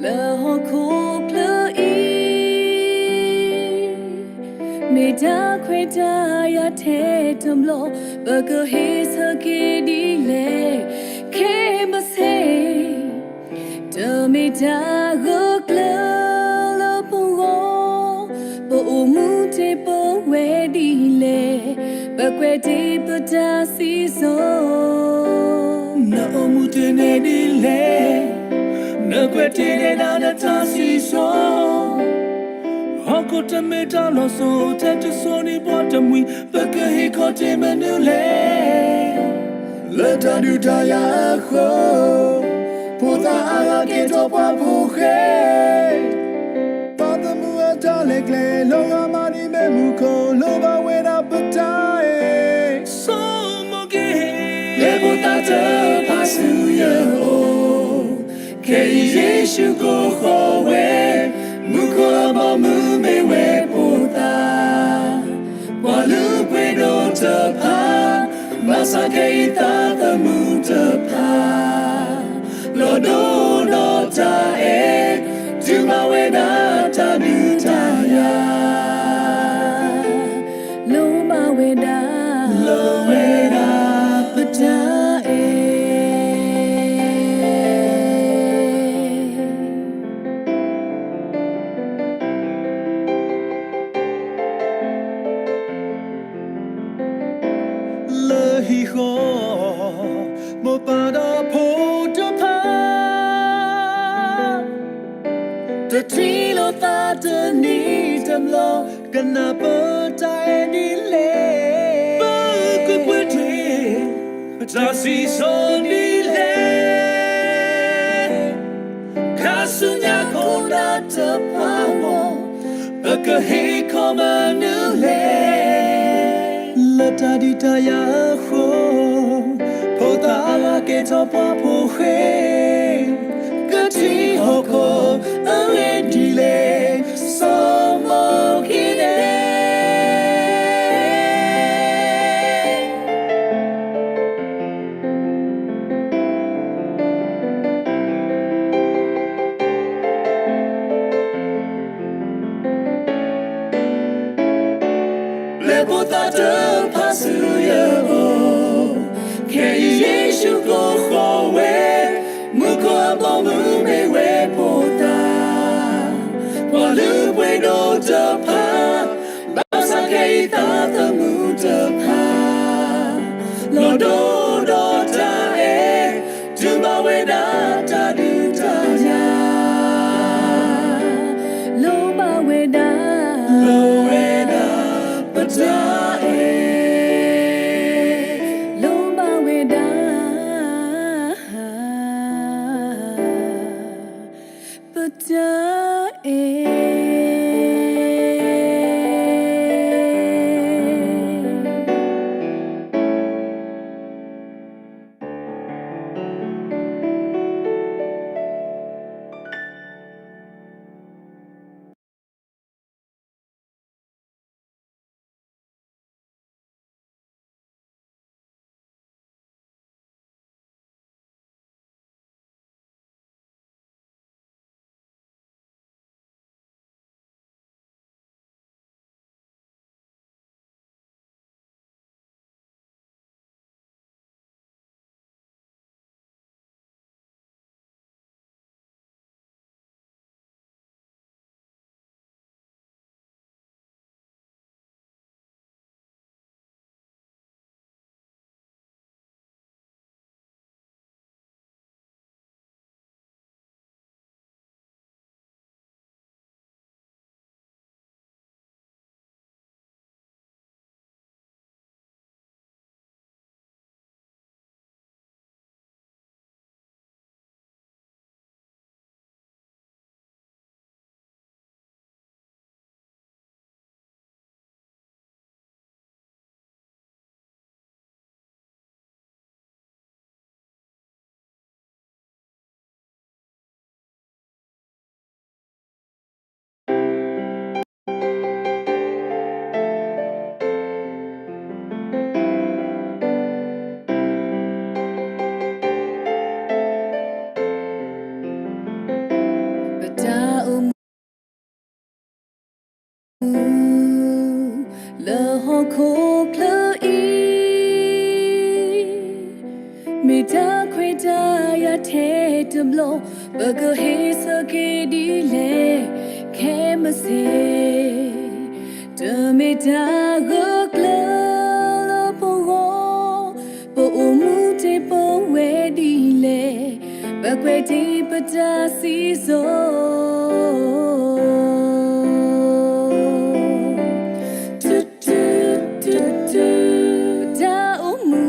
လၢဟီၣ်ခိၣ်ချၢအံၤ မ့ၢ်တၢ်ခွဲးတၢ်ယာ်ထဲတဘျီ, ပကဟ့ၣ်ဆၢက့ၤဒ်လဲၣ်, ခဲမုၢ်ဆ့ၣ် တမ့ၢ်တၢ်ဂၢၢ်ကျၢၤလၢပဂီၢ်, ပအိၣ်မူတ့ၢ်ပဝဲဒ်လဲၣ်, ပကွဲးတ့ၢ်ပတၢ်စံၣ်စိၤ နအိၣ်မူတ့ၢ်နဲဒ်လဲၣ်, နကွဲးတ့ၢ်နဲဒၣ်နတၢ်စံၣ်စိၤ, ဟီၣ်ခိၣ်တမ့ၢ်တၢ်လီၤစိၤ, ထဲတစိၤန့ၣ်ပှၤတမှံၤ, ပကဟ့ၣ်ခီတ့ၢ်မနုၤလဲၣ်, လၢတၢ်ဒုးတၢ်ယၤအဃိ, ဖိသၣ်အါဂၤကဲထီၣ်ပှၤဖိဃဲ သးသမူအတၢ်လဲၤကျဲ, လီၤဂာ်မးဒ်မ့ၣ်မူခိၣ်, လိၣ်ဘၣ်ဝဲဒၣ်ပတၢ်အဲၣ်, ဆိမိၣ်က့ၤ, လၢဖိသၣ်တဖၣ်ဆူယအိၣ်, ခဲအံၤယ့ၣ်ၡူးကိးဃီၤဝဲ, မူခိၣ်အဘီအမုၢ်မ့ၢ်ဝဲဖိသၣ် ပှၤလုၢ်ပှ့ၤဒိၣ်တဖၣ်, ဘၣ်ဆၣ်ခဲအံၤသးသမူတဖၣ်, လီၤဒိဒီးတၢ်အဲၣ်, တုၤမၤဝဲဒၣ်တၢ်ဒုးတၢ်ယၤ, လိၣ်ဘၣ်ဝဲဒၣ်, လိၣ်ဝဲဒၣ်ပတၢ်အဲၣ် လၢဟံၣ်ဃီ, မိၢ်ပၢ်ဒီးဖိတဖၣ်, တထံၣ်လိာ်သးတနံၣ်တဘျီ, ကနၢ်ပၢၢ်တၢ်အဲၣ်ဒ်လဲၣ်, ပကကွဲးတ့ၢ် ပတၢ်စံၣ်စိၤဒ်လဲၣ်, ခါဆူညါခိၣ်နၢ်တဖၣ်အဂီၢ်, ပကဟ့ၣ်ခီမနုၤလဲၣ်, လၢတၢ်ဒုးတၢ်ယၤအဃိ, ဖိသၣ်အါဂၤကဲထီၣ်ပှၤဖိဃဲ, ကထံၣ်ဟီၣ်ခိၣ်အဂ့ၢ်ဒ်လဲၣ်, ဆိမိၣ်က့ၤန့ၣ် လၢဖိသၣ်တဖၣ်ဆူယအိၣ်, ခဲအံၤယ့ၣ်ၡူးကိးဃီၤဝဲ, မူခိၣ်အဘီအမုၢ်မ့ၢ်ဝဲဖိသၣ်, ပှၤလုၢ်ပှ့ၤဒိၣ်တဖၣ်, ဘၣ်ဆၣ်ခဲအံၤသးသမူတဖၣ်, လီၤဒိဒီးတၢ်အဲၣ်, တုၤမၤဝဲဒၣ်တၢ်ဒုးတၢ်ယၤ, လိၣ်ဘၣ်ဝဲဒၣ်, လိၣ်ဝဲဒၣ်ပတၢ်အဲၣ်, လိၣ်ဘၣ်ဝဲဒၣ် ပတၢ်အဲၣ် ဟီၣ်ခိၣ်ချၢအံၤ မ့ၢ်တၢ်ခွဲးတၢ်ယာ်ထဲတဘျီ, ပကဟ့ၣ်ဆၢက့ၤဒ်လဲၣ် ခဲမုၢ်ဆ့ၣ်, တမ့ၢ်တၢ်ဂၢၢ်ကျၢၤလၢပဂီၢ်, ပအိၣ်မူတ့ၢ်ပဝဲဒ်လဲၣ်, ပကွဲးတ့ၢ်ပတၢ်စံၣ်စိၤ တၢ်အိၣ်မူ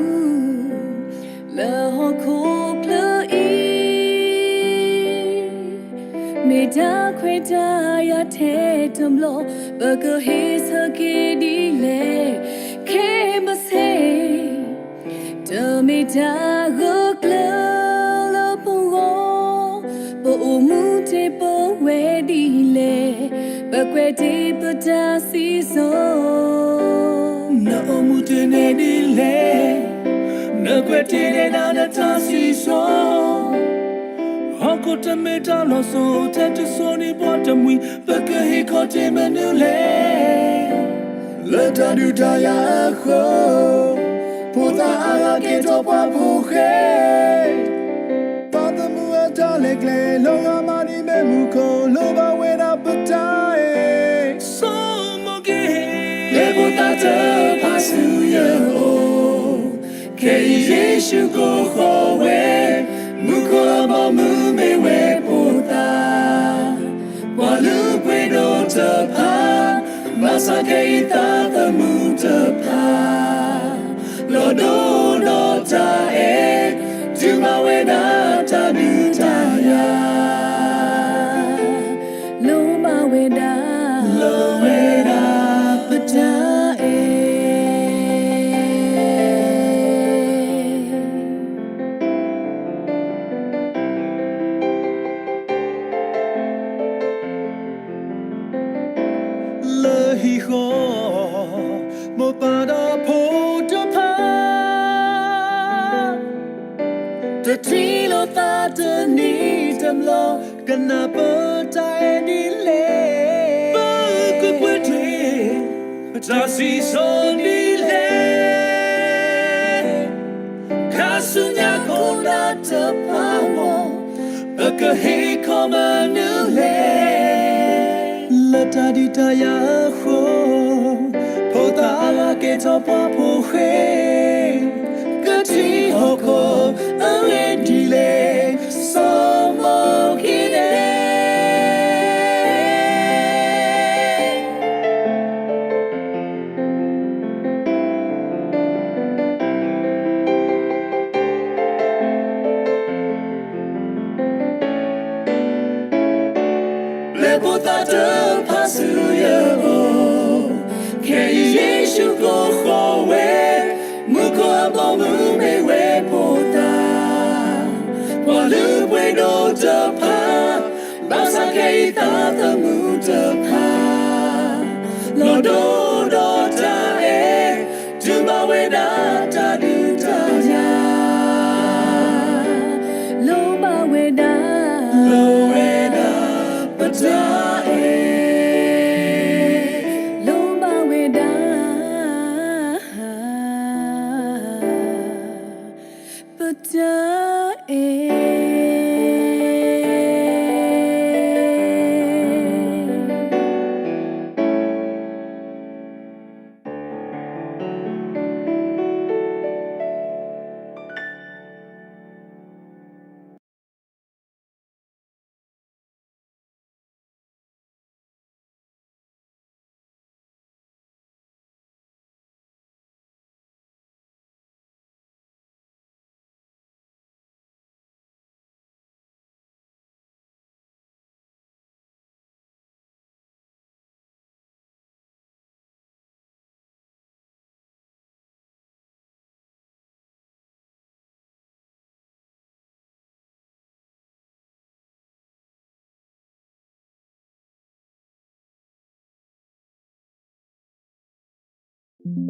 လၢဟီၣ်ခိၣ်ချၢအံၤ, မ့ၢ်တၢ်ခွဲးတၢ်ယာ်ထဲတဘျီ, ပကဟ့ၣ်ဆၢက့ၤဒ်လဲၣ် ခဲမုၢ်ဆ့ၣ်, တမ့ၢ်တၢ်ဂၢၢ်ကျၢၤလၢပဂီၢ်, ပအိၣ်မူတ့ၢ်ပဝဲဒ်လဲၣ်, ပကွဲးတ့ၢ်ပတၢ်စံၣ်စိၤ နအိၣ်မူတ့ၢ်န့ၣ်ဒ်လဲၣ်, နကွဲးတ့ၢ်ဒ်လဲၣ်နတၢ်စံၣ်စိၤ, ဟီၣ်ခိၣ်တမ့ၢ်တၢ်လီၤစိၤထဲတစိၤန့ၣ်ပှၤတမှံၤ, ပကဟ့ၣ်ခီၣ်တ့ၢ်မနုၤလဲၣ်, လၢတၢ်ဒုးတၢ်ယၤအဃၢၤ, ဖိသၣ်အါဂၤကဲထီၣ်ပှၤဖိဃဲ ပှၤသမူအတၢ်လဲၤကျဲ, လီၤဂာ်မးဒ်မ့ၣ်မူခိၣ်, လိၣ်ဘၣ်ဝဲဒၣ်ပတၢ်အဲၣ်, ဆိကမိၣ်က့ၤ, လၢဖိသၣ်တဖၣ်ဆူယအိၣ်, ခဲအံၤယ့ၣ်ၡူးကိးဃီၤဝဲ, မူခိၣ်အဘီအမုၢ်မ့ၢ်ဝဲဖိသၣ်, ပှၤလုၢ်ပှ့ၤဒိၣ်တဖၣ်, ဘၣ်ဆၣ်ခဲအံၤသးသမူတဖၣ် လီၤဒိဒီးတၢ်အဲၣ်, တုၤမၤဝဲဒၣ်တၢ်ဒုးတၢ်ယၤ, လိၣ်ဘၣ်ဝဲဒၣ်, လိၣ်ဝဲဒၣ်ပတၢ်အဲၣ် လၢဟံၣ်ဃီ, မိၢ်ပၢ်ဒီးဖိတဖၣ်, တထံၣ်လိာ်သးတနံၤတဘျီ, ကနၢ်ပၢၢ်တၢ်အဲၣ်ဒ်လဲၣ်, ပကကွဲးတ့ၢ် ပတၢ်စံၣ်စိၤဒ်လဲၣ်, ခါဆူညါခိၣ်နၢ်တဖၣ်အဂီၢ်, ပကဟ့ၣ်ခီၣ်မနုၤလဲၣ်, လၢတၢ်ဒုးတၢ်ယၤအဃိ, ဖိသၣ်အါဂၤကဲထီၣ်ပှၤဖိဃဲ, ကထံၣ်ဟီၣ်ခိၣ်အဂ့ၢ်ဒ်လဲၣ်, ဆိကမိၣ်က့ၤန့ၣ် လၢဖိသၣ်တဖၣ်ဆူယအိၣ်, ခဲအံၤယ့ၣ်ၡူးကိးဃီၤဝဲ, မူခိၣ်အဘီအမုၢ်မ့ၢ်ဝဲဖိသၣ်, ပှၤလုၢ်ပှ့ၤဒိၣ်တဖၣ်, ဘၣ်ဆၣ်ခဲအံၤသးသမူတဖၣ်, လီၤဒိဒီးတၢ်အဲၣ်, တုၤဘၣ်ဝဲဒၣ်တၢ်ဒုးတၢ်ယၤ, လိၣ်ဘၣ်ဝဲဒၣ်, လိၣ်ဝဲဒၣ်ပတၢ်အဲၣ်, လိၣ်ဘၣ်ဝဲဒၣ် ပတၢ်အဲၣ်.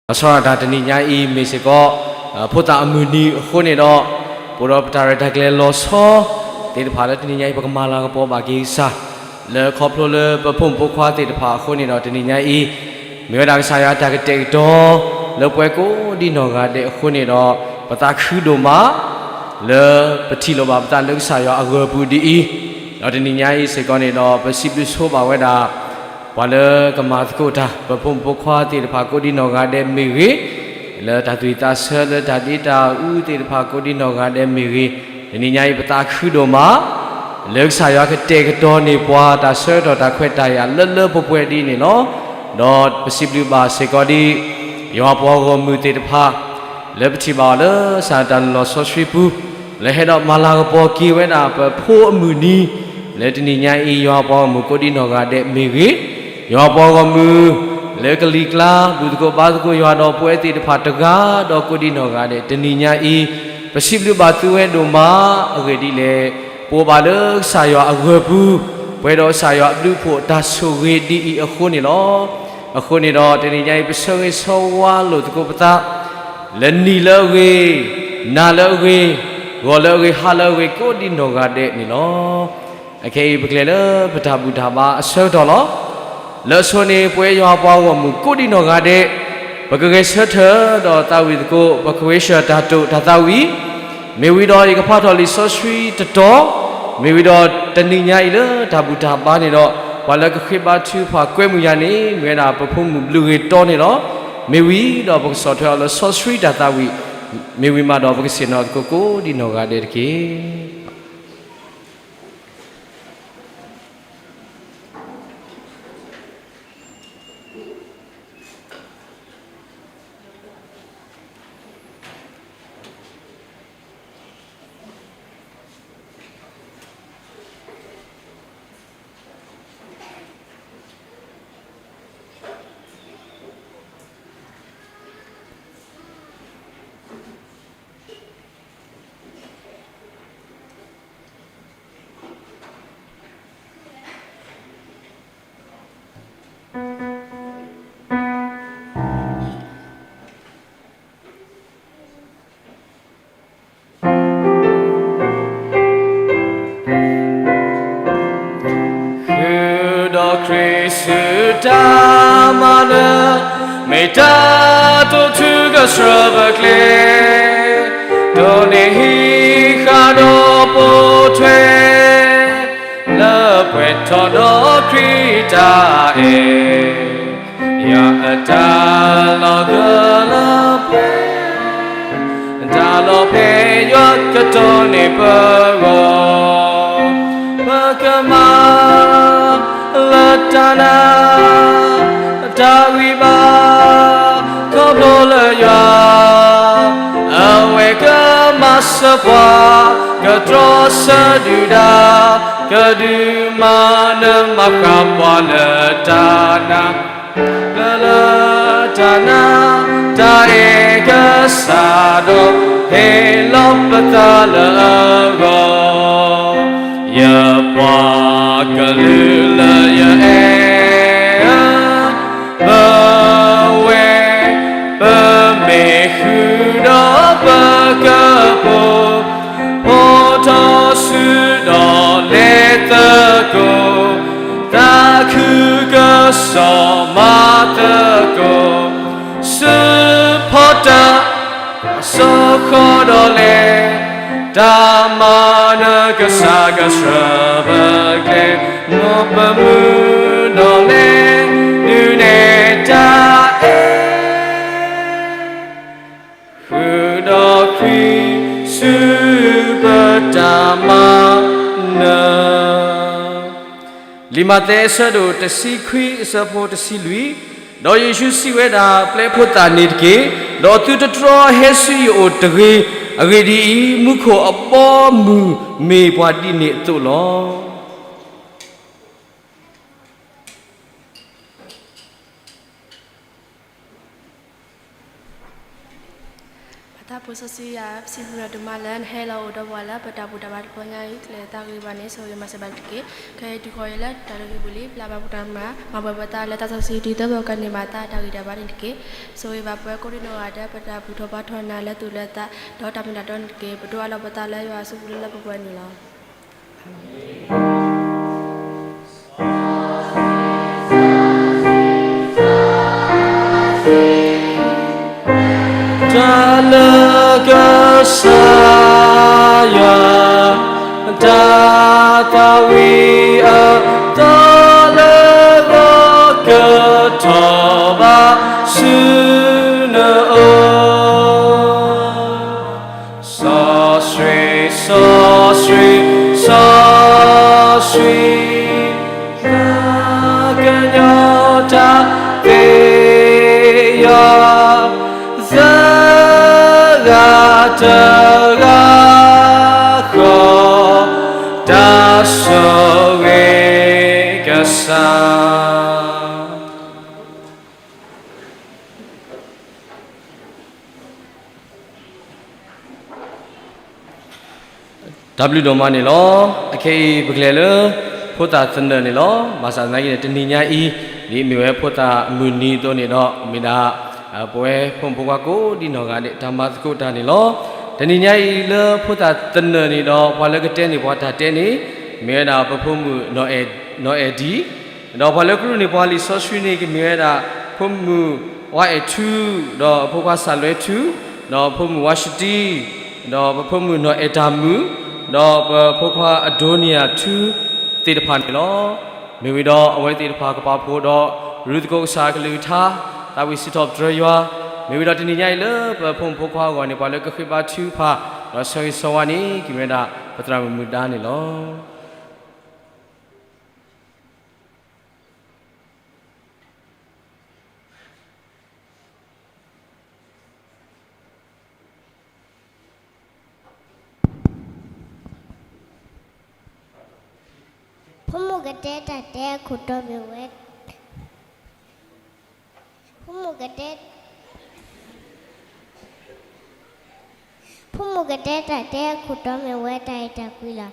လီၤဆီဒၣ်တၢ်တနံၤညါအံၤမ့ၢ်စ့ၢ်ကီး ဖိသၣ်အမုၢ်နံၤအဃိန့ၣ်ဒီး ပအိၣ်ဒီးပတၢ်ရဲၣ်တၢ်ကျဲၤလီၤဆီသ့ၣ်တဖၣ်လၢတနံၤညါအံၤ ပကမၤလၤကပီၤဘၣ်က့ၤကစၢ် လၢခီဖျိလၢပဖိမုၣ်ဖိခွါသ့ၣ်တဖၣ်အဃိန့ၣ်ဒီး တနံၤညါအံၤ မ့ၢ်ဝဲဒၣ်ကစၢ်ယွၤတၢ်ကတဲာ်ကတီၤ လၢပှၤကိးဒံနီၢ်ဂၤဒဲးအဃိန့ၣ်ဒီး ပသးခုဒိၣ်မး လၢပထံၣ်လိာ်ဘၣ်ပသးလၢကစၢ်ယွၤအဂၢၢ်ပူၤဒ်အံၤ, ဒီးတနံၤညါအံၤစ့ၢ်ကီးန့ၣ်ဒီး ပစံးဘျုးဆိဘၣ်ဝဲဒၣ် ပှၤလၢကမၤသကိးတၢ် ပဖိမုၣ်ဖိခွါသ့ၣ်တဖၣ်ကိးဒံနီၢ်ဂၤဒဲးမ့ၢ်ဂ့ၤ, လၢတၢ်သူၣ်ဝံၣ်သးဆၢလၢတၢ်ဒ့တၢ်အူသ့ၣ်တဖၣ်ကိးဒံနီၢ်ဂၤဒဲးမ့ၢ်ဂ့ၤ, တနံၤညါအံၤပသးခုဒိၣ်မး လၢကစၢ်ယွၤကတဲာ်ကတီၤန့ၢ်ပှၤတၢ်ဆၢကတီၢ်တၢ်ခွဲးတၢ်ယာ်လၢလၢပှဲၤပှဲၤဒ်အံၤန့ၣ်လီၤ. ဒီးပစံးဘျုးဘၣ်စ့ၢ်ကီးဒ် ယွၤပှၤဂီၢ်မုၢ်သ့ၣ်တဖၣ် လၢပထံၣ်ဘၣ်အီၤလၢကစၢ်တၢ်လီၢ်စီဆှံပူၤ လၢဟဲဒီးမၤလၤကပီၤက့ၤဝဲဒၣ်ပဖိအမုၢ်နံၤ လၢတနံၤညါအံၤ ယွၤပှၤဂီၢ်မုၢ်ကိးဒံနီၢ်ဂၤဒဲးမ့ၢ်ဂ့ၤ, ယွၤပှၤဂီၢ်မုၢ် လၢကလံၤကျါ ဘူၣ်သကိးဘါသကိးယွၤဒီးပဝဲသ့ၣ်တဖၣ်တဂၤဒီးကိးဒံနီၢ်ဂၤဒဲး တနံၤညါအံၤ ပစံးဘျုးဘၣ်သုဝဲဒိၣ်မး အဂ့ၢ်ဒ်လဲၣ် ပအိၣ်ဘၣ်လၢကစၢ်ယွၤအဂၢၢ်ပူၤ, ပှဲၤဒီးကစၢ်ယွၤအဘျုးအဖှိၣ်တၢ်ဆိၣ်ဂ့ၤဒ်အံၤအဃိန့ၣ်လီၤ. အဃိန့ၣ်ဒီး တနံၤညါအံၤ ပဆၢဂ့ၤဆၢဝါလိာ်သကိးပသး လၢနံၤလၢအဂ့ၤ, နၤလၢအဂ့ၤ, ဂီၤလၢအဂ့ၤ, ဟါလၢအဂ့ၤ ကိးဒံနီၢ်ဂၤဒဲးန့ၣ်လီၤ. အခဲအံၤ ပကလဲၤလၢပတၢ်ဘူၣ်တၢ်ဘါအဆၢကတီၢ်လီၤ. လၢအဆိန့ၣ် ပဝဲယွၤပှၤဂီၢ်မုၢ်ကိးဒံနီၢ်ဂၤဒဲး ပကဂဲၤဆၢထၢၣ်ဒီးသးဝံၣ်သကိး ပကဝ့ၤဆှၢတၢ်တိာ်တၢ်သးဝံၣ်, မ့ၢ်ဝံၤဒီးယကဖးထီၣ်လံာ်စီဆှံတတီၤ, မ့ၢ်ဝံၤဒီးတနံၤညါအံၤလၢတၢ်ဘူၣ်တၢ်ဘါန့ၣ်ဒီး ပှၤလၢကဃ့ဘါထုကဖၣ်ကွဲမုာ်ယၤန့ၣ် မ့ၢ်ဝဲဒၣ်ပဖိမုၣ်ဘျုးဂ့ၤတီန့ၣ်လီၤ. မ့ၢ်ဝံၤဒီးပကဆီၣ်ထွဲအီၤလၢစီဆှံတၢ်သးဝံၣ်, မ့ၢ်ဝံၤမးဒီးပကဆ့ၣ်နီၤသကိးကိးဒံနီၢ်ဂၤဒဲးတက့ၢ်. ဃုာ်ဒီးခရံာ်ဆူတၢ်မၤနၢၤ, မ့ၢ်တၢ်တိာ်ထူကဆှၢပကျဲ, ဒိးန့ၢ်ဟံးဃာ်ဒီးပိာ်ထွဲ, လၢပှဲၤထီၣ်ဒီးခရံာ်တၢ်အဲၣ် ယွၤအတၢ်လီၤဂၢၢ်လၢပှဲၤ, တၢ်လီၤဖဲးယွၤကတီၤန့ၢ်ပဂီၢ်, ပကမၤလၢတၢ်နာ်, တၢ်ဂံၢ်ဘါ, ခီဖျိလၢယွၤ, အဝဲကမၤစၢၤပှၤ, ကတြီဆၢဒုၣ်ဒါ, ကဒုးမၤနၢၤမၤဃၣ်ပှၤလၢတၢ်နာ် လၢလၢတၢ်နာ် တၢ်အဲၣ်ကစၢ်ဒီး ဟ့ၣ်လီၤပသးလၢအဂီၢ်, ယပှၤကလုာ်လၢယအဲၣ်ဧၢ, ပဝဲ ပမ့ၢ်ဃုာ်ဒီးပကပိာ် ဖီထီၣ်ဆူဒီးလဲၤသကိး, သးခုကစီၣ်မၤသကိး, စၢဖီတၢ် စီၤဃီဒီးလဲၤ, တၢ်မၤနၢၤကစၢ်ကဆှၢပကျဲ, မ်ပမုၢ်ဒီးလဲၤ, ဒုးနဲၣ်တၢ်အဲၣ် ဃုာ်ဒီးခရံာ်ဆူပတၢ်မၤနၢၤ. လံာ်မးသဲအဆၢဒိၣ်တဆံခွံအဆၢဖိတဆံလွံၢ်, ဒီးယ့ၣ်ၡူးစံးဝဲဒၣ်, ပျဲဖိသၣ်န့ၣ်တက့ၢ်, ဒီးသုတတြီဟဲဆူယအိၣ်တဂ့ၤ, အဂ့ၢ်ဒ်အံၤ, မူခိၣ်အဘီအမုၢ်မ့ၢ်ပှၤဒ်န့ၣ်အသိးလီၤ. ပတ တၢ်ဖိစီဆှံယွၤ ပစံးဘျုးနၤဒိၣ်မးလၢနဟဲလီၤအိၣ်ဒီးပှၤလၢပတၢ်ဘူၣ်တၢ်ဘါတဘျီညါအံၤ ကလဲၤသးဂ့ၤဘၣ်န့ၣ် ဆိၣ်ဂ့ၤမၤစၢၤဘၣ်တက့ၢ်. ခဲအံၤတုၤဃီၤအံၤလၢတၢ်လုၢ်ဟံၣ်ပူၤလံ ပျၢ်ဘၣ်ပတၢ်မၤ မၤပှဲၤပသးလၢတၢ်စီဆှံဒ်သိးပကန့ၢ်ဘၣ်သးတၢ်ဂံၢ်တၢ်ဘါန့ၣ်တက့ၢ်. ဆိၣ်ဂ့ၤဘၣ်ပှၤကိးဒံနီၢ်ဂၤဒဲး ပတၢ်ဘူၣ်ထီၣ်ဘါထီၣ်နၤလၢသူၣ်လၢသး ဒီးတၢ်မ့ၢ်တၢ်တီန့ၣ်တက့ၢ်. ပဒိးအးလီၤပသးလၢယွၤအစုပူၤလၢလၢပှဲၤပှဲၤန့ၣ်လီၤ. တၢ်လၢကစၢ်ယွၤ တၢ်သးဝံၣ်အသီလၢဂီၤ ကထီၣ်ဘၣ်ဆူနအိၣ် စီဆှံ, စီဆှံ, စီဆှံ, ကညီတၢ်သ့ယီၤ, သဂၤတဂၤဃီ, တၢ်ဆိၣ်ဂ့ၤကစၢ်. တၢ်ဘျုးဒိၣ်မးန့ၣ်လီၤ. အခဲအံၤပကလဲၤလၢ ဖိသၣ်သနၢၣ်န့ၣ်လီၤ. ဘၣ်ဆၣ်သနာ်က့န့ၣ် တနံၤညါအံၤ ဒ်မ့ၢ်ဝဲဖိသၣ်မုၢ်နံၤအသိးန့ၣ်ဒီး မ့ၢ်ဒၣ် ပဝဲဖိမုၣ်ဖိခွါကိးဒံနီၢ်ဂၤဒဲး တၢ်မၤသကိးတၢ်န့ၣ်လီၤ. တနံၤညါအံၤလၢဖိသၣ်သနၢၣ်န့ၣ်ဒီး ပှၤလၢကတဲန့ၢ်ပှၤတၢ်တဲန့ၣ် မ့ၢ်ဝဲဒၣ်ပဖိမုၣ်နီၢ်အဲၣ်ဒံ ဒီးပှၤလၢကရူၢ်န့ၢ်ပှၤလံာ်စီဆှံန့ၣ် ကမ့ၢ်ဝဲဒၣ် ဖိမုၣ်ဝါအဲၣ်ထူ, ဒီးဖိခွါစၢ်လွဲထူ, ဒီးဖိမုၣ်ဝါၡတံ, ဒီးပဖိမုၣ်နီၢ်အဲၣ်တၢ်မုၣ်, ဒီးပဖိခွါအဒိနံယၤထူ သ့ၣ်တဖၣ်န့ၣ်လီၤ. မ့ၢ်ဝံၤဒီးအဝဲသ့ၣ်တဖၣ်ကပာ်ဖှိၣ်ဒီး ရူၢ်သကိးကစၢ်အကလုၢ်ကထါ, သးဝံၣ်စံးထီၣ်ပတြၢၤယွၤ, မ့ၢ်ဝံၤဒီးတနံၤညါအံၤလၢပဖိမုၣ်ဖိခွါအဂီၢ်န့ၣ် ပှၤလၢကဃ့ဘါထုကဖၣ် ဒီးဆၢဂ့ၤဆၢဝါန့ၣ် ကမ့ၢ်ဝဲဒၣ် ပသရၣ်မုၣ်မုၢ်ဒါန့ၣ်လီၤ. ဖိမုၣ်ကတဲတၢ်တဲအခိၣ်တီမ့ၢ်ဝဲ, ဖိမုၣ်ကတဲ, ဖိမုၣ်ကတဲတၢ်တဲအခိၣ်တီမ့ၢ်ဝဲတၢ်အဲၣ်တၢ်ကွံလီၤ.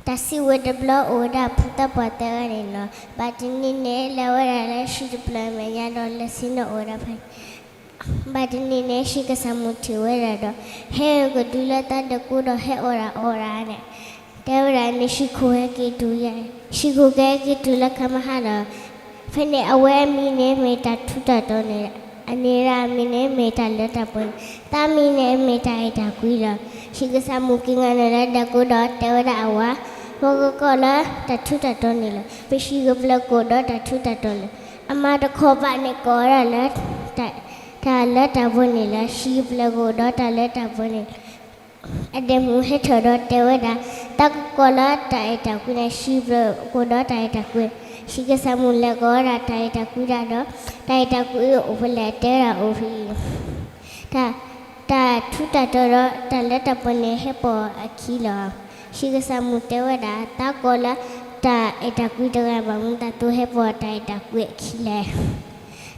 တၢ်စံးဝဲတဘျီအိၣ်ဝဲဒၣ်ဖုသးပှၢ်သၢဂၤန့ၣ်လီၤ. ဘၣ်တနံၤန့ၣ် လဲၤဝဲဒၣ်လၢဟံၣ်တဖျၢၣ်အမဲာ်ညါဒီး လဲၤဆ့ၣ်နီၤအိၣ်ဝဲဒၣ်ဖဲန့ၣ် ဘၣ်တနံၤန့ၣ် ဟံၣ်ကစၢ်မုၣ်ထံၣ်ဝဲဒၣ်ဒီး ဟဲကဒုလၢသးဒီးကိးဒီးဟဲအီၣ်ဒၣ်အီဒၣ်န့ၣ် တဲဝဲဒၣ်န့ၣ် ဟံၣ်ခိၣ်ဟဲက့ၤတုၤယဲ, ဟံၣ်ခိၣ်ကဟဲက့ၤတုၤလၢခါမဟါဒီး ဖဲန့ၣ်အဝဲအမံၤန့ၣ်မ့ၢ်တၢ်ထူးတၢ်တီၤန့ၣ်, အန့ၣ်ဒၣ်အမံၤန့ၣ်မ့ၢ်တၢ်လၢတၢ်ပှဲၤန့ၣ်, သးမံၤန့ၣ်မ့ၢ်တၢ်အဲၣ်တၢ်ကွံလီၤ. ဟံၣ်ကစၢ်မုၣ်က့ၤဂၤန့ၣ်လၢဒီးကိးဒီးတဲဝဲဒၣ်အဝၤ, ပကကိးလၢတၢ်ထူးတၢ်တီၤန့ၣ်လီၤ. ပဟံၣ်ကပျၢၤကအိၣ်ဒီးတၢ်ထူးတၢ်တီၤလီၤ. အမါတခီဘၣ်န့ၣ်ကိးဝဲဒၣ်လၢ တၢ်လၢတၢ်ပှဲၤန့ၣ်လီၤ. ဟံၣ်ကပျၢၤကအိၣ်ဒီးတၢ်လၢတၢ်ပှဲၤန့ၣ် အဒဲးမုၣ်ဟဲထီၣ်ဒီးတဲဝဲဒၣ်, သးကကိးလၢတၢ်အဲၣ်တၢ်ကွံန့ၣ် ဟံၣ်ကပျၢၤကအိၣ်ဒီးတၢ်အဲၣ်တၢ်ကွံ. ဟံၣ်ကစၢ်မုၣ်လဲၤကိးဝဲဒၣ်တၢ်အဲၣ်တၢ်ကွံတၢ်ဒီး တၢ်အဲၣ်တၢ်ကွံအိၣ်ဖဲလဲၣ် တဲဝဲဒၣ်အိၣ်ဖဲအံၤ တၢ်ထူးတၢ်တီၤဒီးတၢ်လၢတၢ်ပှဲၤန့ၣ်ဟဲပိာ်အခံလီၤ. ဟံၣ်ကစၢ်မုၣ်တဲဝဲဒၣ် သးကိးလၢတၢ်အဲၣ်တၢ်ကွံတဂၤ ဘၣ်မနုၤသးသိဟဲပိာ်တၢ်အဲၣ်တၢ်ကွံအခံလဲၣ်.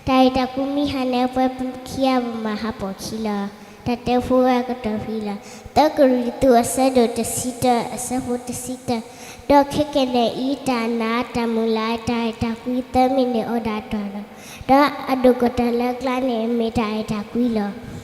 တၢ်အဲၣ်တၢ်ကွံမ့ၢ်ဟါန့ၣ် ပှၤခံဂၤပမၤဟးပိာ်ခံလီၤ. တၢ်တဲဖိဝဲအကတီၢ်ဖဲလီၤ. သၢကရံၣ်သူးအဆၢဒိၣ်တဆံတၢ အဆၢဖိတဆံတၢ, ဒီးခဲကနံၣ်အံၤ တၢ်နာ်တၢ်မုၢ်လၢ် တၢ်အဲၣ်တၢ်ကွံသၢမံၤန့ၣ်အိၣ်ဒၣ်တၢ်လီၤ. ဒီးအဒိၣ်ကတၢၢ်လၢအကျါန့ၣ် မ့ၢ်တၢ်အဲၣ်တၢ်ကွံလီၤ.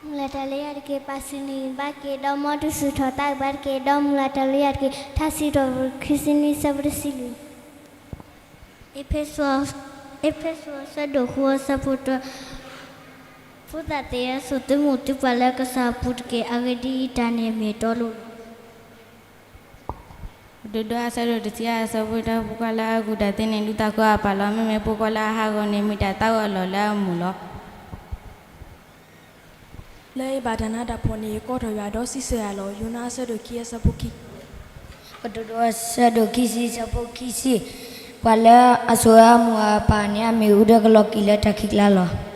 မုၢ်လၢ်တၢ်လၢယွၤတက့ၢ်. ပၢ်စူၢ်န့ၢ်ဘၣ်က့ၤ ဒီးမ်သုစူၢ်ထီၣ်သးဂ့ၤဘၣ်တက့ၢ်. ဒီးမုၢ်လၢ်တၢ်လၢယွၤတက့ၢ်. ထါစံးထီၣ်ပတြၢၤ ခံဆံနွံ အဆၢဖိတဆံလွံၢ်, အ့းဖ့းစူး အဆၢဒိၣ်ဃု အဆၢဖိတၢ, ဖိသၣ်သ့ၣ်ဧၢ, ဆိၣ်သုမုၢ်သုပၢ်လၢကစၢ်အပူၤတက့ၢ်. အဂ့ၢ်ဒ်အံၤ, တၢ်န့ၣ်မ့ၢ်တီလိၤလီၤ. ပဒိၣ်ဒိၣ် အဆၢဒိၣ်တဆံယဲၢ် အဆၢဖိတၢ, ဖိခွါလၢအဂုာ်တၢ်သ့န့ၣ် ဒုးသးခုအပၢ်လီၤ. မ့မ့ၢ်ဖိခွါလၢအဟးဂီၤန့ၣ် မ့ၢ်တၢ်သးအၢၣ်အလီၢ်လၢအမုာ်လီၤ. လၢယဘၣ်တၢ်နးတၢ်ဖှီၣ်န့ၣ် ယကိးထီၣ်ယွၤဒီးစံးဆၢယၤလီၤ. ယိၤနါအဆၢဒိၣ်ခံအဆၢဖိခံ, ကတိၤဒိအဆၢဒိၣ်ခံဆံအဆၢဖိခံဆံ, ပှၤလၢအစိာ်အမူးအပၢ်န့ၣ် အမ့ၣ်အူဒၢကလီၤက့ၤလၢတၢ်ခံးကျါလီၤ.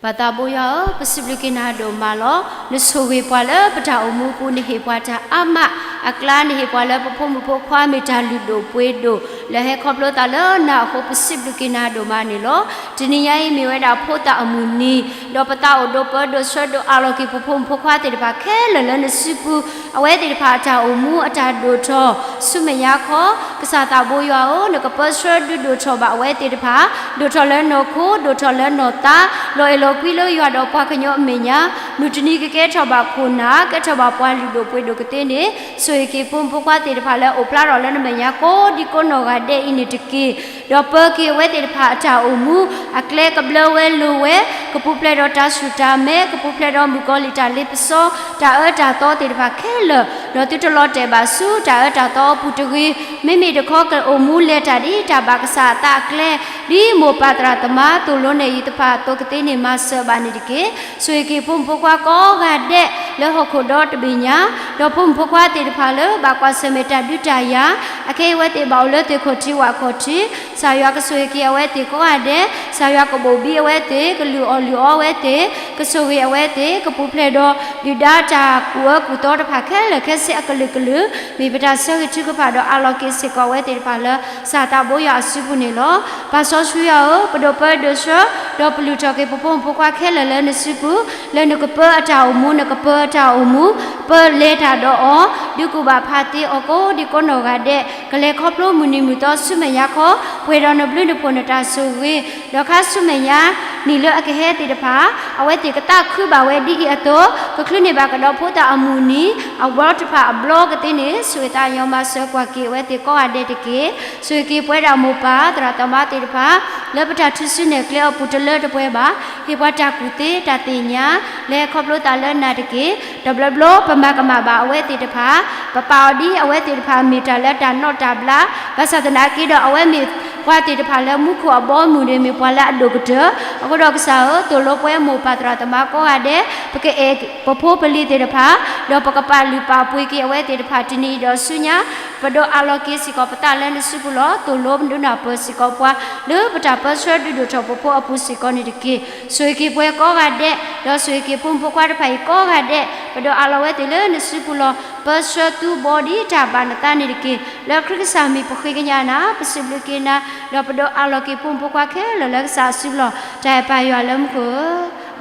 ပၢ်သးဘိယွၤဧၢ, ပစံးဘျုးက့ၤနၤဒိၣ်မးလီၤ. နဆိၣ်ဂ့ၤပှၤလၢပတၢ်အိၣ်မူအပူၤ, နဟ့ၣ်ပှၤတၢ်အါမး, အကျါနဟ့ၣ်ပှၤလၢပဖိမုၣ်ဖိခွါမ့ၢ်တၢ်လုၢ်ဒိၣ်ပှ့ၤဒိၣ်, လၢဟဲခီဖျိသးလၢနၤအဃိ ပစံးဘျုးက့ၤနၤဒိၣ်မးန့ၣ်လီၤ. တနံၤညါအံၤမ့ၢ်ဝဲဒၣ်ဖိသၣ်အမုၢ်နံၤ, ဒီးပသးအိၣ်ဒိးပၢဒိးဆှၢဒိးအးလီၤက့ၤပဖိမုၣ်ဖိခွါသ့ၣ်တဖၣ်ခဲလၢာ်လၢနစုပူၤ, အဝဲသ့ၣ်တဖၣ်အတၢ်အိၣ်မူအတၢ်ဒိၣ်ထီၣ် ဆူမဲာ်ညါခီ, ကစၢ်သးဘိယွၤဧၢ, နကပၢဆှၢဒုးဒိၣ်ထီၣ်ဘၣ်အဝဲသ့ၣ်တဖၣ်, ဒိၣ်ထီၣ်လၢနီၢ်ခိ, ဒိၣ်ထီၣ်လၢနီၢ်သး, လီၤအဲၣ်လီၤကွံလၢယွၤဒီးပှၤကညီအမဲာ်ညါ, မုၢ်တနံၤကကဲထီၣ်ဘၣ်ခိၣ်နၢ်, ကဲထီၣ်ဘၣ်ပှၤလုၢ်ဒိၣ်ပှ့ၤဒိၣ်ကသ့န့ၣ်, ဆိၣ်ဂ့ၤက့ၤဖိမုၣ်ဖိခွါသ့ၣ်တဖၣ်လၢအိၣ်ဖျါထီၣ်လၢနမဲာ်ညါ ကိးဒံကိးနီၢ်ဂၤဒဲးအံၤန့ၣ်တက့ၢ်. ဒီးပၢၤက့ၤအဝဲသ့ၣ်တဖၣ်အတၢ်အိၣ်မူ, အကျဲကဘျၢဝဲလိၤဝဲ, ကပူၤဖျဲးဒီးတၢ်ဆူၣ်တၢ်မဲ, ကပူၤဖျဲးဒီးမုၣ်ကီၤလံၢ်တၢ်လ့ပစီ, တၢ်အၢတၢ်သီသ့ၣ်တဖၣ်ခဲလၢာ်, ဒီးသုတလီၤတဲာ်ဘၣ်ဆူတၢ်အၢတၢ်သီအပူၤတဂ့ၤ, မ့မ့ၢ်တခီကအိၣ်မူလဲၤတၢ်ဒ်တၢ်ဘၣ်ကစၢ်အသးအကျဲ, ဒ်မိၢ်ပၢ်သရၣ်သမါသိၣ်လိနဲၣ်ယုၤသ့ၣ်တဖၣ်အသိးကသ့န့ၣ် မၤစၢၤဘၣ်န့ၣ်တက့ၢ်. ဆိၣ်ဂ့ၤက့ၤဖိမုၣ်ဖိခွါကိးဂၤဒဲးလၢဟီၣ်ခိၣ်ဒီတဘ့ၣ်ညါ, ဒီးဖိမုၣ်ဖိခွါသ့ၣ်တဖၣ်လၢဘၣ်ကွၢ်ဆၢၣ်မဲာ်တၢ်ဒုးတၢ်ယၤ, အခဲအံၤအဝဲသ့ၣ်ဘၣ်အိၣ်လၢသ့ၣ်ခိၣ်ထံဝၣ်ခိၣ်ထံ, ကစၢ်ယွၤကဆိၣ်ဂ့ၤက့ၤအဝဲသ့ၣ်ကိးဂၤဒဲး, ကစၢ်ယွၤကဘိၣ်ဘံအဝဲသ့ၣ်, ကလုၢ်အီၣ်လုၢ်အီအဝဲသ့ၣ်, ကဆိၣ်ဂ့ၤအဝဲသ့ၣ်, ကပူၤဖျဲးဒီးဒုၣ်ဒါတၢ်ကူၣ်အၢကူၣ်သီတဖၣ်ခဲလၢာ်ခဲဆ့အကလုာ်ကလုာ်, မ့ၢ်ပတၢ်ဆၢဂ့ၤထုကဖၣ်ဒီးအးလီၤက့ၤစ့ၢ်ကီးအဝဲသ့ၣ်တဖၣ်လၢ ကစၢ်သးဘိယွၤအစုပူၤန့ၣ်လီၤ. ပၢ်စီဆှံယွၤဧၢ, ပဒိးပၢဒိးဆှၢ, ဒီးပလုၢ်ထီၣ်က့ၤပဖိမုၣ်ဖိခွါခဲလၢာ်လၢနစုပူၤ, လၢနကပၢအတၢ်အိၣ်မူ, နကပၢအတၢ်အိၣ်မူ, ပလဲၤတၢ်ဒီးအီၤ, ဒုးကူၣ်ဘၣ်ဖးသ့အီၤကိးဒံကိးနီၢ်ဂၤဒဲး, ကလဲၤခီဖျိမုၢ်နံၤမုၢ်သီဆူမဲာ်ညါခီ, ပှဲၤဒီးနဘျုးနဖှိၣ်နတၢ်ဆိၣ်ဂ့ၤ, ဒီးခါဆူမဲာ်ညါ နံၣ်လၢအကဟဲသ့ၣ်တဖၣ်, အဝဲသ့ၣ်ကသးခုဘၣ်ဝဲဒ်အံၤအသိး, ကချုးန့ၢ်ဘၣ်ကဒီးဖိသၣ်အမုၢ်နံၤ, အဝီတဖၣ်အဘျီကသ့န့ၣ်, ဆိၣ်ဂ့ၤသးညီမၤစၢၤကွၢ်က့ၤအဝဲသ့ၣ်ကိးဂၤဒဲးတက့ၢ်. ဆိၣ်ဂ့ၤက့ၤပဝဲဒၣ်မိၢ်ပၢ်သရၣ်သမါသ့ၣ်တဖၣ်, လၢပတၢ်ထုးစုနဲၣ်ကျဲအပူၤတလၢတပှဲၤဘၣ်, ဟ့ၣ်ပှၤတၢ်ကူၣ်သ့တၢ်သ့ၣ်ညါ, လဲၤခီဖျိသးလၢနၤတက့ၢ်. ဒီးဘျီဘျီပမၤကမၣ်ဘၣ်အဝဲသ့ၣ်တဖၣ်, ပပာ်အီၤဒ်အဝဲသ့ၣ်တဖၣ်မ့ၢ်တၢ်လၢတၢ်နီၣ်တၢ်ဘျါ, ဘၣ်ဆၣ်သနာ်က့ဒီး အဝဲမ့ၢ်ပှၤသ့ၣ်တဖၣ်လၢမူခိၣ်အဘီအမုၢ်န့ၣ် မ့ၢ်ပှၤလၢအဒိၣ်ကတၢၢ်, အဃိဒီးကစၢ်ဧၢ, သိၣ်လိပဝဲမိၢ်ပၢ်သရၣ်သမါကိးဂၤဒဲး, ပကအဲၣ်ပဖိပလံၤသ့ၣ်တဖၣ်, ဒီးပကပာ်လုၢ်ပာ်ပှ့ၤက့ၤအဝဲသ့ၣ်တဖၣ်တနံၤအံၤဒီးဆူညါ, ပဒိးအးလီၤက့ၤစ့ၢ်ကီးပသးလၢနစုပူၤလီၤ. သိၣ်လိပဒုးနၢ်ပၢၢ်စ့ၢ်ကီးပှၤ, လၢပတၢ်ပၢဆှၢဒုးဒိၣ်ထီၣ်ပဖိအပူၤစ့ၢ်ကီးန့ၣ်တက့ၢ်. ဆိၣ်ဂ့ၤက့ၤပဝဲကိးဂၤဒဲး, ဒီးဆိၣ်ဂ့ၤက့ၤဖိမုၣ်ဖိခွါတဖၣ်အံၤကိးဂၤဒဲး, ပဒိးအးလီၤဝဲသ့ၣ်လၢနစုပူၤလီၤ. ပၢဆှၢသူဘီဒ်တၢ်ဘၣ်နသးန့ၣ်တက့ၢ်. လၢခရံာ်ကစၢ်မံၤပဃ့ကညးနၤ, ပစံးဘျုးက့ၤနၤ, ဒီးပဒိးအးလီၤက့ၤဖိမုၣ်ဖိခွါခဲလၢာ်လၢကစၢ်အစုပူၤလီၤ. တၢ်အဲၣ်ပၢ်ယွၤလၢမူခိၣ်ဧၢ,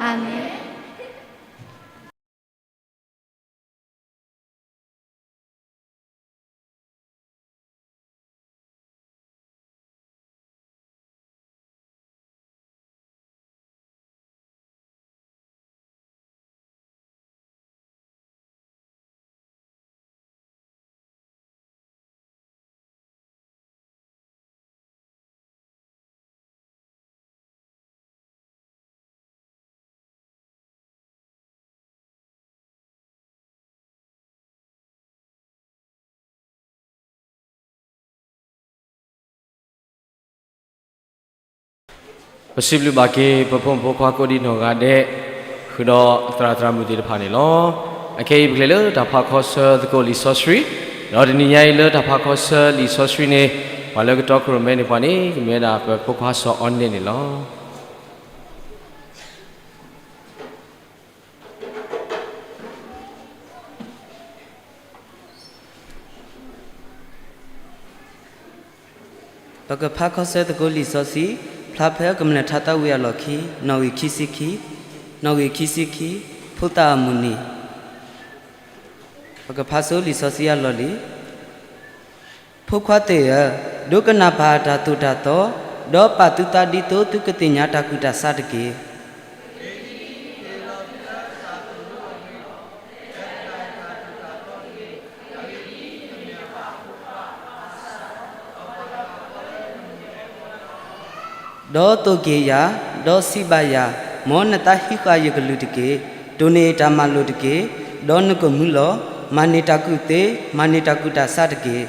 အၤမ့ၣ်. ပစံးဘျုးဘၣ်က့ၤ ပဖိမုၣ်ဖိခွါကိးဒံနီၢ်ဂၤဒဲး, ဃုာ်ဒီးသရၣ်သရၣ်မုၣ်သ့ၣ်တဖၣ်န့ၣ်လီၤ. အခဲအံၤပကလဲၤလၢတၢ်ဖးခီဆၢသကိးလံာ်စီဆှံ, ဒီးတနံၤညါအံၤလၢတၢ်ဖးခီဆၢလံာ်စီဆှံန့ၣ်, ပှၤလၢကတီခိၣ်ရိၣ်မဲန့ၢ်ပှၤန့ၣ် ကမ့ၢ်ဝဲဒၣ်ပဖိခွါစီၤအီနဲၣ်န့ၣ်လီၤ. ပကဖးခီဆၢသကိးလံာ်စီဆှံ, ဖျါဖဲကမျၢၢ်ထါသီဝံၤအလီၢ်ခံ, နီၣ်ဂံၢ်ခံဆံခံ, နီၣ်ဂံၢ်ခံဆံခံ, ဖိသၣ်အမုၢ်နံၤ. ပကဖးဆိလံာ်စီဆှံအလီၢ်လံ. ဖိခွါသ့ၣ်ဧၢ, ဒိကနၣ်ပၢ်အတၢ်သိၣ်တၢ်သီ, ဒီးပာ်သုသးဒ်သိးသုကသ့ၣ်ညါတၢ်ကူၣ်တၢ်ဆးတက့ၢ်. ဒီးသိၣ်က့ၤယၤ, ဒီးစံးဘၣ်ယၤ, မ်နသးဟံးဃာ်ယကလုၢ်တက့ၢ်. တိၢ်န့ၢ်တၢ်မၤလိာ်တက့ၢ်. ဒီးနကမုာ်လီၤ. မၤန့ၢ်တၢ်ကူၣ်သ့, မၤန့ၢ်တၢ်ကူၣ်တၢ်ဆးတက့ၢ်.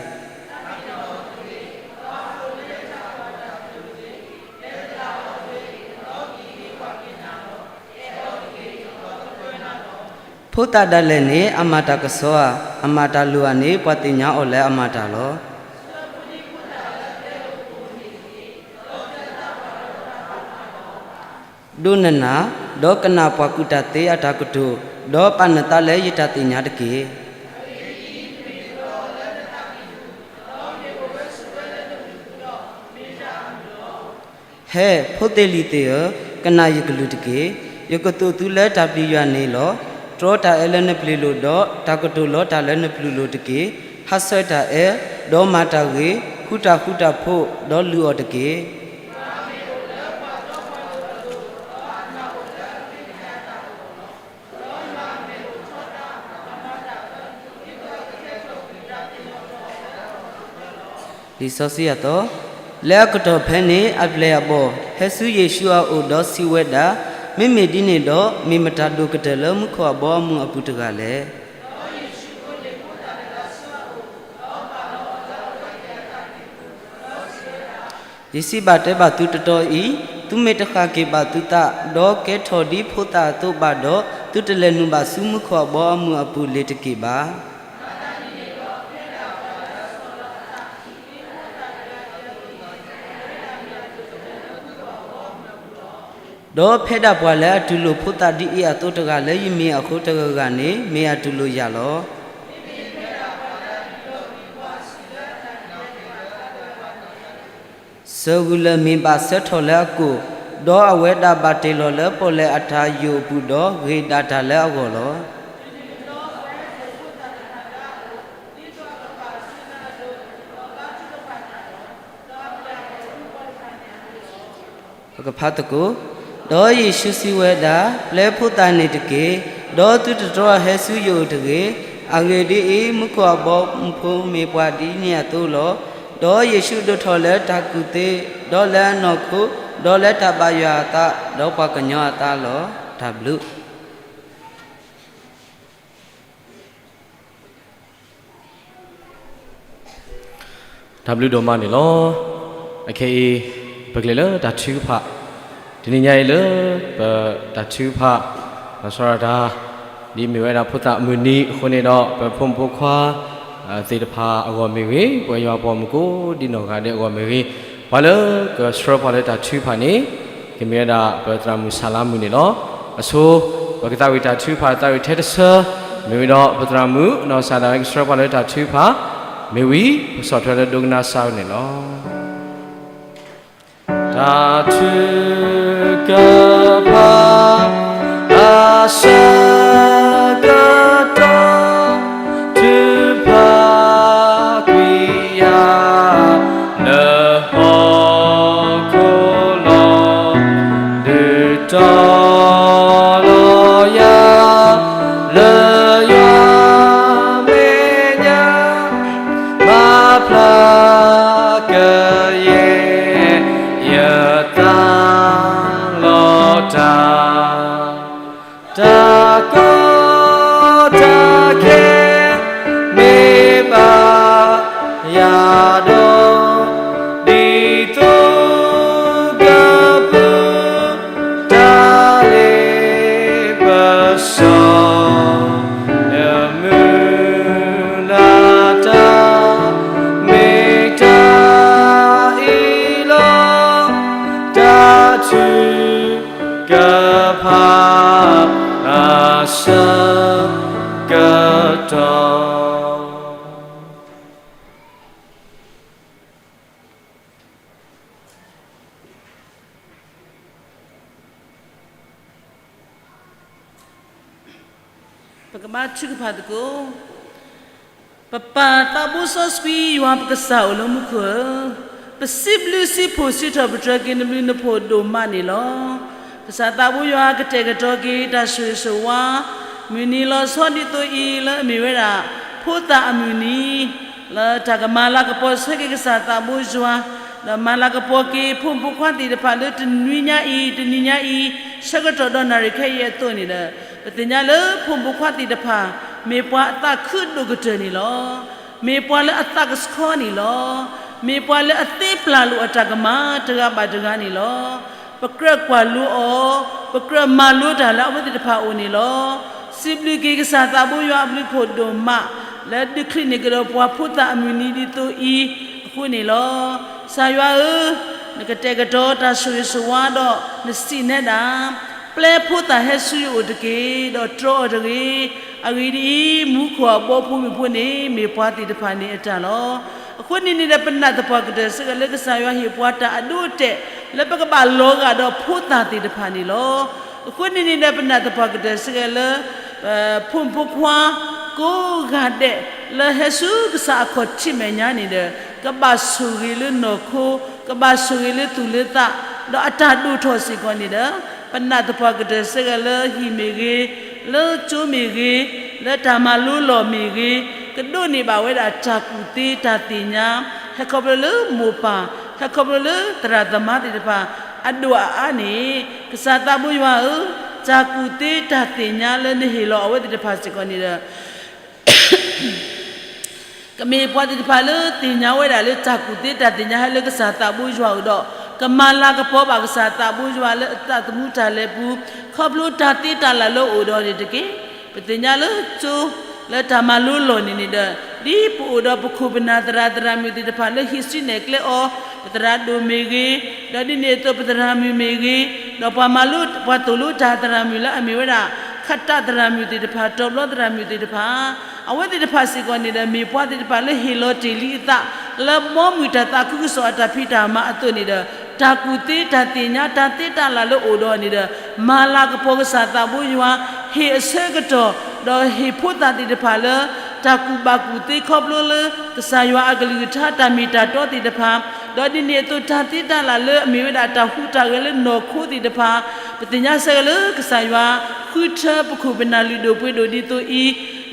ဖိသၣ်ဒၣ်လဲာ်န့ၣ် အမၤတၢ်ကစီၣ်ဧါ, အမၤတၢ်လိၣ်ဧါန့ၣ် ပှၤသ့ၣ်ညါအီၤလၢအမၤတၢ်လီၤ. ဒိးနနၢ်, ဒီးကနၣ်ပှၤကူၣ်တၢ်သ့အတၢ်ကတိၤ, ဒီးပာ်နသးလၢယတၢ်သ့ၣ်ညါတက့ၢ်. ဟဲ, ဖိသ့ၣ်လံၤသ့ၣ်ဧၢ, ကနၣ်ယကလုၢ်တက့ၢ်. ယကသိၣ်သုလၢတၢ်ပျံၤယွၤန့ၣ်လီၤ. တြီတၢ်အၢလၢနပျ့ၤလိာ်ဒီး တၢ်ကတိၤလီတၢ်လၢနပျုၤလိာ်တက့ၢ်. ဟးဆှဲးတၢ်အၢ, ဒီးမၤတၢ်ဂ့ၤ, ဃုတၢ်ဃူတၢ်ဖိး, ဒီးလုၢ်အီၣ်တက့ၢ်. လံာ်စီဆှံအသီ, လၢအကတီၢ်ဖဲန့ၣ် အပျဲၢ်အဘီၣ်ဟဲဆူယ့ၣ်ၡူးအအိၣ်ဒီးစံးဝဲဒၣ်, မ့မ့ၢ်ဒ်န့ၣ်ဒီး မ့ၢ်မတၤဒိၣ်ကတၢၢ်လၢမူခိၣ်အဘီအမုၢ်အပူၤတဂၤလဲၣ်. ယစံးဘၣ်တဲဘၣ်သုတတီအံၤ, သုမ့ၢ်တဃၣ်က့ၤဘၣ်သုသး, ဒီးကဲထီၣ်ဒ်ဖိသၣ်အသိးဘၣ်ဒီး, သုတလဲၤနုာ်ဘၣ်ဆူမူခိၣ်အဘီအမုၢ်အပူၤလၢၤတက့ၢ်ဘၣ်. ဒီးဖဲဒၣ်ပှၤလၢအတူၢ်လိာ်ဖိသၣ်ဒ်အံၤအသိးတဂၤလၢယမံၤအဃိတဂၤဂၤန့ၣ် မ့ၢ်အတူၢ်လိာ်ယၤလီၤ. စၢၤဂုၢ်လၢၢ်မ့ၢ်ဘၣ်ဆၢထီၣ်လၢအကိၣ်, ဒီးအဝဲဒၣ်ဘၣ်တ့ၢ်လီၤလၢပီၣ်လဲၣ်အတၢ်ယိာ်အပူၤဒီး ဂ့ၤဒၣ်တၢ်လၢအဂီၢ်လီၤ. ပကဖးသကိး, ဒီးယ့ၣ်ၡူးစံးဝဲဒၣ်, ပျဲဖိသၣ်န့ၣ်တက့ၢ်, ဒီးသုတတြီအဟဲဆူယအိၣ်တဂ့ၤ. အဂ့ၢ်ဒ်အံၤ, မူခိၣ်အဘီအမုၢ်ဖိမ့ၢ်ပှၤဒ်န့ၣ်အသိးလီၤ. ဒီးယ့ၣ်ၡူးဒိၣ်ထီၣ်လၢတၢ်ကူၣ်သ့, ဒီးလၢအနီၢ်ခိ, ဒီးလၢတၢ်ဘၣ်ယွၤအသး, ဒီးပှၤကညီအသးလီၤ. တၢ်ဘျုး တၢ်ဘျုးဒိၣ်မးန့ၣ်လီၤ. အခဲအံၤ ပကလဲၤလၢတၢ်ထုကဖၣ်, တနံၤညါအံၤလၢ ပတၢ်ထုကဖၣ် လီၤဆီဒၣ်တၢ် ဒ်မ့ၢ်ဝဲဒၣ်ဖိသၣ်အမုၢ်နံၤအဃိန့ၣ်ဒီး ပဖိမုၣ်ဖိခွါသ့ၣ်တဖၣ်အဂီၢ်မ့ၢ်ဂ့ၤ, ပှၤယွၤပှၤမုၣ်ကိးဒံနီၢ်ဂၤဒဲးအဂီၢ်မ့ၢ်ဂ့ၤ, ပှၤလၢကဆှၢပှၤလၢတၢ်ထုကဖၣ်န့ၣ် ကမ့ၢ်ဝဲဒၣ်ပသရၣ်မုၣ်ဆၣ်လါမုၣ်န့ၣ်လီၤ. အဆိ ပကသးဝံၣ်တၢ်ထုကဖၣ်သးဝံၣ်ထဲတဆၢ, မ့ၢ်ဝံၤဒီး ပသရၣ်မုၣ်နီၢ်စၢ်ဒၣ်ဝဲကဆှၢပှၤလၢတၢ်ထုကဖၣ်, မ့ၢ်ဝံၤ ပကဆီၣ်ထွဲလၢဒိကနၣ်စၢ်န့ၣ်လီၤ. တၢ်ထုကဖၣ် အဆၢကတီၢ် ထုကဖၣ်ကွံာ်ယၤ လၢဟီၣ်ခိၣ်လီၤ. ဒုးတီၤလီၤယၤ လၢယွၤမဲာ်ညါ မၤဖျါကယဲၢ် ယသးလီၤတၢ်, တၢ်ကီတၢ်ခဲ မ့ၢ်ဘၣ်ယၤဒီး ဒ်သိးကပူၤ တၢ်လ့ပစီ လၢမုၢ်လၢ်တၢ် မ့ၢ်တၢ်အံၤလီၤ. တၢ်ထုကဖၣ် အဆၢကတီၢ် ပကဘါထုကဖၣ်သကိး. ပပၢ်သးဘိစီဆှံယွၤပကစၢ် အိၣ်လၢမူခိၣ်ဧၢ, ပစံးဘျုးစံးဖှိၣ်စံးထီၣ်ပတြၢၤက့ၤနဘျုးနဖှိၣ်ဒိၣ်မးန့ၣ်လီၤ. ကစၢ်သးဘိယွၤကတဲာ်ကတီၤက့ၤတၢ်ဆိၣ်ဂ့ၤဆိၣ်ဝါ မုၢ်နံၤလီၤဆီဒ်သိးအံၤ လၢအမ့ၢ်ဝဲဒၣ် ဖိသၣ်အမုၢ်နံၤ လၢတၢ်ကမၤလၤကပီၤဆှၢက့ၤကစၢ်သးဘိယွၤ, ဒီးမၤလၤကပီၤက့ၤဖိမုၣ်ဖိခွါသ့ၣ်တဖၣ်လၢတနွံညါအံၤ တနံၤညါအံၤ ဆၢကတီၢ်ဒီးနၣ်ရံၣ်ခဲအံၤအသိးန့ၣ်ဒီး, ပသ့ၣ်ညါလၢဖိမုၣ်ဖိခွါသ့ၣ်တဖၣ် မ့ၢ်ပှၤအသးခုဒိၣ်ကတၢၢ်န့ၣ်လီၤ. မ့ၢ်ပှၤလၢအသးကဆှီန့ၣ်လီၤ. မ့ၢ်ပှၤလၢအသ့ပျၢ်လိာ်အတၢ်ကမၣ်တဂၤဘၣ်တဂၤန့ၣ်လီၤ. ပကြၢးကွၢ်လိအီၤ, ပကြၢးမၤလိတၢ်လၢအဝဲသ့ၣ်တဖၣ်အအိၣ်န့ၣ်လီၤ. စံးဘျုးက့ၤကစၢ်သးဘိယွၤအဘျုးဖှိၣ်ဒိၣ်မး လၢဒုးချံးန့ၢ်ကဒီးပှၤဖိသၣ်အမုၢ်နံၤဒ်သိးအံၤအဃိန့ၣ်လီၤ. ကစၢ်ယွၤဧၢ, နကတဲာ်ကတီၤတၢ်ဆိၣ်ဂ့ၤဆိၣ်ဝါဒီးနစံးနဲဒၣ်, ပျဲဖိသၣ်ဟဲဆူယအိၣ်တက့ၢ်, ဒီးတြီအီၤတဂ့ၤ. အဂ့ၢ်ဒ်အံၤ, မူခိၣ်အဘီဖိမုၣ်ဖိန့ၣ် မ့ၢ်ပှၤသ့ၣ်တဖၣ်န့ၣ်အတၢ်လီၤ. အဃိန့ၣ်န့ၣ်ဒီး ပနာ်သပှၢ်ကတၢၢ်စ့ၢ်ကီးလၢကစၢ်ယွၤဟ့ၣ်ပှၤတၢ်အဒိအတဲာ် လၢပကဘၣ်လီၤဂာ်ဒီးဖိသၣ်သ့ၣ်တဖၣ်န့ၣ်လီၤ. အဃိန့ၣ်န့ၣ်ဒီး ပနာ်သပှၢ်ကတၢၢ်စ့ၢ်ကီးလၢ ဖိမုၣ်ဖိခွါ ကိးဂၤဒဲး လၢဟဲဆူကစၢ်အခီၣ်ထံးမဲာ်ညါန့ၣ်ဒီး ကဘၣ်ဆိၣ်ဂ့ၤလၢနီၢ်ခိ, ကဘၣ်ဆိၣ်ဂ့ၤလၢသူၣ်လၢသး, ဒီးအတၢ်ဒိၣ်ထီၣ်စ့ၢ်ကီးန့ၣ်ဒီး ပနာ်သပှၢ်ကတၢၢ်စ့ၢ်ကီးလၢဟံၣ်မ့ၢ်ဂ့ၤ, လၢကၠိမ့ၢ်ဂ့ၤ, လၢတၢ်မၤလိလီၢ်မ့ၢ်ဂ့ၤ, ကဒိးန့ၢ်ဘၣ်ဝဲဒၣ်တၢ်ကူၣ်သ့တၢ်သ့ၣ်ညါ, ဟဲခီဖျိလၢမိၢ်ပၢ်, ဟဲခီဖျိလၢသရၣ်သမါသ့ၣ်တဖၣ် အဒိၣ်အအါန့ၣ်, ကစၢ်သးဘိယွၤဧၢ, တၢ်ကူၣ်သ့တၢ်သ့ၣ်ညါလၢနဟ့ၣ်လီၤအဝဲသ့ၣ်တဖၣ်စ့ၢ်ကီးန့ၣ်ဒီး ကမ့ၢ်ပှၤသ့ၣ်တဖၣ်လၢသ့ၣ်ညါဝဲဒၣ်လၢတၢ်ကူၣ်သ့တၢ်သ့ၣ်ညါဟဲလၢကစၢ်သးဘိယွၤအအိၣ်ဒီး ကမၤလၤကပီၤဘၣ်ကစၢ်သးဘိယွၤလၢအသးသမူတၢ်လဲၤပူၤ, ခီဖျိတၢ်သ့တၢ်လၢ်လၢအအိၣ်ဒီးန့ၣ်တက့ၢ်. ပသ့ၣ်ညါလၢကၠိ လၢတၢ်မၤလိလီၢ်န့ၣ်န့ၣ်ဒီး ဒ်ပအိၣ်ဒီးပခိၣ်ပနၢ်သရၣ်သရၣ်မုၣ်သ့ၣ်တဖၣ်လၢဟံးစုနဲၣ်ကျဲအီၤ, ပသရၣ်ဒိၣ်မ့ၢ်ဂ့ၤ, ဒီးဒ်န့ၣ်အသိးပသရၣ်မုၣ်မ့ၢ်ဂ့ၤ, ဒီးပှၤမၤလိ ပှၤသိၣ်လိတၢ်သရၣ်မုၣ်လၢအမ့ၢ်ဝဲဒၣ် ခးတၢ်သရၣ်မုၣ်သ့ၣ်တဖၣ် တီၤဘျီသရၣ်မုၣ်သ့ၣ်တဖၣ် အဝဲသ့ၣ်တဖၣ်စ့ၢ်ကီးန့ၣ်ဒီး မ့ၢ်ပှၤသ့ၣ်တဖၣ်လၢဟ့ၣ်လီၤတ့ၢ်လံအသး လၢဘီမုၢ်တၢ်သးခုကစီၣ်အတၢ်ဖံးတၢ်မၤအသိးန့ၣ်ဒီး တၢ်ကူၣ်သ့တၢ်သ့ၣ်ညါ တၢ်သ့တၢ်လၢ်လၢအအိၣ်ဒီးန့ၣ်ဒီး မၤလၤကပီၤကစၢ်သးဘိယွၤ, ဟ့ၣ်အဆၢကတီၢ်, ဒီးဟ့ၣ်ဖိသၣ်သ့ၣ်တဖၣ်လၢ တၢ်ကူၣ်ဘၣ်ကူၣ်သ့ခီဖျိလၢ ကစၢ်ယွၤအကလုၢ်ကထါတၢ်မ့ၢ်တၢ်တီသ့ၣ်တဖၣ်, ဒီးဒ်န့ၣ်အသိးတၢ်သ့တၢ်လၢ်လၢအမ့ၢ်ဝဲဒၣ်တၢ်ဟူးတၢ်ဂဲၤလၢနီၢ်ခိသ့ၣ်တဖၣ်, ပသ့ၣ်ညါစ့ၢ်ကီးလၢကစၢ်ယွၤ ဃုထၢပခိၣ်ပနၢ်လုၢ်ဒိၣ်ပှ့ၤဒိၣ်ဒ်သိးအံ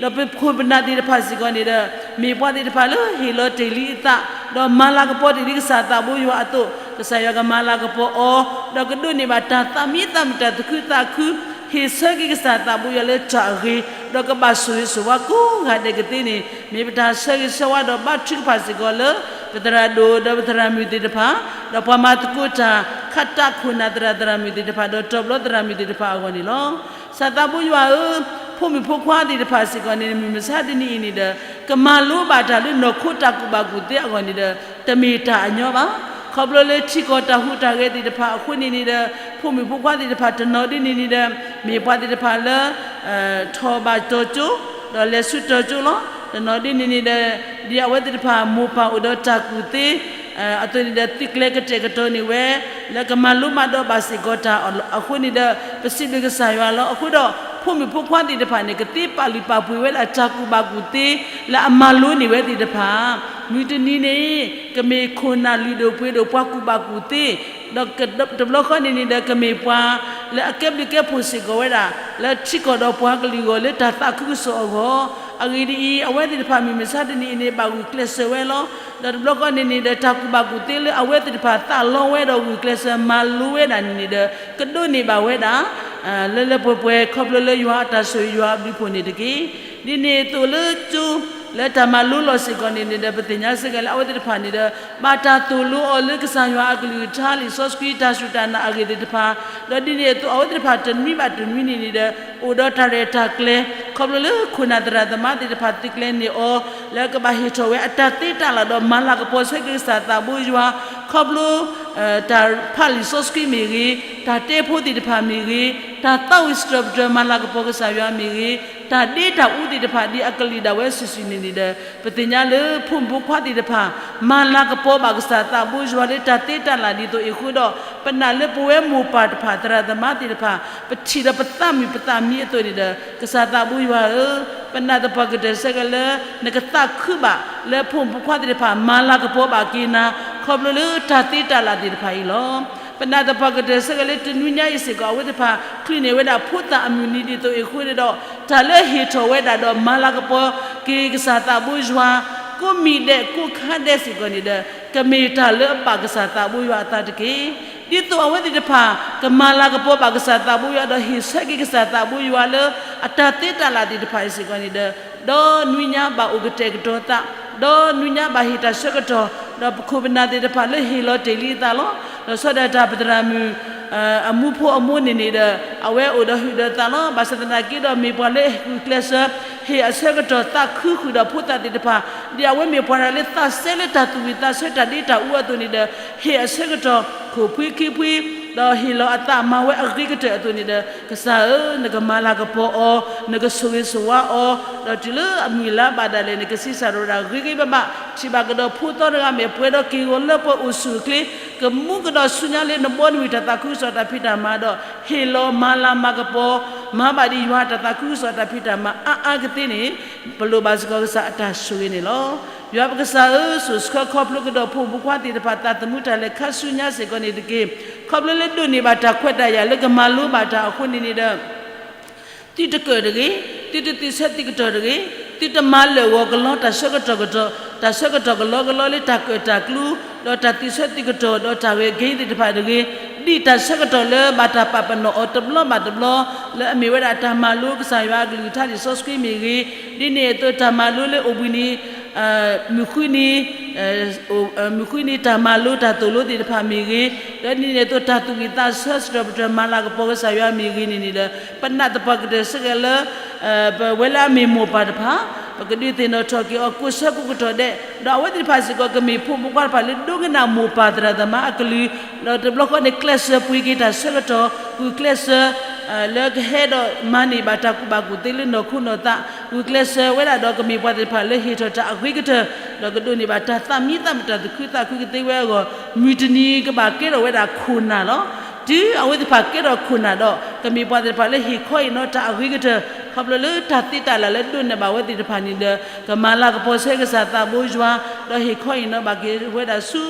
ၤ, ဒီးပခိၣ်ပနၢ်သ့ၣ်တဖၣ်စ့ၢ်ကီးန့ၣ်ဒီး မ့ၢ်ပှၤသ့ၣ်တဖၣ်လၢဟ့ၣ်လီၤတ့ၢ်လံအသး, ဒီးမၤလၤကပီၤတ့ၢ်လံကစၢ်သးဘိယွၤအသိး, ကစၢ်ယွၤကမၤလၤကပီၤအီၤ, ဒီးကဒိးန့ၢ်ဘၣ်တၢ်သးမံသးမုာ်တၢ်သူၣ်ခုသးခု, ဟ့ၣ်ဆၢက့ၤကစၢ်သးဘိယွၤလၢတၢ်အဂ့ၤ, ဒီးကဘၣ်ဆိၣ်ဂ့ၤဆိၣ်ဝါကိးဂၤဒဲးကသ့န့ၣ် မ့ၢ်ပတၢ်ဆၢဂ့ၤဆၢဝါဒီးဘါထုကဖၣ်စ့ၢ်ကီးလၢ ပသရၣ်ဒိၣ်ဒီးပသရၣ်မုၣ်သ့ၣ်တဖၣ်, ဒီးပှၤမၤသကိးတၢ် ခးတၢ်ခိၣ်နၢ်သရၣ်သရၣ်မုၣ်သ့ၣ်တဖၣ် ဒီးတီၤဘျီသရၣ်မုၣ်သ့ၣ်တဖၣ်အဂီၢ်န့ၣ်လီၤ. ကစၢ်သးဘိယွၤဧၢ, ဖိမုၣ်ဖိခွါသ့ၣ်တဖၣ်စ့ၢ်ကီးန့ၣ် မုၢ်မဆါတနံၤအံၤန့ၣ်ဒီး ကမၤလိဘၣ်တၢ်လၢနီၢ်ခိတၢ်ကူၣ်ဘၣ်ကူၣ်သ့အဂီၢ်န့ၣ်ဒီး တမ့ၢ်တၢ်အညီဘၣ်. ခီဖျိလၢထံကီၢ်တၢ်ဟူးတၢ်ဂဲၤသ့ၣ်တဖၣ်အဃိန့ၣ်န့ၣ်ဒီး ဖိမုၣ်ဖိခွါသ့ၣ်တဖၣ်တနီၤဒ်န့ၣ်န့ၣ်ဒီး မ့ၢ်ပှၤသ့ၣ်တဖၣ်လၢ ထီၣ်ဘၣ်တီၤကၠိ, ဒီးလဲၤဆူတီၤကၠိလီၤ. တနီၤဒ်န့ၣ်န့ၣ်ဒီး ဒ်အဝဲသ့ၣ်တဖၣ်မိၢ်ပၢ်အိၣ်ဒီးတၢ်ကူၣ်သ့ အသိးန့ၣ်ဒီးသုးကျဲၤကတဲာ်ကတီၤန့ၢ်ဝဲ လၢကမၤလိမၤဒိးဘၣ်စ့ၢ်ကီးတၢ်အဃိန့ၣ်ဒီး ပစံးဘျုးကစၢ်ယွၤလီၤ. အဃိဒီး ဖိမုၣ်ဖိခွါသ့ၣ်တဖၣ်န့ၣ် ကသ့ပာ်လုၢ်ပာ်ပှ့ၤဝဲဒၣ်တၢ်ကူၣ်ဘၣ်ကူၣ်သ့ လၢအမၤလိန့ၢ်ဝဲသ့ၣ်တဖၣ် မုၢ်တနံၤန့ၣ် ကမ့ၢ်ခိၣ်နၢ်လုၢ်ဒိၣ်ပှ့ၤဒိၣ်ပှၤကူၣ်ဘၣ်ကူၣ်သ့, ဒီးတဘျီဃီန့ၣ်န့ၣ်ဒီး ကမ့ၢ်ပှၤလၢအကဲဘျုးကဲဖှိၣ်စ့ၢ်ကီးဝဲဒၣ် လၢထံကီၢ်ဒီးပှၤကလုာ်အဂီၢ်လၢတၢ်သးခုကစီၣ်အဂီၢ်, အဂ့ၢ်ဒ်အံၤ, အဝဲသ့ၣ်တဖၣ်မုၢ်မဆါတနံၤအံၤန့ၣ် ဘၣ်ဂုာ်ကျဲးစၢးဝဲလီၤ. ဒီးတဘျီဃီန့ၣ်န့ၣ်ဒီး တၢ်ကူၣ်ဘၣ်ကူၣ်သ့လၢအဝဲသ့ၣ်တဖၣ်သးလီဝဲဒီးဂုာ်ကျဲးစၢးမၤလိဝဲဒၣ်န့ၣ်န့ၣ်ဒီး ကဒိးန့ၢ်ဘၣ်ဝဲဒၣ် လၢလၢပှဲၤပှဲၤ ခီဖျိလၢယွၤအတၢ်ဆိၣ်ဂ့ၤယွၤအဘျုးအဖှိၣ်န့ၣ်တက့ၢ်. ဒ်န့ၣ်အသိးလၢကၠိ လၢတၢ်မၤလိလီၢ်စ့ၢ်ကီးန့ၣ်န့ၣ်ဒီး ပသ့ၣ်ညါစ့ၢ်ကီးလၢအဝဲသ့ၣ်တဖၣ်န့ၣ်ဒီး ဘၣ်တၢ်သိၣ်လိအီၤလၢကစၢ်ယွၤအကလုၢ်ကထါ လံာ်စီဆှံ တၢ်စူၢ်တၢ်နာ်အဂ့ၢ်သ့ၣ်တဖၣ်, ဒီးဒ်န့ၣ်အသိးအဝဲသ့ၣ်တဖၣ်တနွံဘၣ်တနွံန့ၣ်န့ၣ်ဒီး အိၣ်ဒီးတၢ်ရဲၣ်တၢ်ကျဲၤ ခီဖျိလၢခိၣ်နၢ်သရၣ်သမါသ့ၣ်တဖၣ်သုးကျဲၤန့ၢ်အီၤ လၢကဘၣ်ဟ့ၣ်ထီၣ်ဝဲအတၢ်သ့တၢ်လၢ်ဒီးမၤလၤကပီၤဆၢက့ၤကစၢ်သးဘိယွၤ ခီဖျိ တၢ်ဖးလံာ်စီဆှံမ့ၢ်ဂ့ၤ, တၢ်တဲဖိသ့ၣ်တဖၣ်မ့ၢ်ဂ့ၤ, တၢ်သးဝံၣ်စတြၢၣ်ပတြၢၣ်မၤလၤကပီၤကစၢ်ယွၤမ့ၢ်ဂ့ၤ, တၢ်ဒ့တၢ်အူသ့ၣ်တဖၣ်ဒ်အကလုၢ်ဒၣ်ဝဲစုာ်စုာ်န့ၣ်န့ၣ်ဒီး ပသ့ၣ်ညါလၢဖိမုၣ်ဖိခွါသ့ၣ်တဖၣ် မၤလၤကပီၤဘၣ်ကစၢ်သးဘိယွၤလၢတၢ်သ့တၢ်လၢ်ဒ်သိးအံၤအဃိဒီး ပနာ်လၢပဝဲမိၢ်ပၢ်တဖၣ်သရၣ်သမါသ့ၣ်တဖၣ် ပထံၣ်ဒီးပသးမုာ်ပသးမံအသိးန့ၣ်ဒီး ကစၢ်သးဘိယွၤဧၢ, ပနာ်သပှၢ်ကတၢၢ်ဆၢက့ၤလၢ နကသးခုဘၣ်လၢဖိမုၣ်ဖိခွါသ့ၣ်တဖၣ် မၤလၤကပီၤဘၣ်က့ၤနၤ ခီဖျိလၢတၢ်သ့တၢ်လၢ်သ့ၣ်တဖၣ်အံၤလီၤ. ပနာ်သပှၢ်ကတၢၢ်ဆၢက့ၤလၢတနွံညါအံၤစ့ၢ်ကီး အဝဲသ့ၣ်တဖၣ်ချုးန့ၢ်ဝဲဒၣ်ဖိသၣ်အမုၢ်နံၤဒ်သိးအံၤအဃိန့ၣ်ဒီး တၢ်လၢဟ့ၣ်ထီၣ်ဝဲဒၣ်ဒီးမၤလၤကပီၤက့ၤကစၢ်သးဘိယွၤ ကိးမံၤဒဲးကိးခါဒဲးစ့ၢ်ကီးန့ၣ်ဒီး ကမ့ၢ်တၢ်လၢအဘၣ်ကစၢ်သးဘိယွၤအသးတက့ၢ်. ဒ်သိးအဝဲသ့ၣ်တဖၣ် ကမၤလၤကပီၤဘၣ်ကစၢ်သးဘိယွၤ ဒီးဟ့ၣ်ဆၢက့ၤကစၢ်သးဘိယွၤလၢ အတၢ်သ့တၢ်လၢ်သ့ၣ်တဖၣ်အံၤစ့ၢ်ကီးန့ၣ်ဒီး ဒီနွံညါဘၣ်အိၣ်ကတဲာ်ကတီၤသး, ဒီနွံညါဘၣ်ဟ့ၣ်တၢ်ဆၢကတီၢ်, ဒီးပခိၣ်ပနၢ်သ့ၣ်တဖၣ်လၢဟ့ၣ်လီၤတ့ၢ်လံအသးလီၤ. ဒီးဆီဒၣ်တၢ်ပသရၣ်မုၣ် အမူဖိအမိၢ်န့ၣ်န့ၣ်ဒီး အဝဲအိၣ်ဒီးဟုၣ်ဒီးသးလီၤ. ဘၣ်ဆၣ်သနာ်က့ဒီး မ့ၢ်ပှၤလၢဂုာ်ကျဲးစၢး ဟ့ၣ်အဆၢကတီၢ်သးခုဃုာ်ဒီးဖိသၣ်သ့ၣ်တဖၣ်, ဒ်အဝဲမ့ၢ်ပှၤတဂၤလၢသးစဲလၢတၢ်သူၣ်ဝံၣ်သးဆၢတၢ်ဒ့တၢ်အူအသိးန့ၣ်ဒီး, ဟ့ၣ်အဆၢကတီၢ်ခိၣ်ဖှံခံဖှံ, ဒီးဟ့ၣ်လီၤအသးမၤဝဲအဂ့ၤကတၢၢ်အသိးန့ၣ်ဒီး, ကစၢ်ဧၢ, နကမၤလၤကပီၤအီၤ, နကဆိၣ်ဂ့ၤဆိၣ်ဝါအီၤ, ဒီးတုၤလၢအမုၢ်လါဘၣ်ဒၣ်လဲာ်န့ၣ် ကဆံးစၢ်ဒီးဝဲဒၣ်ဂ့ၤဂ့ၤဘၣ်ဘၣ်, ထံၣ်ဘၣ်ကဒီးဖိသီတဂၤမ့ၢ်ပှဲၤဒီးက့ၢ်ဂီၤလၢပှဲၤအိၣ်ဆူၣ်အိၣ်ချ့, ကမူကဒီးဆူညါလၢနဘီနမုၢ်တၢ်သးခုကစီၣ်တၢ်ဖံးတၢ်မၤဒီး, ဟ့ၣ်လီၤမၤလၤမၤကပီၤ, မၤဘၣ်ဒ်ယွၤတၢ်သးခုကစီၣ်တၢ်ဖံးတၢ်မၤအါအါကသ့န့ၣ်, ပလိၣ်ဘၣ်စ့ၢ်ကီးကစၢ်အတၢ်ဆိၣ်ဂ့ၤန့ၣ်လီၤ. ယွၤပကစၢ်ဧၢ, စိၣ်ဆှၢခီဖျိကဒီးဖိမုၣ်ဖိခွါသ့ၣ်တဖၣ်သးသမူတၢ်လဲၤခါဆူညါစ့ၢ်ကီးန့ၣ်တက့ၢ်. ခီဖျိလၢဒိးန့ၢ်ဘၣ်တၢ်ခွဲးတၢ်ယာ်လၢကမၤလိဘၣ်တၢ်အဃိန့ၣ်န့ၣ်ဒီး သုတကၢၣ်တဂ့ၤ, သုတသုးဆၢသုးကတီၢ်တဂ့ၤ, သုတမၤလၢာ်ဂီၤကလီတၢ်ဆၢကတီၢ်ကတီၢ်, တၢ်ဆၢကတီၢ်ကလီကလီလၢတၢ်ကၢၣ်တၢ်ကျူ, ဒီးတၢ်သုးဆၢသုးကတီၢ်ဒီးတၢ်ဂဲၤက့ၤသ့ၣ်တဖၣ်တဂ့ၤ, ဒ်တၢ်ဆၢကတီၢ်လၢဘၣ်တၢ်ပာ်ပနီၣ်အီၤတဘျီဘၣ်တဘျီ, လၢအမ့ၢ်ဝဲဒၣ်တၢ်မၤလိကစၢ်ယွၤအကလုၢ်ကထါလံာ်စီဆှံမ့ၢ်ဂ့ၤ, ဒ်န့ၣ်အသိးတၢ်မၤလိလၢအိၣ်ဘှံးနံၤ မုၢ်ဃုနံၤ မုၢ်ဃုနံၤတၢ်မၤလိတၢ်သိၣ်လိသ့ၣ်တဖၣ်မ့ၢ်ဂ့ၤ, ဒီးဒ်န့ၣ်အသိးတၢ်သူၣ်ဝံၣ်သးဆၢစံးထီၣ်ပတြၢၤမၤလၤကပီၤကစၢ်ယွၤမ့ၢ်ဂ့ၤန့ၣ်န့ၣ်ဒီး, ပနာ်သပှၢ်ကတၢၢ်စ့ၢ်ကီးလၢ ပဝဲလၢအမ့ၢ်မိၢ်ပၢ်တဖၣ်, ပကဒုးသ့ၣ်နီၣ်ထီၣ်က့ၤအီၤကိးဆၢကိးကတီၢ်ဒဲး, ဒီးအဝဲသ့ၣ်တဖၣ်စ့ၢ်ကီးကမ့ၢ်ဖိမုၣ်ဖိခွါတဖၣ်လၢဒိကနၣ်မိၢ်ပၢ်သရၣ်သမါအကလုၢ်, ဒီးတဘျီဃီန့ၣ် ကျဲးစၢးပှ့ၤက့ၤတၢ်ဆၢကတီၢ်, ဂုာ်ကျဲးစၢး လၢကဟဲဒီးမၤန့ၢ်ဘၣ်တၢ်ကူၣ်ဘၣ်ကူၣ်သ့လၢနီၢ်ခိနီၢ်သး, ဂုာ်ကျဲးစၢးဝဲဒၣ်ဒီးကမ့ၢ်ပှၤသ့ၣ်တဖၣ်လၢဟ့ၣ်ထီၣ်တၢ်အဂ့ၤကတၢၢ်, ဒီးကဒိးန့ၢ်ဘၣ်တၢ်သးမံသးမုာ်တၢ်သူၣ်ခုသးခုကသ့ဝဲအဂီၢ်, မုၢ်တနံၤကဘၣ်ကဲထီၣ်ဝဲဒၣ်ခိၣ်နၢ်လီၤ. တုၤအဝဲသ့ၣ်တဖၣ်ကဲထီၣ်ခိၣ်နၢ်ဒီး ကမ့ၢ်ပှၤသ့ၣ်တဖၣ်လၢဟ့ၣ်ခီဟ့ၣ်နီၤတၢ်အဂ့ၤကတၢၢ်, ခီဖျိလၢတၢ်သ့တၢ်လၢ်လၢဒိးန့ၢ်ဘၣ်ဝဲသ့ၣ်တဖၣ်န့ၣ်ဒီး, ကမၤလၤကပီၤဆၢကစၢ်သးဘိယွၤ, ဒီးဟ့ၣ်ခီဟ့ၣ်နီၤဘၣ်က့ၤဝဲဒၣ်ဆူ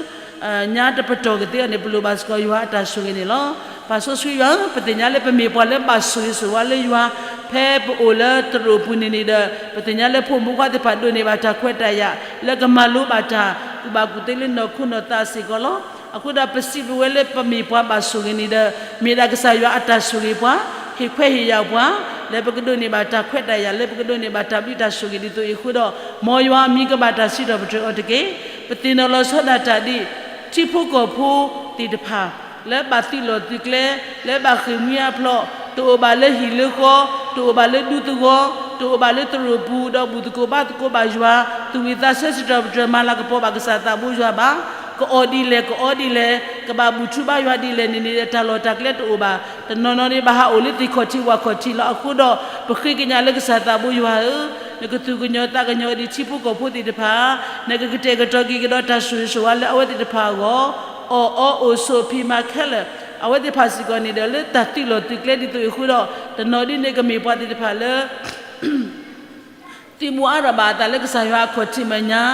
ညါတပတီၢ်ကသ့အီၤန့ၣ် ပလိၣ်ဘၣ်စ့ၢ်ကီးယွၤအတၢ်ဆိၣ်ဂ့ၤန့ၣ်လီၤ.ပၢ်စီဆှံယွၤဧၢ, ပသ့ၣ်ညါလၢပမ့ၢ်ပှၤလၢဘၣ်ဆိၣ်ဂ့ၤဆိၣ်ဝါလၢယွၤ, ဖဲပအိၣ်လၢတရူးအပူၤန့ၣ်န့ၣ်ဒီး, ပသ့ၣ်ညါလၢဖိမုၣ်ဖိခွါသ့ၣ်တဖၣ်ဒိးန့ၢ်ဘၣ်တၢ်ခွဲးတၢ်ယာ် လၢကမၤလိဘၣ်တၢ်ကူၣ်ဘၣ်ကူၣ်သ့လၢနီၢ်ခိနီၢ်သးစ့ၢ်ကီးလီၤ. အဃိဒီးပစံးဘျုးဝဲလၢပမ့ၢ်ပှၤဘၣ်ဆိၣ်ဂ့ၤန့ၣ်ဒီး, မ့ၢ်ဒၣ်ကစၢ်ယွၤအတၢ်ဆိၣ်ဂ့ၤပှၤ, ဟ့ၣ်ခွဲးဟ့ၣ်ယာ်ပှၤ, လၢပကဒိးန့ၢ်ဘၣ်တၢ်ခွဲးတၢ်ယာ် လၢပကဒိးန့ၢ်ဘၣ်တၢ်ဘျုးတၢ်ဆိၣ်ဂ့ၤဒ်သိးအံၤအဃိဒီး, မ်ယွၤအမံၤကဘၣ်တၢ်စံးထီၣ်ပတြၢၤအီၤတက့ၢ်. ပသ့ၣ်နီၣ်လီၤဆီဒၣ်တၢ်ဒ် ထံဖိကီၢ်ဖိသ့ၣ်တဖၣ် လၢဘၣ်သုးလီၢ်သုးကျဲ, လၢဘၣ်ဃ့ၢ်မှံဟးဖျိး, တအိၣ်ဘၣ်လၢဟံၣ်လၢဃီ, တအိၣ်ဘၣ်လၢဒူသဝီ, တအိၣ်ဘၣ်လၢတရူးပူၤ, ဒီးဘူၣ်သကိးဘါသကိးဘၣ်ယွၤ, သူၣ်ဝံၣ်သးဆၢစံးထီၣ်ပတြၢၤမၤလၤကပီၤဘၣ်ကစၢ်သးဘိယွၤဘၣ်, ကအီၣ်ဒ်လဲၣ် ကအီဒ်လဲၣ်, ကဘၣ်ဘူၣ်ထီၣ်ဘါယွၤဒ်လဲၣ်န့ၣ်န့ၣ်ဒီး တၢ်လီၢ်တၢ်ကျဲတအိၣ်ဘၣ်. တနီၤနီၤန့ၣ်ဘၣ်ဟးအိၣ်လၢသ့ၣ်ခီၣ်ထံးဝၣ်ခီၣ်ထံးလီၤ. အဃိဒီး ပဃ့ကညးလၢကစၢ်သးဘိယွၤဧၢ, နကသူၣ်ကညီၤသးကညီၤဒ်ထံဖိကီၢ်ဖိသ့ၣ်တဖၣ်, နကကတဲာ်ကတီၤက့ၤကဒီးတၢ်ဆိၣ်ဂ့ၤဆိၣ်ဝါလၢအဝဲသ့ၣ်တဖၣ်အဂီၢ်, အီၣ်အီအိၣ်ဆိးဖံးမၤခဲလၢာ်, အဝဲသ့ၣ်တဖၣ်စ့ၢ်ကီးန့ၣ်ဒီး လၢတၢ်သုးလီၢ်သုးကျဲဒ်သိးအံၤအဃိဒီး, တနီၤဒ်န့ၣ်ကမ့ၢ်ပှၤသ့ၣ်တဖၣ်လၢ သုးမုၢ်အါထီၣ်ဘၣ်အသးလၢကစၢ်ယွၤအခီၣ်ထံးမဲာ်ညါ,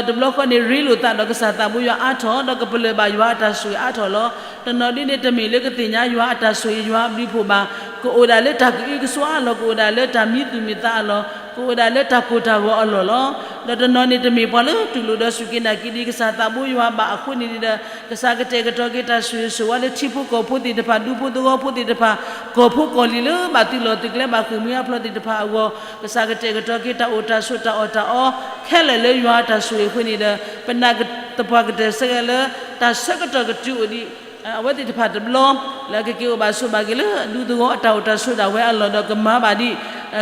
ဒီးတဘျီဃီန့ၣ် ရ့လိာ်သးဒီးကစၢ်သးဘိယွၤအါထီၣ်, ဒီးကပလၢၢ်ဘၣ်ယွၤအတၢ်ဆိၣ်ဂ့ၤအါထီၣ်လီၤ. တနီၤဒ်န့ၣ် တမ့ၢ်လၢကသ့ၣ်ညါယွၤအတၢ်ဆိၣ်ဂ့ၤယွၤအဘျုးအဖှိၣ်ဘၣ်, ကအိၣ်ဒၣ်လၢတၢ်ကအုကစွါအလီၢ်, ကအိၣ်ဒၣ်လၢတၢ်မံသူၣ်မံသးအလီၢ်, ကအိၣ်ဒၣ်လၢတၢ်ကိၢ်တၢ်ဂီၤအလီၢ်လီၤ. ဒီးတနီၤန့ၣ် တမ့ၢ်ပှၤလၢတူၢ်လိာ်ဒီးစူၢ်က့ၤနာ်က့ၤဒ်ကစၢ်သးဘိယွၤဘၣ်အဃိန့ၣ်ဒီး, ကစၢ်ကတဲာ်ကတီၤက့ၤတၢ်ဆိၣ်ဂ့ၤဆိၣ်ဝါလၢထံဖိကီၢ်ဖိသ့ၣ်တဖၣ်, ဒူဖိသဝီဖိသ့ၣ်တဖၣ်, ကီၢ်ဖိကီၢ်လံၤလၢဘၣ်သုးလီၢ်သုးကျဲဘၣ်ဃ့ၢ်မှံဟးဖျိးသ့ၣ်တဖၣ်အဂီၢ်, ကစၢ်ကတဲာ်ကတီၤက့ၤတၢ်အိၣ်တၢ်ဆိးတၢ်အီၣ်တၢ်အီခဲလၢာ်လၢယွၤအတၢ်ဆိၣ်ဂ့ၤအဃိန့ၣ်ဒီး, ပနာ်သပှၢ်ကတၢၢ်စ့ၢ်ကီးလၢ တၢ်ဆၢကတီၢ်ကတုၤအိၣ်ဒံး အဝဲသ့ၣ်တဖၣ်တဘျီ, လၢကက့ၤအိၣ်ဘၣ်ဆိးဘၣ်က့ၤလၢဒူသဝီအတၢ်အိၣ်တၢ်ဆိးဒၣ်ဝဲအလီၢ်ဒီးကမၤဘၣ်ဒံး,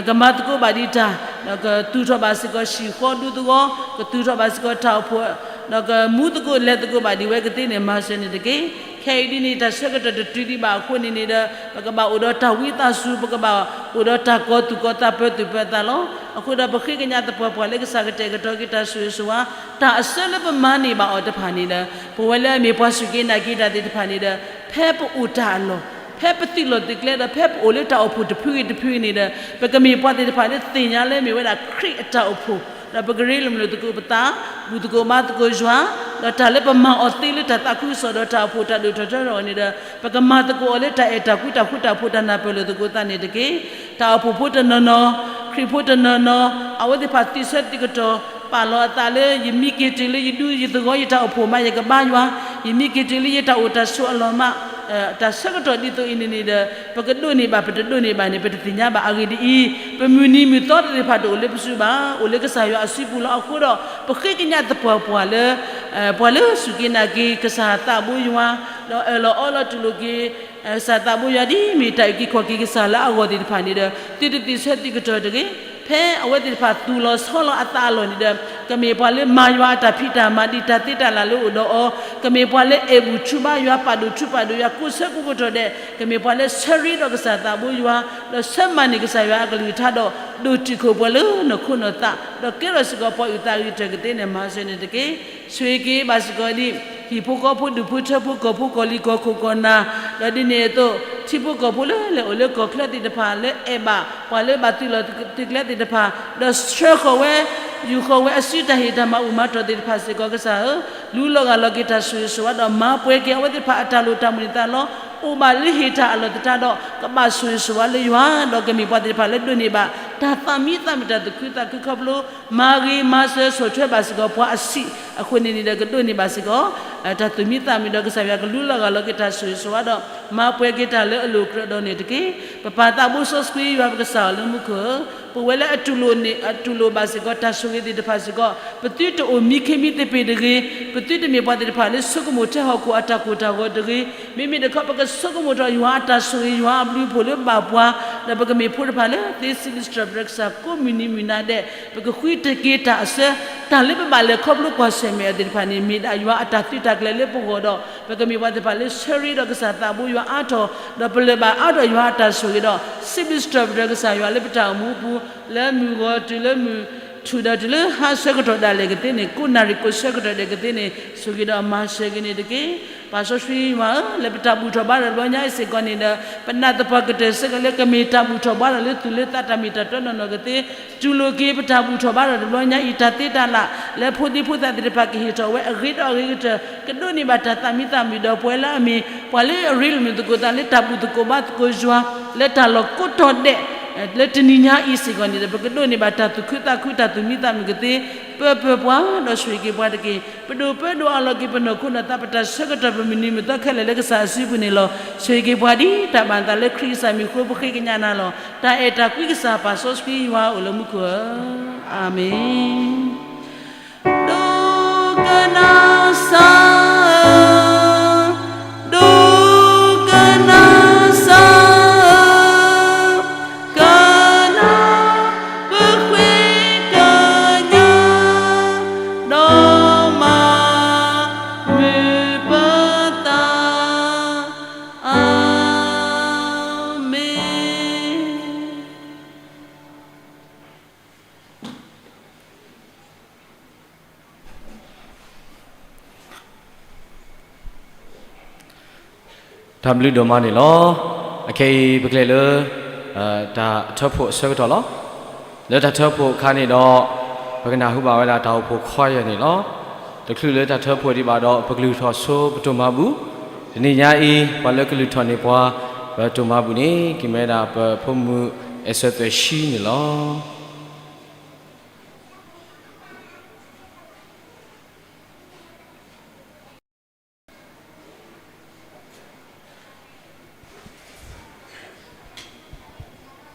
ကမၤသကိးဘၣ်ဒံးတၢ်, ဒီးကသူၣ်ထီၣ်ဘၣ်စ့ၢ်ကီးဟံၣ်ဃီဒူသဝီ, ကသူၣ်ထီၣ်ဘၣ်စ့ၢ်ကီးတၢ်အိၣ်ဖှိၣ်, ဒီးကမူသကိးလဲၤသကိးဘၣ်ဒံးဝဲကသ့န့ၣ် မၤစၢၤန့ၣ်တက့ၢ်. ခဲအံၤဒ်န့ၣ် တၢ်ဆၢကတီၢ်တတုၤဒံးဘၣ်အဃိန့ၣ်န့ၣ်ဒီး, ပကဘၣ်အိၣ်ဒီးတၢ်ဝံသးစူၤ, ပကဘၣ်အိၣ်ဒီးတၢ်ကီၤသူၣ်ကီၤသးပၢၤသူၣ်ပၢၤသးလီၤ. အဃိဒီးပဃ့ကညးသပှၢ်ပှၢ်လၢကစၢ်ကတဲာ်ကတီၤက့ၤတၢ်ဆိၣ်ဂ့ၤဆိၣ်ဝါ, တၢ်အဆၢလၢပမၤန့ၢ်ဘၣ်အီၤတဖၣ်န့ၣ်ဒီး, ပဝဲလၢအမ့ၢ်ပှၤစူၢ်က့ၤနာ်က့ၤတၢ်သ့ၣ်တဖၣ်န့ၣ်ဒီး, ဖဲပအိၣ်တၢ်အလီၢ်, ဖဲပသုးလီၢ်သုးကျဲဒီး ဖဲပအိၣ်လၢတၢ်အိၣ်ဖှိၣ်တဖုဂ့ၤတဖုဂ့ၤန့ၣ်ဒီး, ပကမ့ၢ်ပှၤသ့ၣ်တဖၣ်လၢသ့ၣ်ညါလၢမ့ၢ်ဝဲဒၣ်ခရံာ်အတၢ်အိၣ်ဖှိၣ်, ဒီးပကရ့လိာ်မုာ်လိာ်သကိးပသး, ဘူၣ်သကိးဘါသကိးယွၤ, ဒီးတၢ်လၢပမၤအီၤသ့လၢတၢ်သးခုကစီၣ်ဒီးတၢ်အိၣ်ဖှိၣ်တၢ်ဒိၣ်ထီၣ်ထီထီၣ်န့ၣ်ဒီး, ပကမၤသကိးအီၤလၢတၢ်အဲၣ်တၢ်ကွံတၢ်ဃူတၢ်ဖိးတၢ်နၢ်ပၢၢ်လိာ်သကိးသးန့ၣ်တက့ၢ်. တၢ်အိၣ်ဖှိၣ်ဖိတနီၤနီၤ, ခရံာ်ဖိတနီၤနီၤ, အဝဲသ့ၣ်တဖၣ်သုးဆၢသုးကတီၢ်, ပာ်လီၤအသးလၢယမံက့ၤတုၤလၢယဒူယသဝီယတၢ်အိၣ်ဖှိၣ်မး ယကဘါယွၤ, ယမံက့ၤတုၤလၢယတၢ်အိၣ်တၢ်ဆိးအလီၢ်မး, တၢ်ဆၢကတီၢ်ဒ်သိးအံၤန့ၣ်န့ၣ်ဒီး, ပကဒိးန့ၢ်ဘၣ်ပတဒိးန့ၢ်ဘၣ်န့ၣ် ပတသ့ၣ်ညါဘၣ်အဂ့ၢ်ဒ်အံၤ, ပမုၢ်နံၤမုၢ်သီသ့ၣ်တဖၣ်တအိၣ်လၢပစုဘၣ်, အိၣ်လၢကစၢ်ယွၤအစုပူၤလီၤ. အဃိဒီး, ပဃ့ကညးသပှၢ်ပှၢ်လၢ ပှၤလၢစူၢ်က့ၤနာ်က့ၤကစၢ်သးဘိယွၤ, ဒီးအၢၣ်လီၤအီလီၤတူၢ်လိာ်က့ၤ ကစၢ်သးဘိယွၤဒ်မ့ၢ်တၢ်အုၣ်က့ၤခီၣ်က့ၤကစၢ်လၢအဂီၢ်သ့ၣ်တဖၣ်န့ၣ်ဒီး, သုတသုးဆၢသုးကတီၢ်တဂ့ၤ, ဖ ဖဲအဝဲသ့ၣ်တဖၣ်သူၣ်လီၤဆီလီၤအသးအလီၢ်န့ၣ်ဒီး ကမ့ၢ်ပှၤလၢမၤယွၤအတၢ်ဖံးတၢ်မၤ ဒ်တၢ်သ့တၢ်လၢ်လၢအိၣ်ဒီးအီၤ, ကမ့ၢ်ပှၤလၢအဲၣ်ဘူၣ်ထုဘါယွၤ ပာ်ဒိၣ်ထုပာ်ဒိၣ်ယွၤ ကိးဆၢကိးကတီၢ်ဒဲး, ကမ့ၢ်ပှၤလၢဆၢရ့ဒီးကစၢ်သးဘိယွၤ, ဒီးဆၢမၤန့ၢ်ကစၢ်ယွၤအကလုၢ်ကထါဒီး ဒိၣ်တုာ်ခိၣ်ပှၤလၢနီၢ်ခိနီၢ်သး, ဒီးကဲထီၣ်စ့ၢ်ကီးပှၤအုၣ်သးဂ့ၤတၢၢ်ကသ့န့ၣ် မၤစၢၤန့ၣ်တက့ၢ်. ဆိၣ်ဂ့ၤက့ၤဘၣ်စ့ၢ်ကီးဒ် ဟံၣ်ဖိဃီဖိ ဒူၣ်ဖိထၢဖိ ကီၢ်ဖိကီၢ်လံၤ ကီၢ်ခိၣ်ကီၢ်နၢ်, ဒီးဒ်န့ၣ်အသိး ထံဖိကီၢ်ဖိလၢလဲၤအိၣ်လၢကီၢ်ချၢသ့ၣ်တဖၣ် လၢအဲၣ်ဘၣ် ပှၤလၢဘၣ်သုးလီၤသုးကျဲသ့ၣ်တဖၣ်, ဒီးဆှၢဃီၤဝဲ ယူာ်ဃီၤဝဲအစုတၢ်ဟ့ၣ်တၢ်မၤ အိၣ်မၤတီၢ်သ့ၣ်တဖၣ်စ့ၢ်ကီး ကစၢ်ဧၢ, လူလီၤဂၢ်လီၤက့ၤတၢ်ဆိၣ်ဂ့ၤဆိၣ်ဝါဒီး မၤပှဲၤက့ၤအဝဲသ့ၣ်တဖၣ်အတၢ်လိၣ်တၢ်မုၢ်န့ၣ်သးလီၤ. အိၣ်ဘၣ်လၢဟ့ၣ်တၢ်အလီၢ်တတီၤဒီး ကဘၣ်ဆိၣ်ဂ့ၤဆိၣ်ဝါလၢယွၤ, ဒီးကမ့ၢ်ပှၤသ့ၣ်တဖၣ်လၢဒိးန့ၢ်ဘၣ် တၢ်သးမံသးမုာ် တၢ်သူၣ်ခုသးခုခီဖျိ မၤဂ့ၤမၤစၢၤဆိၣ်ထွဲဘၣ်စ့ၢ်ကီးပှၤအဆံးအဃိန့ၣ်န့ၣ်ဒီး ကဒိးန့ၢ်ဘၣ်စ့ၢ်ကီး တၢ်သူၣ်မံသးမုာ်ဒီး ကစၢ်ယွၤကလူလီၤဂၢ်လီၤက့ၤတၢ်ဆိၣ်ဂ့ၤဆိၣ်ဝါဒီး မၤပှဲၤက့ၤတၢ်လၢအလိၣ်ကြၢးဒီးန့ၣ်တက့ၢ်. ပပၢ်သးဘိစီဆှံယွၤ ပကစၢ်အလၢမူခိၣ်ဧၢ, ပဝဲလၢအတူၢ်လိာ်န့ၣ် အတူၢ်လိာ်ဘၣ်စ့ၢ်ကီး တၢ်ဆိၣ်ဂ့ၤသ့ၣ်တဖၣ်စ့ၢ်ကီး ပသုတအိၣ်မံခ့မံသပ့ၤတဂ့ၤ, ပသုတမ့ၢ်ပှၤသ့ၣ်တဖၣ်လၢဆိကမိၣ်ထဲဟီၣ်ခိၣ်အတၢ်ကိၢ်တၢ်ဂီၤတဂ့ၤ, မ့မ့ၢ်တခီ ပကဆိကမိၣ်ထီၣ်ယွၤအတၢ်ဆိၣ်ဂ့ၤ ယွၤအဘျုးအဖှိၣ်လၢဘၣ်ပှၤ, ဒီးပကမ့ၢ်ဖိတဖၣ်လၢသ့စံးဘျုးစံးထီၣ်ပတြၢၤကစၢ်ကိးမုၢ်နံၤမုၢ်နၤဒဲး, ပကဃုတက့ၤတၢ်အဆၢ, တၢ်လၢပဘၣ်လဲၤခီဖျိကွၢ်ဆၢၣ်မဲာ်အီၤသ့ၣ်တဖၣ်န့ၣ် မ့ၢ်ဒၣ်ယွၤအတၢ်သုးတၢ်ကျဲၤလၢပဂီၢ်ဒီး ပကမ့ၢ်ပှၤသ့ၣ်တဖၣ်လၢဆၢရ့ဒီးကစၢ်သးဘိယွၤအါထီၣ်, ဒီးပလၢၢ်ဘၣ်အါထီၣ်ယွၤအတၢ်ဆိၣ်ဂ့ၤဒီး စံးဘျုးစံးထီၣ်ပတြၢၤကစၢ်ယွၤလၢပတၢ်အိၣ်မူအပူၤ, လၢမုၢ်ဂီၤတုၤလၢမုၢ်ထူၣ်ဒီးတုၤလၢဟါဆၢကတီၢ်ဒၣ်လဲာ်ကသ့န့ၣ်, ကိးနၣ်ရံၣ်ကိးဆၢကတီၢ်ဒဲးကသ့န့ၣ် ဆိၣ်ဂ့ၤဒီးမၤစၢၤက့ၤန့ၣ်တက့ၢ်. ပၢ်စီဆှံယွၤဧၢ, လၢပတၢ်ဘူၣ်ထီၣ်ဘါထီၣ်တဘျီညါအံၤစ့ၢ်ကီးန့ၣ်ဒီး ပနာ်သပှၢ်ကတၢၢ်စ့ၢ်ကီးလၢကမ့ၢ်တၢ်ဘူၣ်ထီၣ်ဘါထီၣ်လၢသူၣ်လၢသး တၢ်မ့ၢ်တၢ်တီနီၢ်နီၢ်ကသ့, တူၢ်လိာ်က့ၤပတၢ်ဘူၣ်ထီၣ်ဘါထီၣ်တဘျီညါအံၤ တၢ်သ့တၢ်လၢ် လၢဖိဒံဖိသၣ်သ့ၣ်တဖၣ်ကဟ့ၣ်ထီၣ်ဝဲအဂ့ၤဒီးအဂ့ၤကတၢၢ် ကဒိးန့ၢ်ဘၣ်တၢ်သးမံသးမုာ်ဒီး ပဝဲလၢအမ့ၢ်ပှၤလၢအရ့လိာ်မုာ်သကိးသးလၢတၢ်ဘူၣ်သကိးဘါသကိးယွၤ လၢတၢ်လီၢ်ကိးတီၤဒဲး လၢတနံၤညါအံၤစ့ၢ်ကီးန့ၣ်ဒီး ပကဒိးန့ၢ်ဘၣ်တၢ်သူၣ်ခုသးခု တၢ်သူၣ်မံသးမုာ်ကသ့, ပၢပၢၤပှၤဒီးဆိၣ်ဂ့ၤက့ၤပှၤတက့ၢ်. ပဒိၣ်ပၢဒိၣ်အလီၢ်က့ၤပနီၢ်ခိနီၢ်သး ပတၢ်ဆၢကတီၢ် ပမုၢ်နံၤမုၢ်သီခဲလၢာ်လၢကစၢ်အစုပူၤန့ၣ်လီၤ. ဆိၣ်ဂ့ၤက့ၤပှၤဒ်တၢ်ဘၣ်သးလၢခရံာ်ကစၢ်မံၤအဃိ ပဃ့ကညးနၤလီၤ. တၢ်အဲၣ်တၢ်ကွံကစၢ် ပၢ်စီဆှံယွၤအိၣ်လၢမူခိၣ်ဧၢ, အၤမ့ၣ်. ဒိကနၣ်စၢ်ဧၢ, ဒိကနၣ်စၢ်ဧၢ, ကနၣ်ပဃ့ကညး ဒီးမၤမုာ်ပသး, အၤမ့ၣ်. တၢ်ဘျုးဒိၣ်မးန့ၣ်လီၤ. အခဲအံၤပကလဲၤလၢ တၢ်ထၢဖှိၣ်အဆၢကတီၢ်လီၤ. လၢတၢ်ထၢဖှိၣ်အခါန့ၣ်ဒီး ပကနၢ်ဟူဘၣ်ဝဲဒၣ်တၢ်အိၣ်ဖှိၣ်ခွါယဲၢ်န့ၣ်လီၤ. တချုးလၢတၢ်ထၢဖှိၣ်ဒံးဘၣ်ဒီး ပကလုၢ်ထီၣ်ဆိပတိၢ်မၤဘူၣ်, တနံၤညါအံၤ ပှၤလၢကလုၢ်ထီၣ်န့ၢ်ပှၤ ပတိၢ်မၤဘူၣ်န့ၣ် ကမ့ၢ်ဝဲဒၣ်ပဖိမုၣ်အဲၣ်စၢၤသွဲၣ်ဆှံန့ၣ်လီၤ.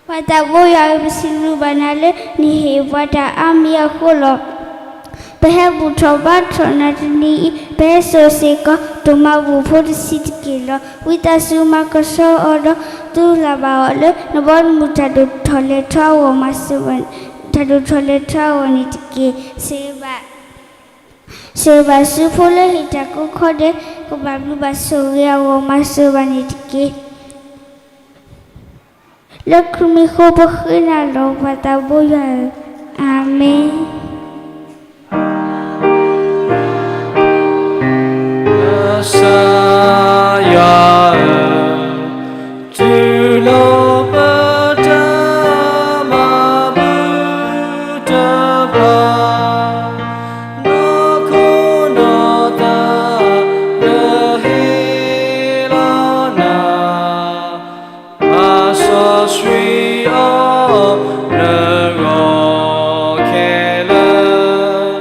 ပှၤသးဘိယွၤဧၢ, ပစံးဘျုးဘၣ်နၤလၢနဟ့ၣ်ပှၤတၢ်အါမံၤအဃိလီၤ. ပဟဲဘူၣ်ထီၣ်ဘါထီၣ်နၤတနံၤအံၤ, ပဟဲစိာ်စ့ၢ်ကီးတိၢ်မၤဘူၣ်ဖိတဆံးတက့ၢ်လီၤ. ဝံသးစူၤမၤကဆှီအီၤဒီး သုလၢ်ဘၣ်အီၤလၢနဘီမုၢ်တၢ်ဒိၣ်ထီၣ်လဲၤထီအဂီၢ်မး, တၢ်ဒိၣ်ထီၣ်လဲၤထီအဂီၢ်န့ၣ်တက့ၢ်. စံးဘၣ် စံးဘၣ်ဆူဖိလၢဟ့ၣ်တၢ်ကိးခီဒဲး, ကဘၣ်ဘျုးဘၣ်ဆိၣ်ဂ့ၤအဂီၢ်မး စံးဘၣ်န့ၣ်တက့ၢ်. လၢခရံာ်မံၤအဃိပဃ့နၤလီၤ ပှၤသးဘိယွၤဧၢ, အၤမ့ၣ်. ကစၢ်ယွၤဧၢ, တူၢ်လိာ်ပတၢ်မၤဘူၣ်တဖၣ်, နီၢ်ခိနီၢ်သးကဟ့ၣ်လီၤနၤ, ပာ်စီဆှံအီၤလၢဂီၤခဲလၢာ်,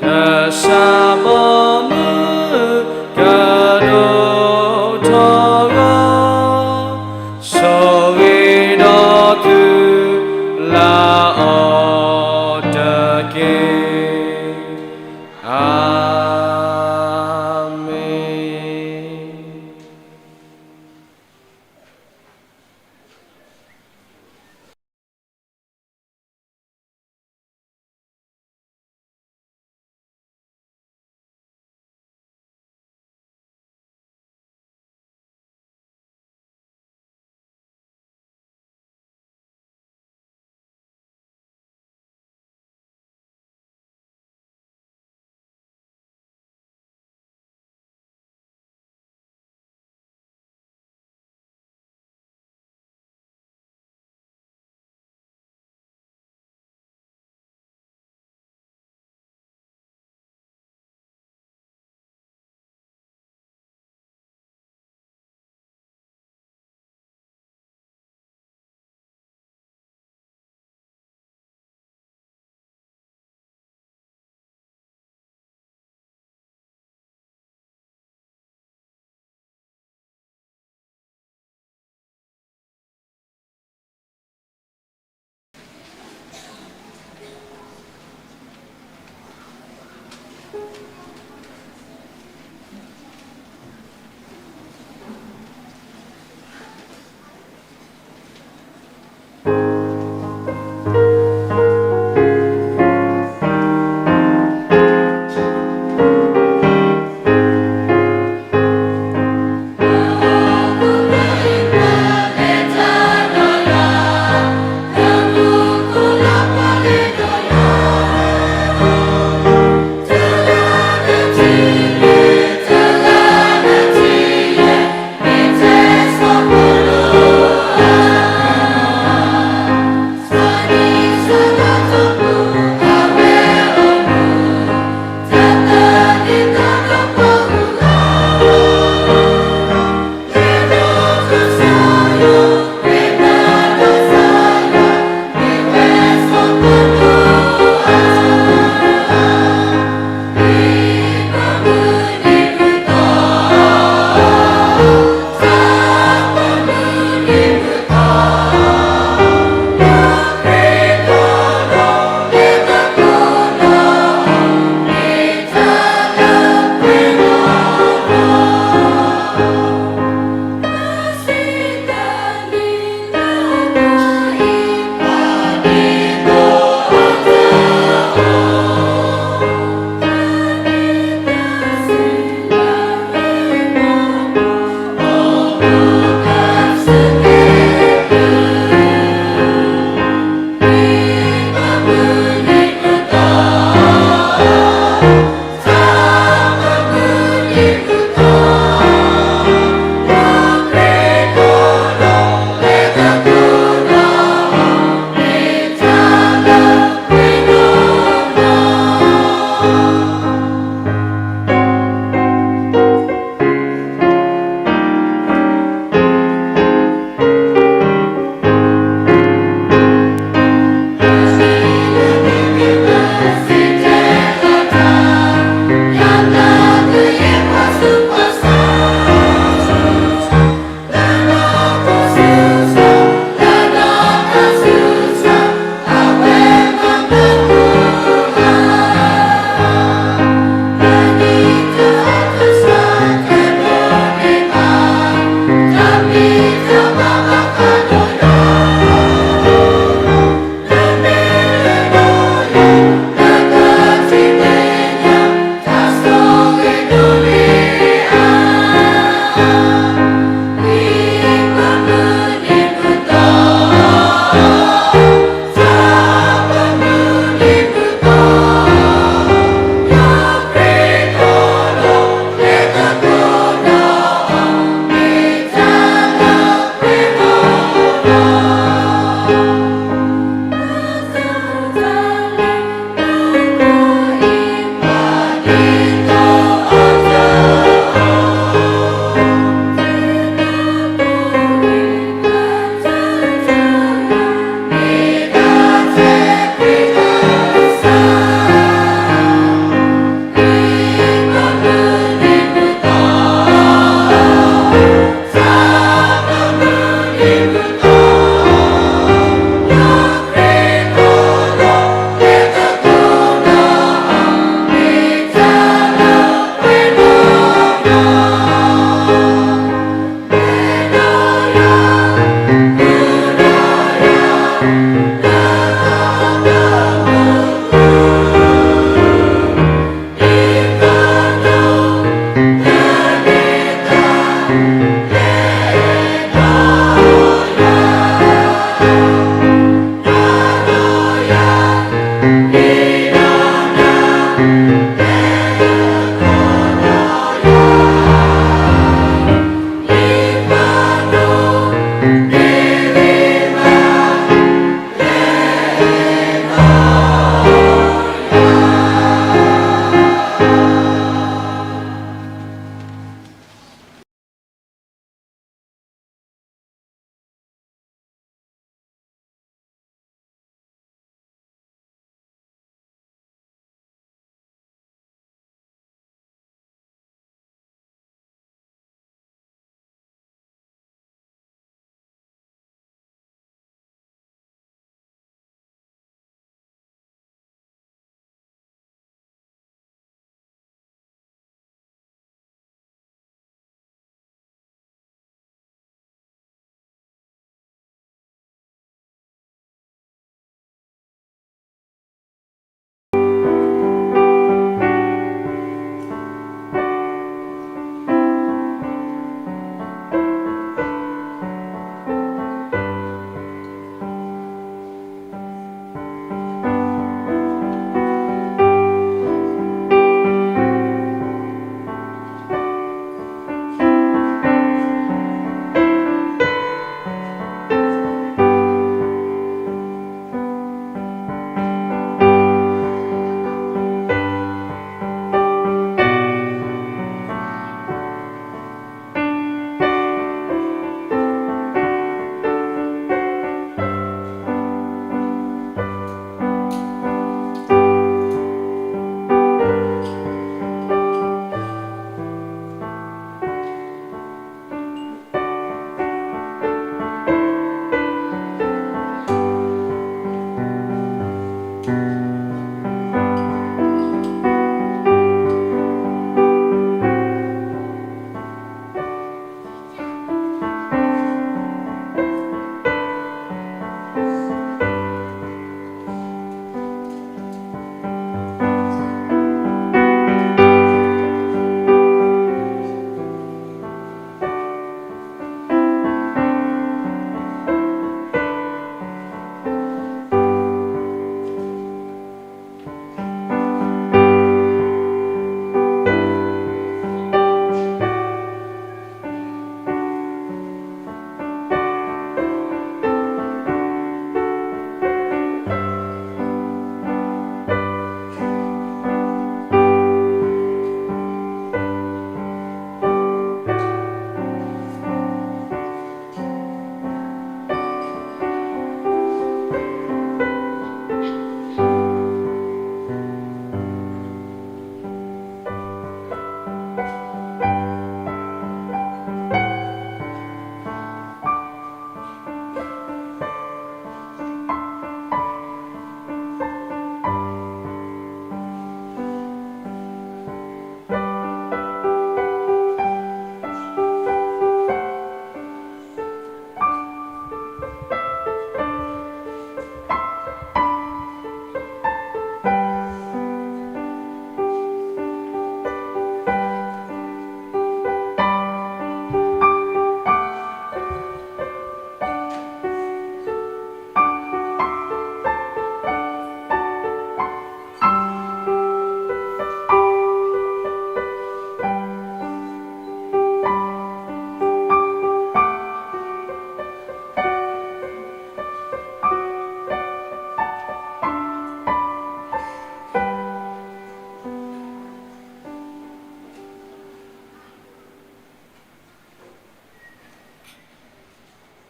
ကစၢ်ဘီမုၢ်က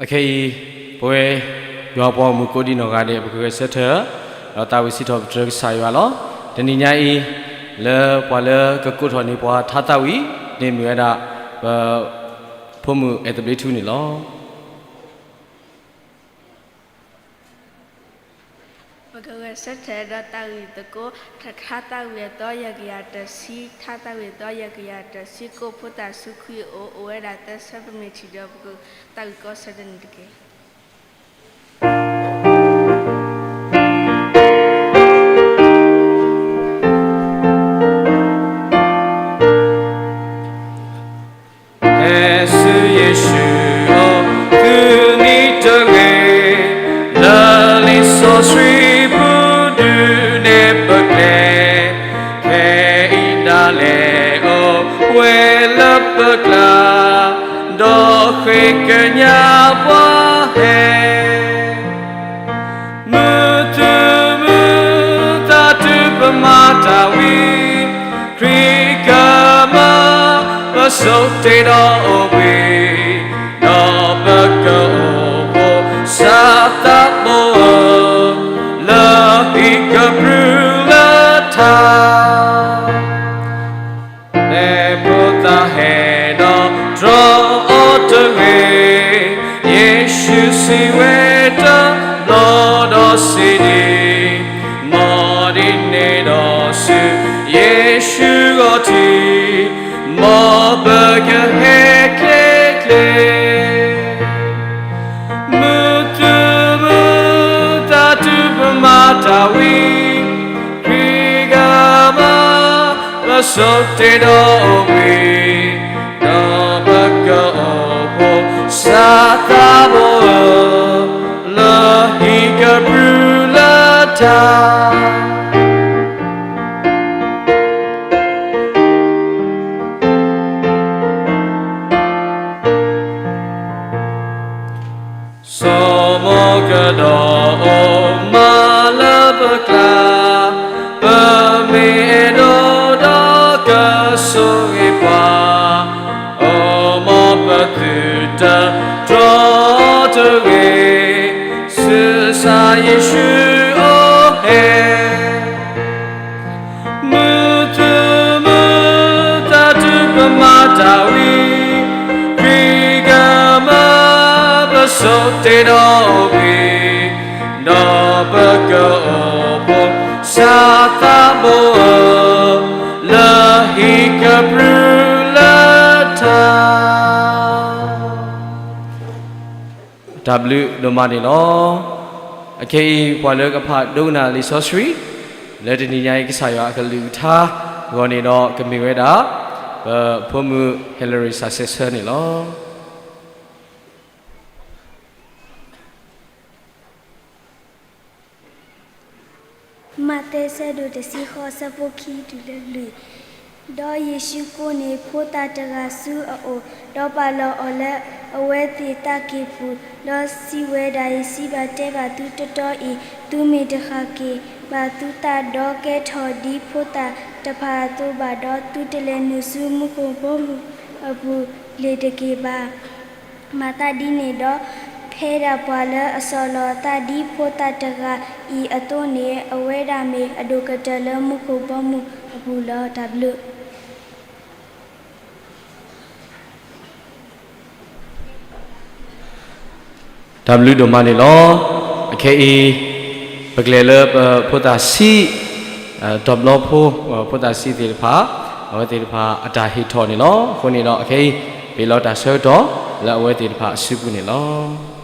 အခဲအံၤ ပဝဲယွၤပှၤဂီၢ်မုၢ်ကိးဒံနီၢ်ဂၤဒဲး ပကဂဲၤဆၢထၢၣ် ဒီးသးဝံၣ်စံးထီၣ်ပတြၢၤကစၢ်ယွၤလီၤ. တနံၤညါအံၤ လၢပှၤလၢကကိးထီၣ်န့ၢ်ပှၤထါသးဝံၣ်န့ၣ် မ့ၢ်ဝဲဒၣ် ပဖိမုၣ်အဲၣ်သဘျ့ထူန့ၣ်လီၤ. ပကဂဲၤဆၢထၢၣ်ဒီးသးဝံၣ်သကိး ထါသးဝံၣ်အသီယဲၢ်ကယၤတဆံ, ထါသးဝံၣ်အသီယဲၢ်ကယၤတဆံကိး ဖိသၣ်ဆူခွံအအိၣ် အိၣ်ဝဲဒၣ်သၢဆၢ ပမ့ၢ်ထံၣ်ဒီး ပကသးဝံၣ်ကီးဆၢဒၢန့ၣ်တက့ၢ်. ဟဲဆူယ့ၣ်ၡူးအအိၣ် သုနံၤတဂ့ၤ, လၢလံာ်စီဆှံပူၤဒုးနဲၣ်ပကျဲ, ခဲအံၤဒၣ်လဲာ်အိၣ်ဝဲလၢပကျါ, ဒီးဃ့ကညးပှၤဟဲ မုၢ်သူၣ်မုၢ်သးတုၤပမၤတၢ်ဝံၤ, ခရံာ်ကမၤ ပဆိးတ့ၢ်ဒီးအိၣ်ဘှံး, ဒီးပကအိၣ်ဖှိၣ်စးသးဘိဧၢ, လၢဟံၣ်ကပြုၢ်လၢထါ မ့ၢ်ဖိသၣ်ဟဲဒီးတြီအီၤတဂ့ၤ, ယ့ၣ်ၡူးစံးဝဲတဘျီဒီးစံးဒ်, မ်ဒ်န့ၣ်ဒီးဆူယ့ၣ်ၡူးဂီၢ်ထံး, မ်ပကဟဲချ့ချ့ မုၢ်သူၣ်မုၢ်သးတုၤပမၤတၢ်ဝံၤ, ခရံာ်ကမၤ ပဆိးတ့ၢ်ဒီးအိၣ်ဘှံး, ဒီးပကအိၣ်ဖှိၣ်စးသးဘိဧၢ, လၢဟံၣ်ကပြုၢ်လၢထါ စီၤမိၤကဒီးအိၣ်မၤလၢပကျါ, ပမ့ၢ်အဲၣ်ဒိးဒီးကဆိၣ်ဂ့ၤပှၤ, အိၣ်မ်ပသုးတတြီတဂ့ၤ, ဆူကစၢ်ယ့ၣ်ၡူးအအိၣ်ဟဲ မုၢ်သူၣ်မုၢ်သးတုၤပမၤတၢ်ဝံၤ, ခရံာ်ကမၤ ပဆိးတ့ၢ်ဒီးအိၣ်ဘှံး, ဒီးပကအိၣ်ဖှိၣ်စးသးဘိဧၢ, လၢဟံၣ်ကပြုၢ်လၢထါ တၢ်ဘျုးဒိၣ်မးန့ၣ်လီၤ. အခဲအံၤ ပှၤလၢကဖးဒိကနၣ်လံာ်စီဆှံ လၢတနံၤညါအံၤ ကစၢ်ယွၤအကလုၢ်ကထါအဂီၢ်န့ၣ်ဒီး ကမ့ၢ်ဝဲဒၣ် ပဖိမုၣ် Hillary စးစဲးဆၢန့ၣ်လီၤ. မးသဲဆၢဒိၣ်တဆံဃိး ဆၢဖိခံတုၤလၢလွံၢ်. ဒီးယ့ၣ်ၡူးကိးန့ၢ်ဖိသၣ်တဂၤဆူအအိၣ်, ဒီးပာ်လီၤအီၤလၢအဝဲသ့ၣ်သးကံၢ်ပူၤ, ဒီးစံးဝဲဒၣ်အံၤ, စံးဘၣ်တဲဘၣ်သုတီတီအံၤ, သုမ့ၢ်တဃၣ်က့ၤဘၣ်သုသးဒီးကဲထီၣ်ဒ်ဖိသၣ်တဖၣ်အသိးဘၣ်ဒီး, သုတလဲၤနုာ်ဆူမူခိၣ်ဘီမုၢ်အပူၤလ့ၤတက့ၢ်ဘၣ်. မၤသးဒ်န့ၣ်ဒီး, ဖဲဒၣ်ပှၤလၢအဆီၣ်လီၤအသးဒ်ဖိသၣ်တဂၤအံၤအသိးန့ၣ်, အဝဲဒၣ်မ့ၢ်အဒိၣ်ကတၢၢ်လၢမူခိၣ်ဘီမုၢ်အပူၤလီၤ. တၢ်ဘျုး တၢ်ဘျုးဒိၣ်မးန့ၣ်လီၤ. အခဲအံၤ ပကလဲၤလၢပဖိသၣ်ဆံး, တဘျီဖိ, ဖိသၣ်ဆံးသ့ၣ်တဖၣ်, အဝဲသ့ၣ်တဖၣ်အတၢ်ဟ့ၣ်ထီၣ်န့ၣ်လီၤ. အဃိန့ၣ်ဒီး အခဲအံၤ ပ့ၤလီၤတၢ်ဆၢကတီၢ်လၢအဝဲသ့ၣ်တဖၣ်အစုပူၤန့ၣ်လီၤ.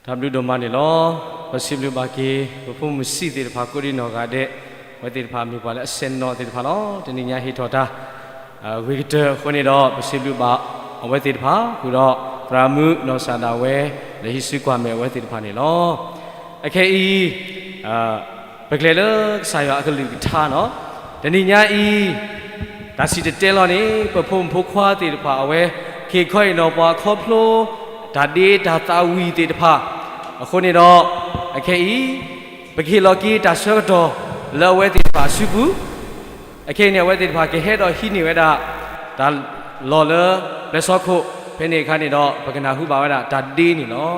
တၢ်ဘျုးဒိၣ်မးန့ၣ်လီၤ. ပစံးဘျုးဘၣ်က့ၤ ပဖိမုၣ်စံၣ်သ့ၣ်တဖၣ် ကိးဒံနီၢ်ဂၤဒဲး, အဝဲသ့ၣ်တဖၣ်မ့ၢ်ပှၤလၢအဆဲးနီၣ်သ့ၣ်တဖၣ်လီၤ. တနံၤညါဟ့ၣ်ထီၣ်တၢ် ဂ့ၤကတၢၢ်အဃိန့ၣ်ဒီး ပစံးဘျုးဘၣ်အဝဲသ့ၣ်တဖၣ် ဃုာ်ဒီးသရၣ်မုၣ်နီၢ်စၢ်ဒၣ်ဝဲ လဲၤဟံးစုကွၢ်မဲာ်အဝဲသ့ၣ်တဖၣ်န့ၣ်လီၤ. အခဲအံၤ ပကျဲၤလၢကစၢ်ယွၤအကလုၢ်ကထါနီၤ, တနံၤညါအံၤ တၢ်စံၣ်တဲၤတဲလီၤန့ၣ် ပဖိမုၣ်ဖိခွါသ့ၣ်တဖၣ် အဝဲက့ၤခီအံၤနီၤ ပှၤခီဖျိ တၢ်ဒ့တၢ်သးဝံၣ်သ့ၣ်တဖၣ်, အဃိန့ၣ်ဒီး အခဲအံၤ ပကဟ့ၣ်လီၤက့ၤတၢ်ဆၢကတီၢ်လၢအဝဲသ့ၣ်တဖၣ်အစုပူၤ, အခဲအံၤန့ၣ် အဝဲသ့ၣ်တဖၣ်ကဟဲဒီးဟံးန့ၢ်ဝဲဒၣ် တၢ်လီၢ်လၢပျဲၢ်စီခိၣ်, ဖဲန့ၣ်အခါန့ၣ်ဒီး ပကနၢ်ဟူဘၣ်ဝဲဒၣ်တၢ်ဒ့န့ၣ်လီၤ.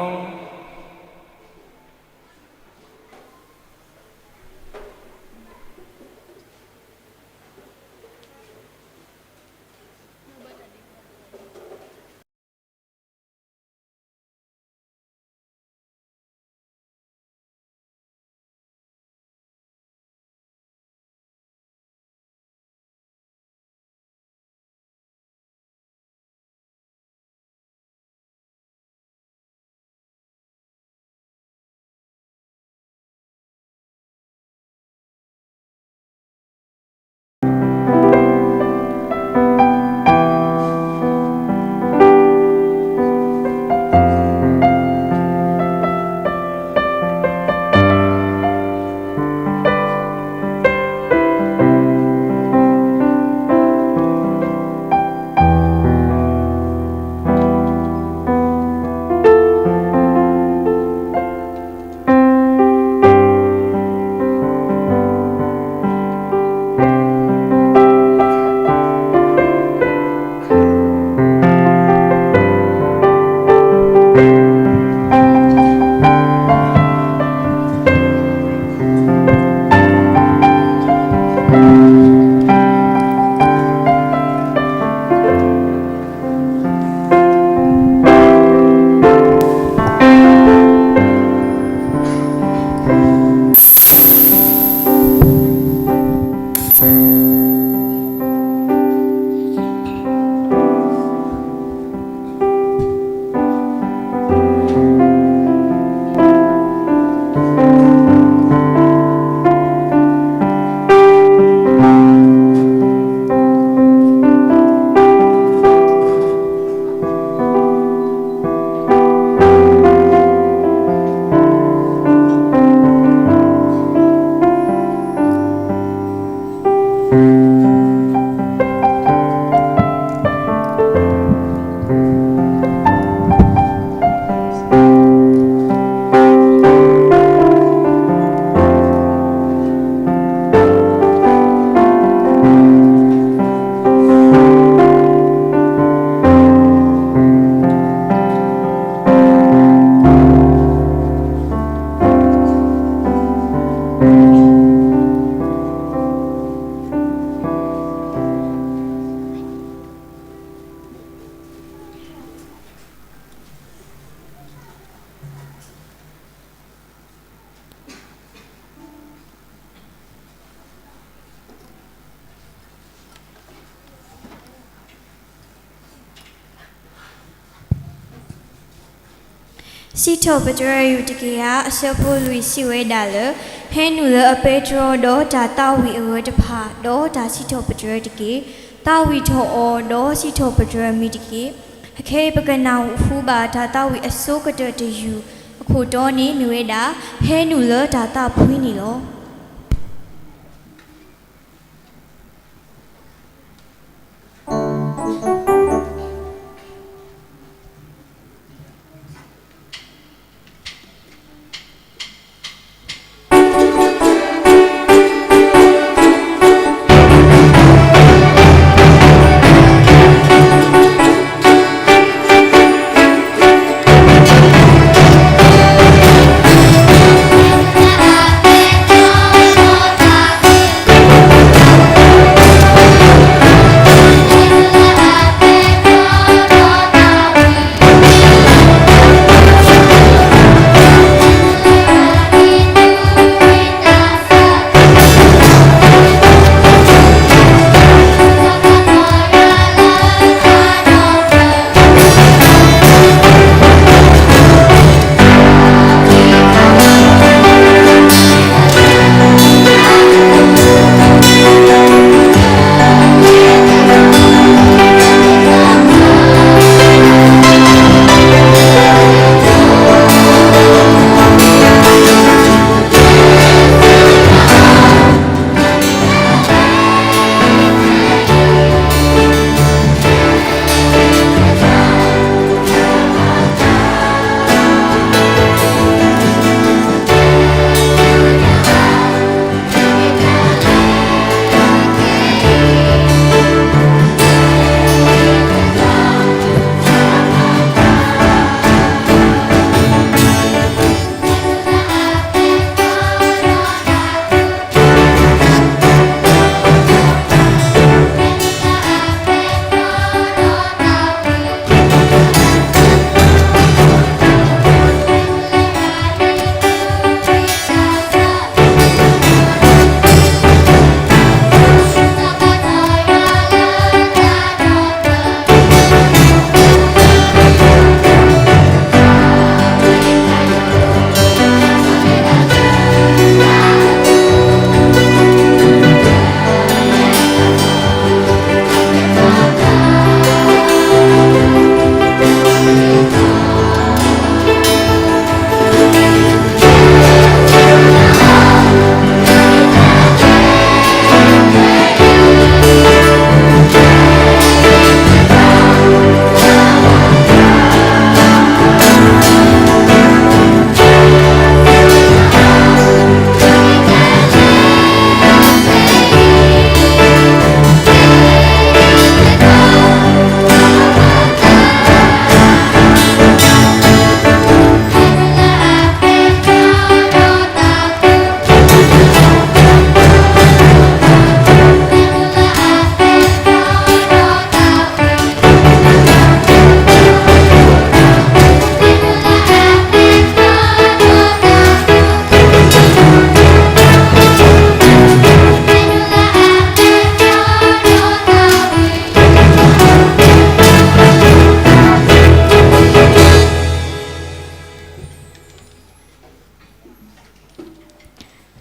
စံးထီၣ်ပတြၢၤယုၢ်တကယၤ အဆၢဖိလွံၢ်စံးဝဲဒၣ်လၢ ဟဲနုာ်လၢအပဲတြီ ဒီးတၢ်သးဝံၣ်အဂၢၢ်တဖၣ်, ဒီးတၢ်စံးထီၣ်ပတြၢၤတက့ၢ်. သးဝံၣ်ထီၣ်အီၤ, ဒီးစံးထီၣ်ပတြၢၤမံၤတက့ၢ်. အခဲအံၤ ပကနၢ်ဟူဘၣ်တၢ်သးဝံၣ်အဆိကတၢၢ်တယုၢ်အခိၣ်တီန့ၣ် မ့ၢ်ဝဲဒၣ် ဟဲနုာ်လၢတၢ်သးဖှံန့ၣ်လီၤ.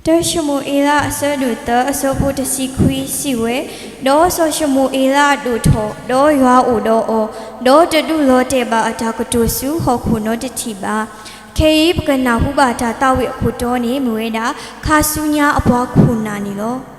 တၢၡမူၤအ့လးအဆၢဒိၣ်သၢအဆၢဖိတဆံခွံစံးဝဲ, ဒီးစီၤၡမူၤအ့လးဒိၣ်ထီၣ်, ဒီးယွၤအိၣ်ဒီးအီၤ, ဒီးတဒုးလီၤတဲာ်ဘၣ်အတၢ်ကတိၤဆူဟီၣ်ခိၣ်နီတထံၣ်ဘၣ်. ခဲအံၤပကနၢ်ဟူဘၣ်တၢ်သးဝံၣ်အခိၣ်တီန့ၣ် မ့ၢ်ဝဲဒၣ် ခါဆူညါအပှၤခိၣ်နၢ်န့ၣ်လီၤ.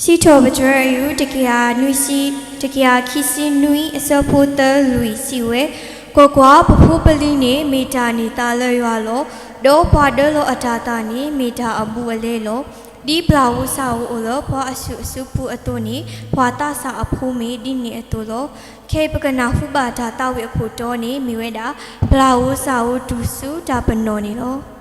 စံးထီၣ်ပတြၢၤအယုၢ် တကယၤနွံဆံ, တကယၤခံဆံနွံအဆၢဖိသၢလွံၢ်စံးဝဲ, ကွၢ်ကွၢ်, ပဖိပလံၤန့ၣ်မ့ၢ်တၢ်န့ၢ်သါလၢယွၤလီၤ. ဒီးပှၤဒၢလီၤအတၤသၣ်န့ၣ် မ့ၢ်တၢ်အဘူးအလဲလီၤ. ဒ်ပျၢ်ဧိၤစၢ်ဧိၤအိၣ်လၢပှၤအစုၣ်အစုပူၤအသိးန့ၣ်, ပှၤသးစၢ်အဖိမ့ၢ်ဒ်န့ၣ်အသိးလီၤ. ခဲအံၤပကနၢ်ဟူဘၣ်တၢ်သးဝံၣ်အခိၣ်တီန့ၣ် မ့ၢ်ဝဲဒၣ် ပျၢ်ဧိၤစၢ်ဧိၤတူၢ်ဆူတၢ်ပနီၣ်န့ၣ်လီၤ.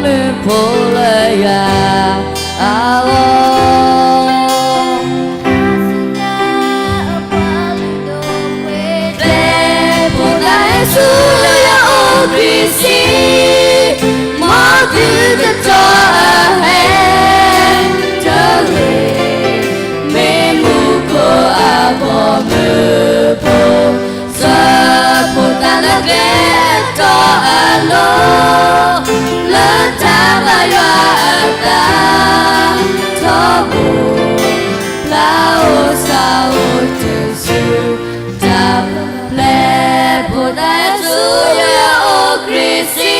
မုၢ်ဖိလၢယွၤအဂီၢ်, ကျဲဖိသၣ်ဟဲဆူယွၤအိၣ်ခွံဆံ, မ်သုတတီအဟဲတဂ့ၤ, မ့ၢ်မူခိၣ်အဘီမုၢ်ဖိ ဆၢဖိသၣ်လၢကျဲအတီအလိၤ, လၢတၢ်ဘါယွၤအသးထီဘိ, ပျၢ်အိၣ်ဆၣ်အိၣ်တုၤဆူတၢ်ပျဲ, ဖိသၣ်ဟဲဆူယွၤအိၣ်ခွံဆံ,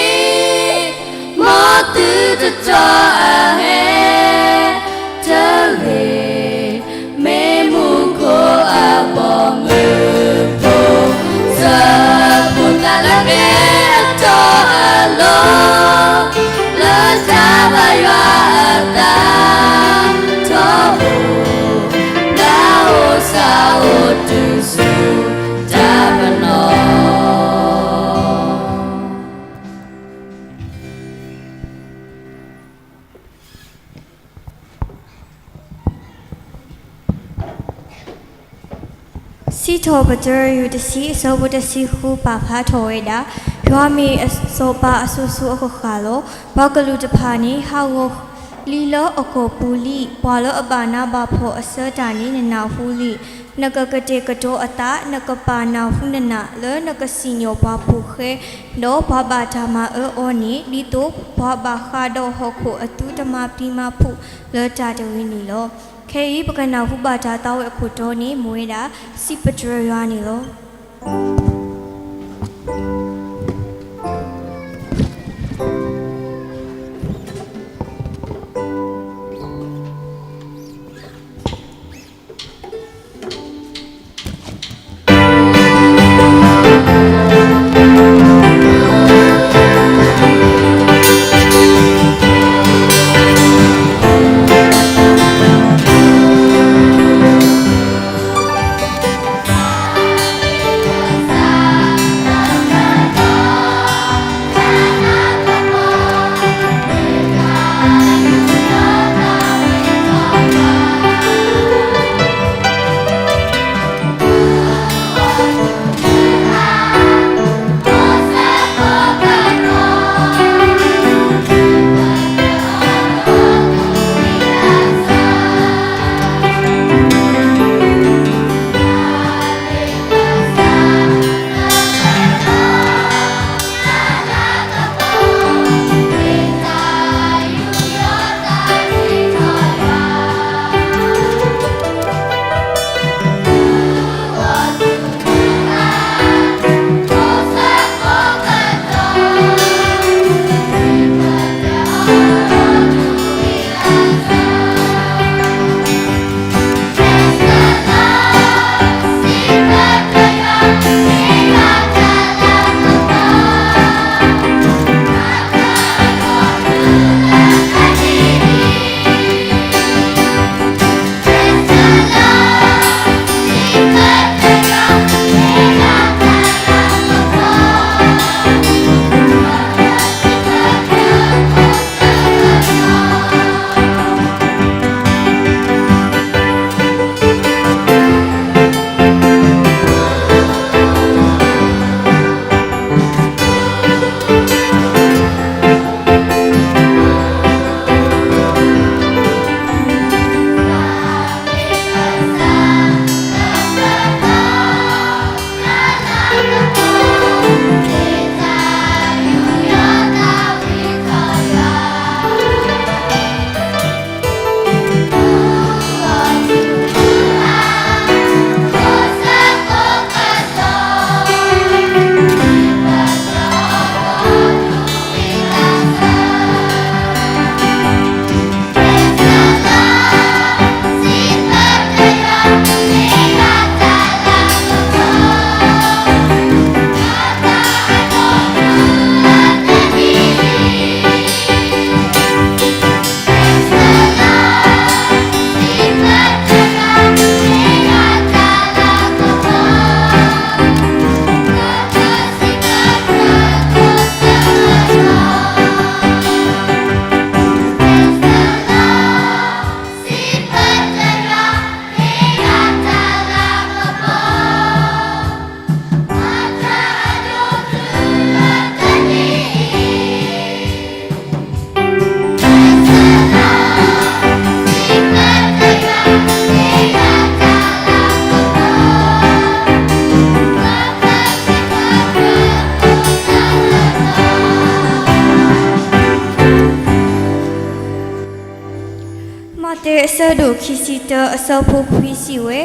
မ်သုတတီအဟဲတဂ့ၤ, မ့ၢ်မူခိၣ်အဘီမုၢ်ဖိ, ဆၢဖိသၣ်လၢကျဲအတီအလိၤ, လၢတၢ်ဘါယွၤအသးထီဘိ, ပျၢ်အိၣ်ဆၣ်အိၣ်တုၤဆူတၢ်ပနီၣ်. စံးထီၣ်ပတြၢၤ ယူၢ်တဆံ အဆၢဖိတဆံဃု ပာ်ဖျါထီၣ်ဝဲဒၣ်, ယွၤမ့ၢ်စီၤပၤအစိၤစိၤအဃၣ်ဃၣ်လီၤ. ပှၤကလုာ်တဖၣ်န့ၣ် ဟးဂီၤလံလၢအကိာ်ပူၤလံ. ပှၤလၢအဘၣ်နးဘၣ်ဖှီၣ်အဆၢတၢ်န့ၣ် နနၢ်ဟူလံ. နကကတဲာ်ကတီၤအသး, နကပာ်နၢ်ဟူနနၢ် လၢနကစံၣ်ညီၣ်ပှၤဖိဃဲ, ဒီးပှၤဘၣ်တၢ်မၤအၢအီၤန့ၣ်, ဒ်သိးပှၤဘၣ်ဃးဒီးဟီၣ်ခိၣ်အသုတမၤပျံၤမၤဖုးလၢတၢ်တဂ့ၤန့ၣ်လီၤ. ခဲအံၤ ပကနၢ်ဟူဘၣ်တၢ်သးဝဲအခိၣ်တီန့ၣ် မ့ၢ်ဝဲဒၣ် စံးပတြၢၤယွၤန့ၣ်လီၤ. မးသဲအဆၢဒိၣ်ခံဆံတၢ အဆၢဖိခွံစံးဝဲ,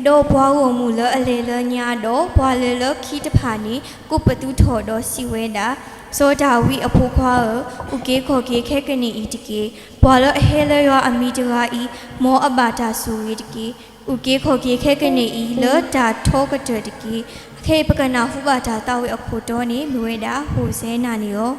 ဒီးပှၤဂီၢ်မုၢ်လၢအလဲၤလၢညါဒီး ပှၤလဲၤလၢခံတဖၣ်န့ၣ် ကိးပသူထီၣ်ဒီးစံးဝဲဒၣ်, စီၤဒၤဝံးအဖိခွါဧၢ, အုၣ်က့ၤခီၣ်က့ၤခဲကနံၣ်အံၤတက့ၢ်. ပှၤလၢအဟဲလၢယွၤအမံၤတဂၤအံၤ, မ်အဘၣ်တၢ်ဆိၣ်ဂ့ၤတက့ၢ်. အုၣ်က့ၤခီၣ်က့ၤခဲကနံၣ်အံၤ လၢတၢ်ထီကတၢၢ်တက့ၢ်. ခဲအံၤပကနၢ်ဟူဘၣ်တၢ်သးဝံၣ်အခိၣ်တီန့ၣ် မ့ၢ်ဝဲဒၣ် ဟိၣ်စဲနၤန့ၣ်လီၤ. ထံ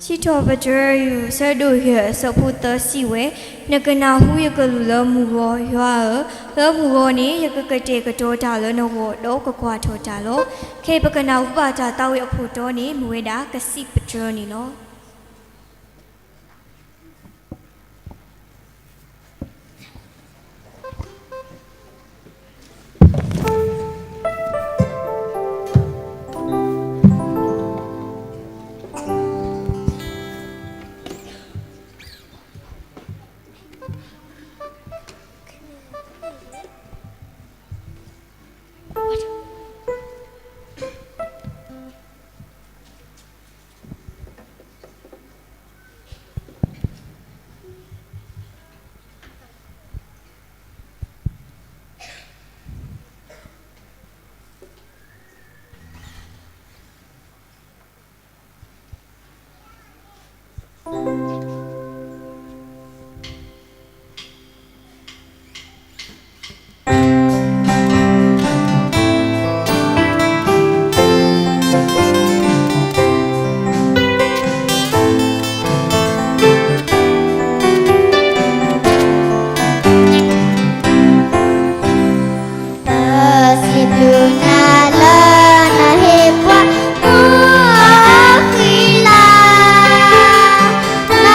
ထီၣ်ပတြၢၤ အဆၢဒိၣ်ယဲၢ် အဆၢဖိသၢစံးဝဲ, နကနၢ်ဟူယကလုၢ်လၢမုၢ်ဂီၤ, ယွၤဧၢ, လၢမုၢ်ဂီၤန့ၣ် ယကကတဲာ်ကတီၤတၢ်လၢနဂီၢ် ဒီးကကွၢ်ထီၣ်တၢ်လီၤ. ခဲအံၤပကနၢ်ဟူဘၣ်တၢ်သးဝံၣ်အခိၣ်တီန့ၣ် မ့ၢ်ဝဲဒၣ် ကစံးပတြၢၤန့ၣ်လီၤ. ပစံးဘျုးနၤလၢနဟ့ၣ်ပှၤ မူအဃံလၤ, န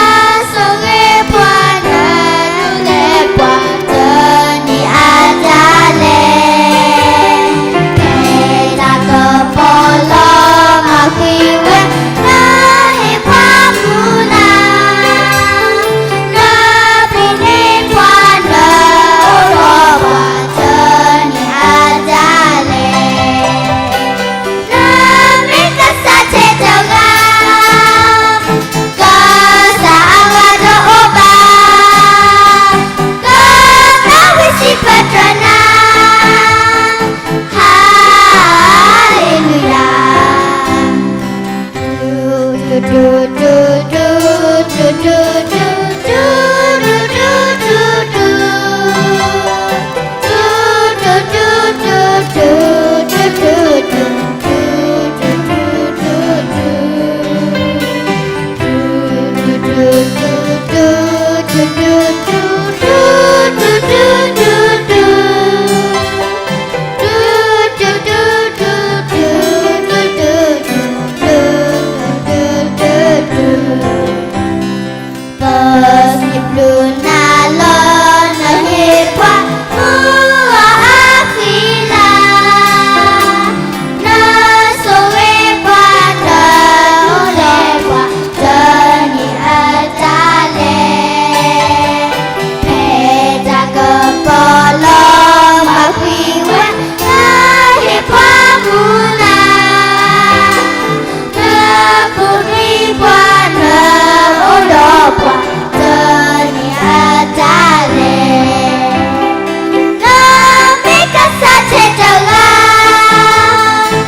ပစံးဘျုးနၤလီၤ နဟ့ၣ်ပှၤမုၢ်အီၤအဃံလၤ, နဆိၣ်ဂ့ၤပှၤ နအိၣ်ဒီးပှၤ တနံၤအတၢ်လဲၤ, ဖဲတၢ်ကပီၤလီၤ မၤကွံာ်ဝဲ နဟ့ၣ်ပှၤမုၢ်လၢ် နပူၤကွံာ်ပှၤ နအိၣ်ဒီးပှၤ တနံၤအတၢ်လဲၤ, နမ့ၢ်ကစၢ်ထဲတဂၤ,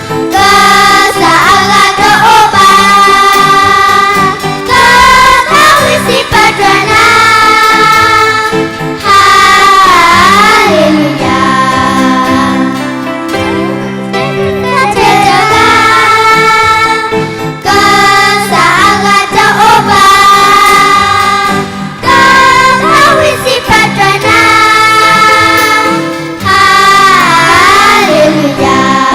ကစၢ်အဂၤတအိၣ်ဘၣ်, ကသးဝံၣ်စံးပတြၢၤနၤ ဟါလ့လူယၤ. ထဲတဂၤ, ကစၢ်အဂၤတအိၣ်ဘၣ်, ကသးဝံၣ်စံးပတြၢၤနၤ ဟါလ့လူယၤ.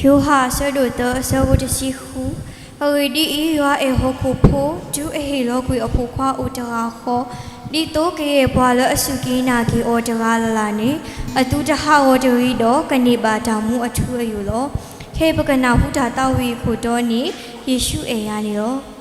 ယိၤဟၣ်အဆၢဒိၣ်သၢအဆၢဖိတဆံဃု, အဂ့ၢ်ဒ်အံၤ, ယွၤအဲၣ်ဟီၣ်ခိၣ်ဖိ, တုၤအဟ့ၣ်လီၤကွံာ်အဖိခွါအိၣ်တဂၤဃီ, ဒ်သိးကယဲၢ်ပှၤလၢအစူၢ်က့ၤနာ်က့ၤအီၤတဂၤလၢ်လၢ်န့ၣ်, အသုတဟးဂီၤတဂ့ၤဒီး ကန့ၢ်ဘၣ်တၢ်မူအထူအယိာ်လီၤ. ခဲအံၤပကနၢ်ဟူတၢ်သးဝံၣ်အခိၣ်တီန့ၣ်, ယ့ၣ်ၡူးအဲၣ်ယၤန့ၣ်လီၤ.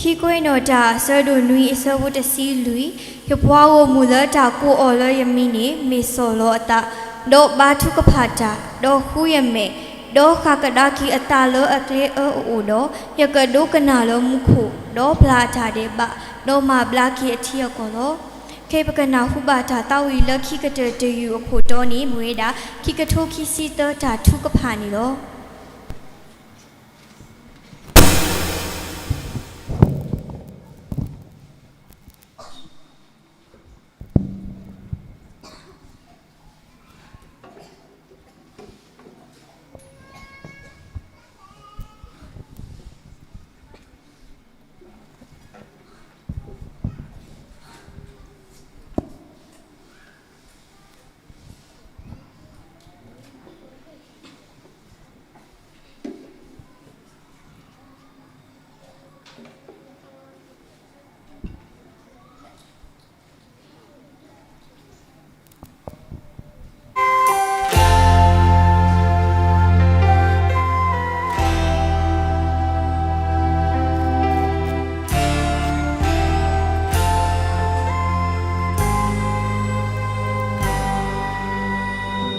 ခံကွဲးနီၣ်တၢ် အဆၢဒိၣ်နွံ အဆၢဖိတဆံလွံၢ်, ယပှၤဂီၢ်မုၢ်လၢတၢ်ကိးအီၤလၢယမံၤန့ၣ် မ့ၢ်ဆီၣ်လီၤအသး, ဒီးဘါထုကဖၣ်တၢ်, ဒီးဃုယမဲာ်, ဒီးဃၣ်ကဒါက့ၤအသးလၢအကျဲအၢအအိၣ်ဒီး, ယကဒိကနၣ်လၢမူခိၣ်, ဒီးပျၢ်အတၢ်ဒဲးဘး, ဒီးမၤဘျါက့ၤအထံအကီၢ်လီၤ. ခဲအံၤပကနၢ်ဟူဘၣ်တၢ်သးဝံၣ်လၢခံကတၢၢ်တယုၢ်အခိၣ်တီန့ၣ် မ့ၢ်ဝဲဒၣ် ခံကထိခံဆံသၢ တၢ်ထုကဖၣ်န့ၣ်လီၤ.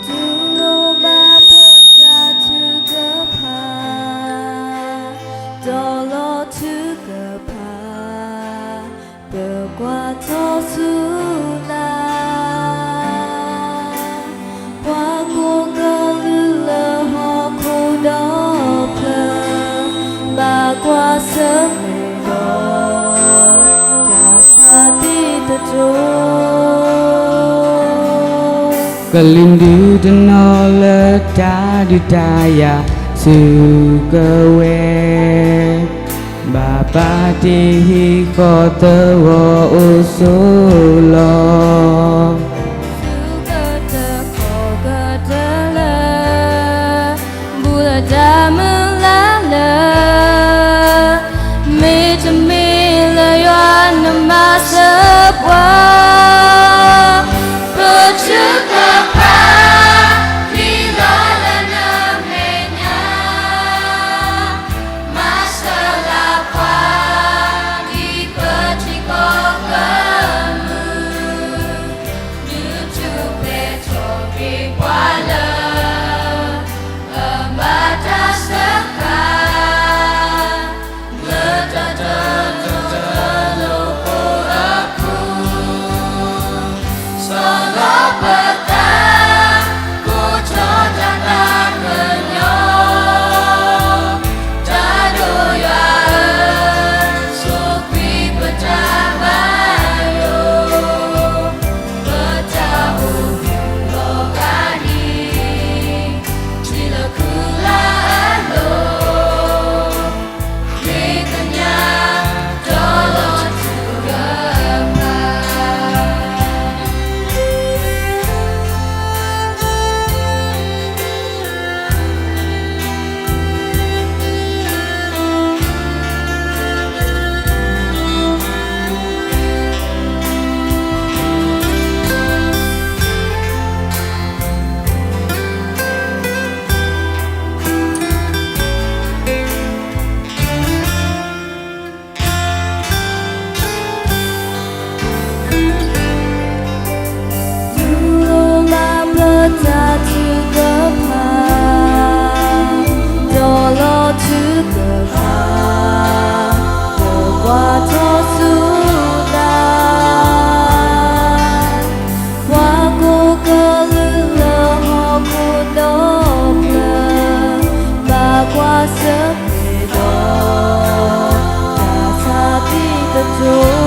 တူၢ်လိာ်ဘၣ်ပတၢ်ထုကဖၣ်, ဒီးလီၤထုကဖၣ်, ပကွၢ်ထီၣ်ဆူနၤ, ပှၤကိးကလုာ်လၢဟီၣ်ခိၣ်ဒီဖျၢၣ်, ဘၣ်ကွၢ်ဆၢၣ်မဲာ်ဒီး တၢ်ဆါသ့ၣ်တတိၤ ကလုာ်ဒုးတနီၤလၢတၢ်ဒုးတၢ်ယၤ စူးကဝဲၤ, ဘၣ်ပာ်တ့ၢ်ဟံၣ်ဃီသဂီၢ်အိၣ်ဆိးလီၤ. စူးကတၢၢ်ခီၣ်ကတၢၢ်လၢ ဘူးလၢတၢ်မုၢ်လၢ်လၢ မ့တမ့ၢ်လၢယွၤနမၤစၢၤပှၤ, ပထုကဖၣ် မံလီၤလၢနမဲာ်ညါ, မၤစၢၤလၢပှၤ ဒ်ပထံကီၢ်ကမုာ်, ဒုးထူၣ်ဖျဲးထီၣ်က့ၤပှၤလၢ အဘၣ်တၢ်စၢဃာ်, လၢတၢ်တတီတလိၤဖိအပူၤ, ဆီၣ်လီၤပသး, ကိးထီၣ်တၢ်သးကညီၤ, တၢ်ဒိၣ်ယွၤဧၢ, ဆိၣ်ဂ့ၤပတၢ်ဘၣ်ယိၣ်, ပတၢ်အိၣ်မူလီၤဂာ်ဒ် ထံလၢခူလၢအလိၤ, မ့ၢ်ကညး ဒီးလီၤထူကဖၣ်. တူၢ်လိာ်ဘၣ်ပတၢ်ထုကဖၣ်, ဒီးလီၤထူကဖၣ်, ပကွၢ်ထီၣ်ဆူနၤ, ပှၤကိးကလုာ်လၢဟီၣ်ခိၣ်ဒီဖျၢၣ်, ဘၣ်ကွၢ်ဆၢၣ်မဲာ်ဒီး တၢ်ဆါသ့ၣ်တတိၤ,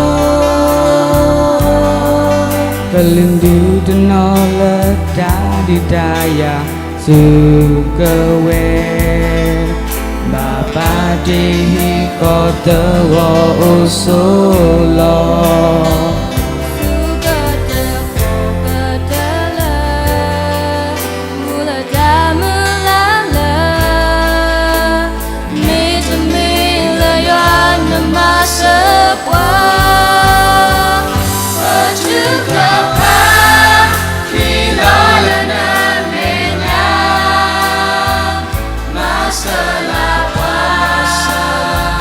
ကလုာ်ဒုးတနီၤလၢတၢ်ဒုးတၢ်ယၤ စူးကဝဲၤ, ဘၣ်ပာ်တ့ၢ်ဟံၣ်ဃီသဂီၢ်အိၣ်ဆိးလီၤ. စူးကတၢၢ်ခီၣ်ကတၢၢ်လၢ ဘူးလၢတၢ်မုၢ်လၢ်လၢ မ့တမ့ၢ်လၢယွၤနမၤစၢၤပှၤ, ပထုကဖၣ် မံလီၤလၢနမဲာ်ညါ, မၤစၢၤလၢပှၤ,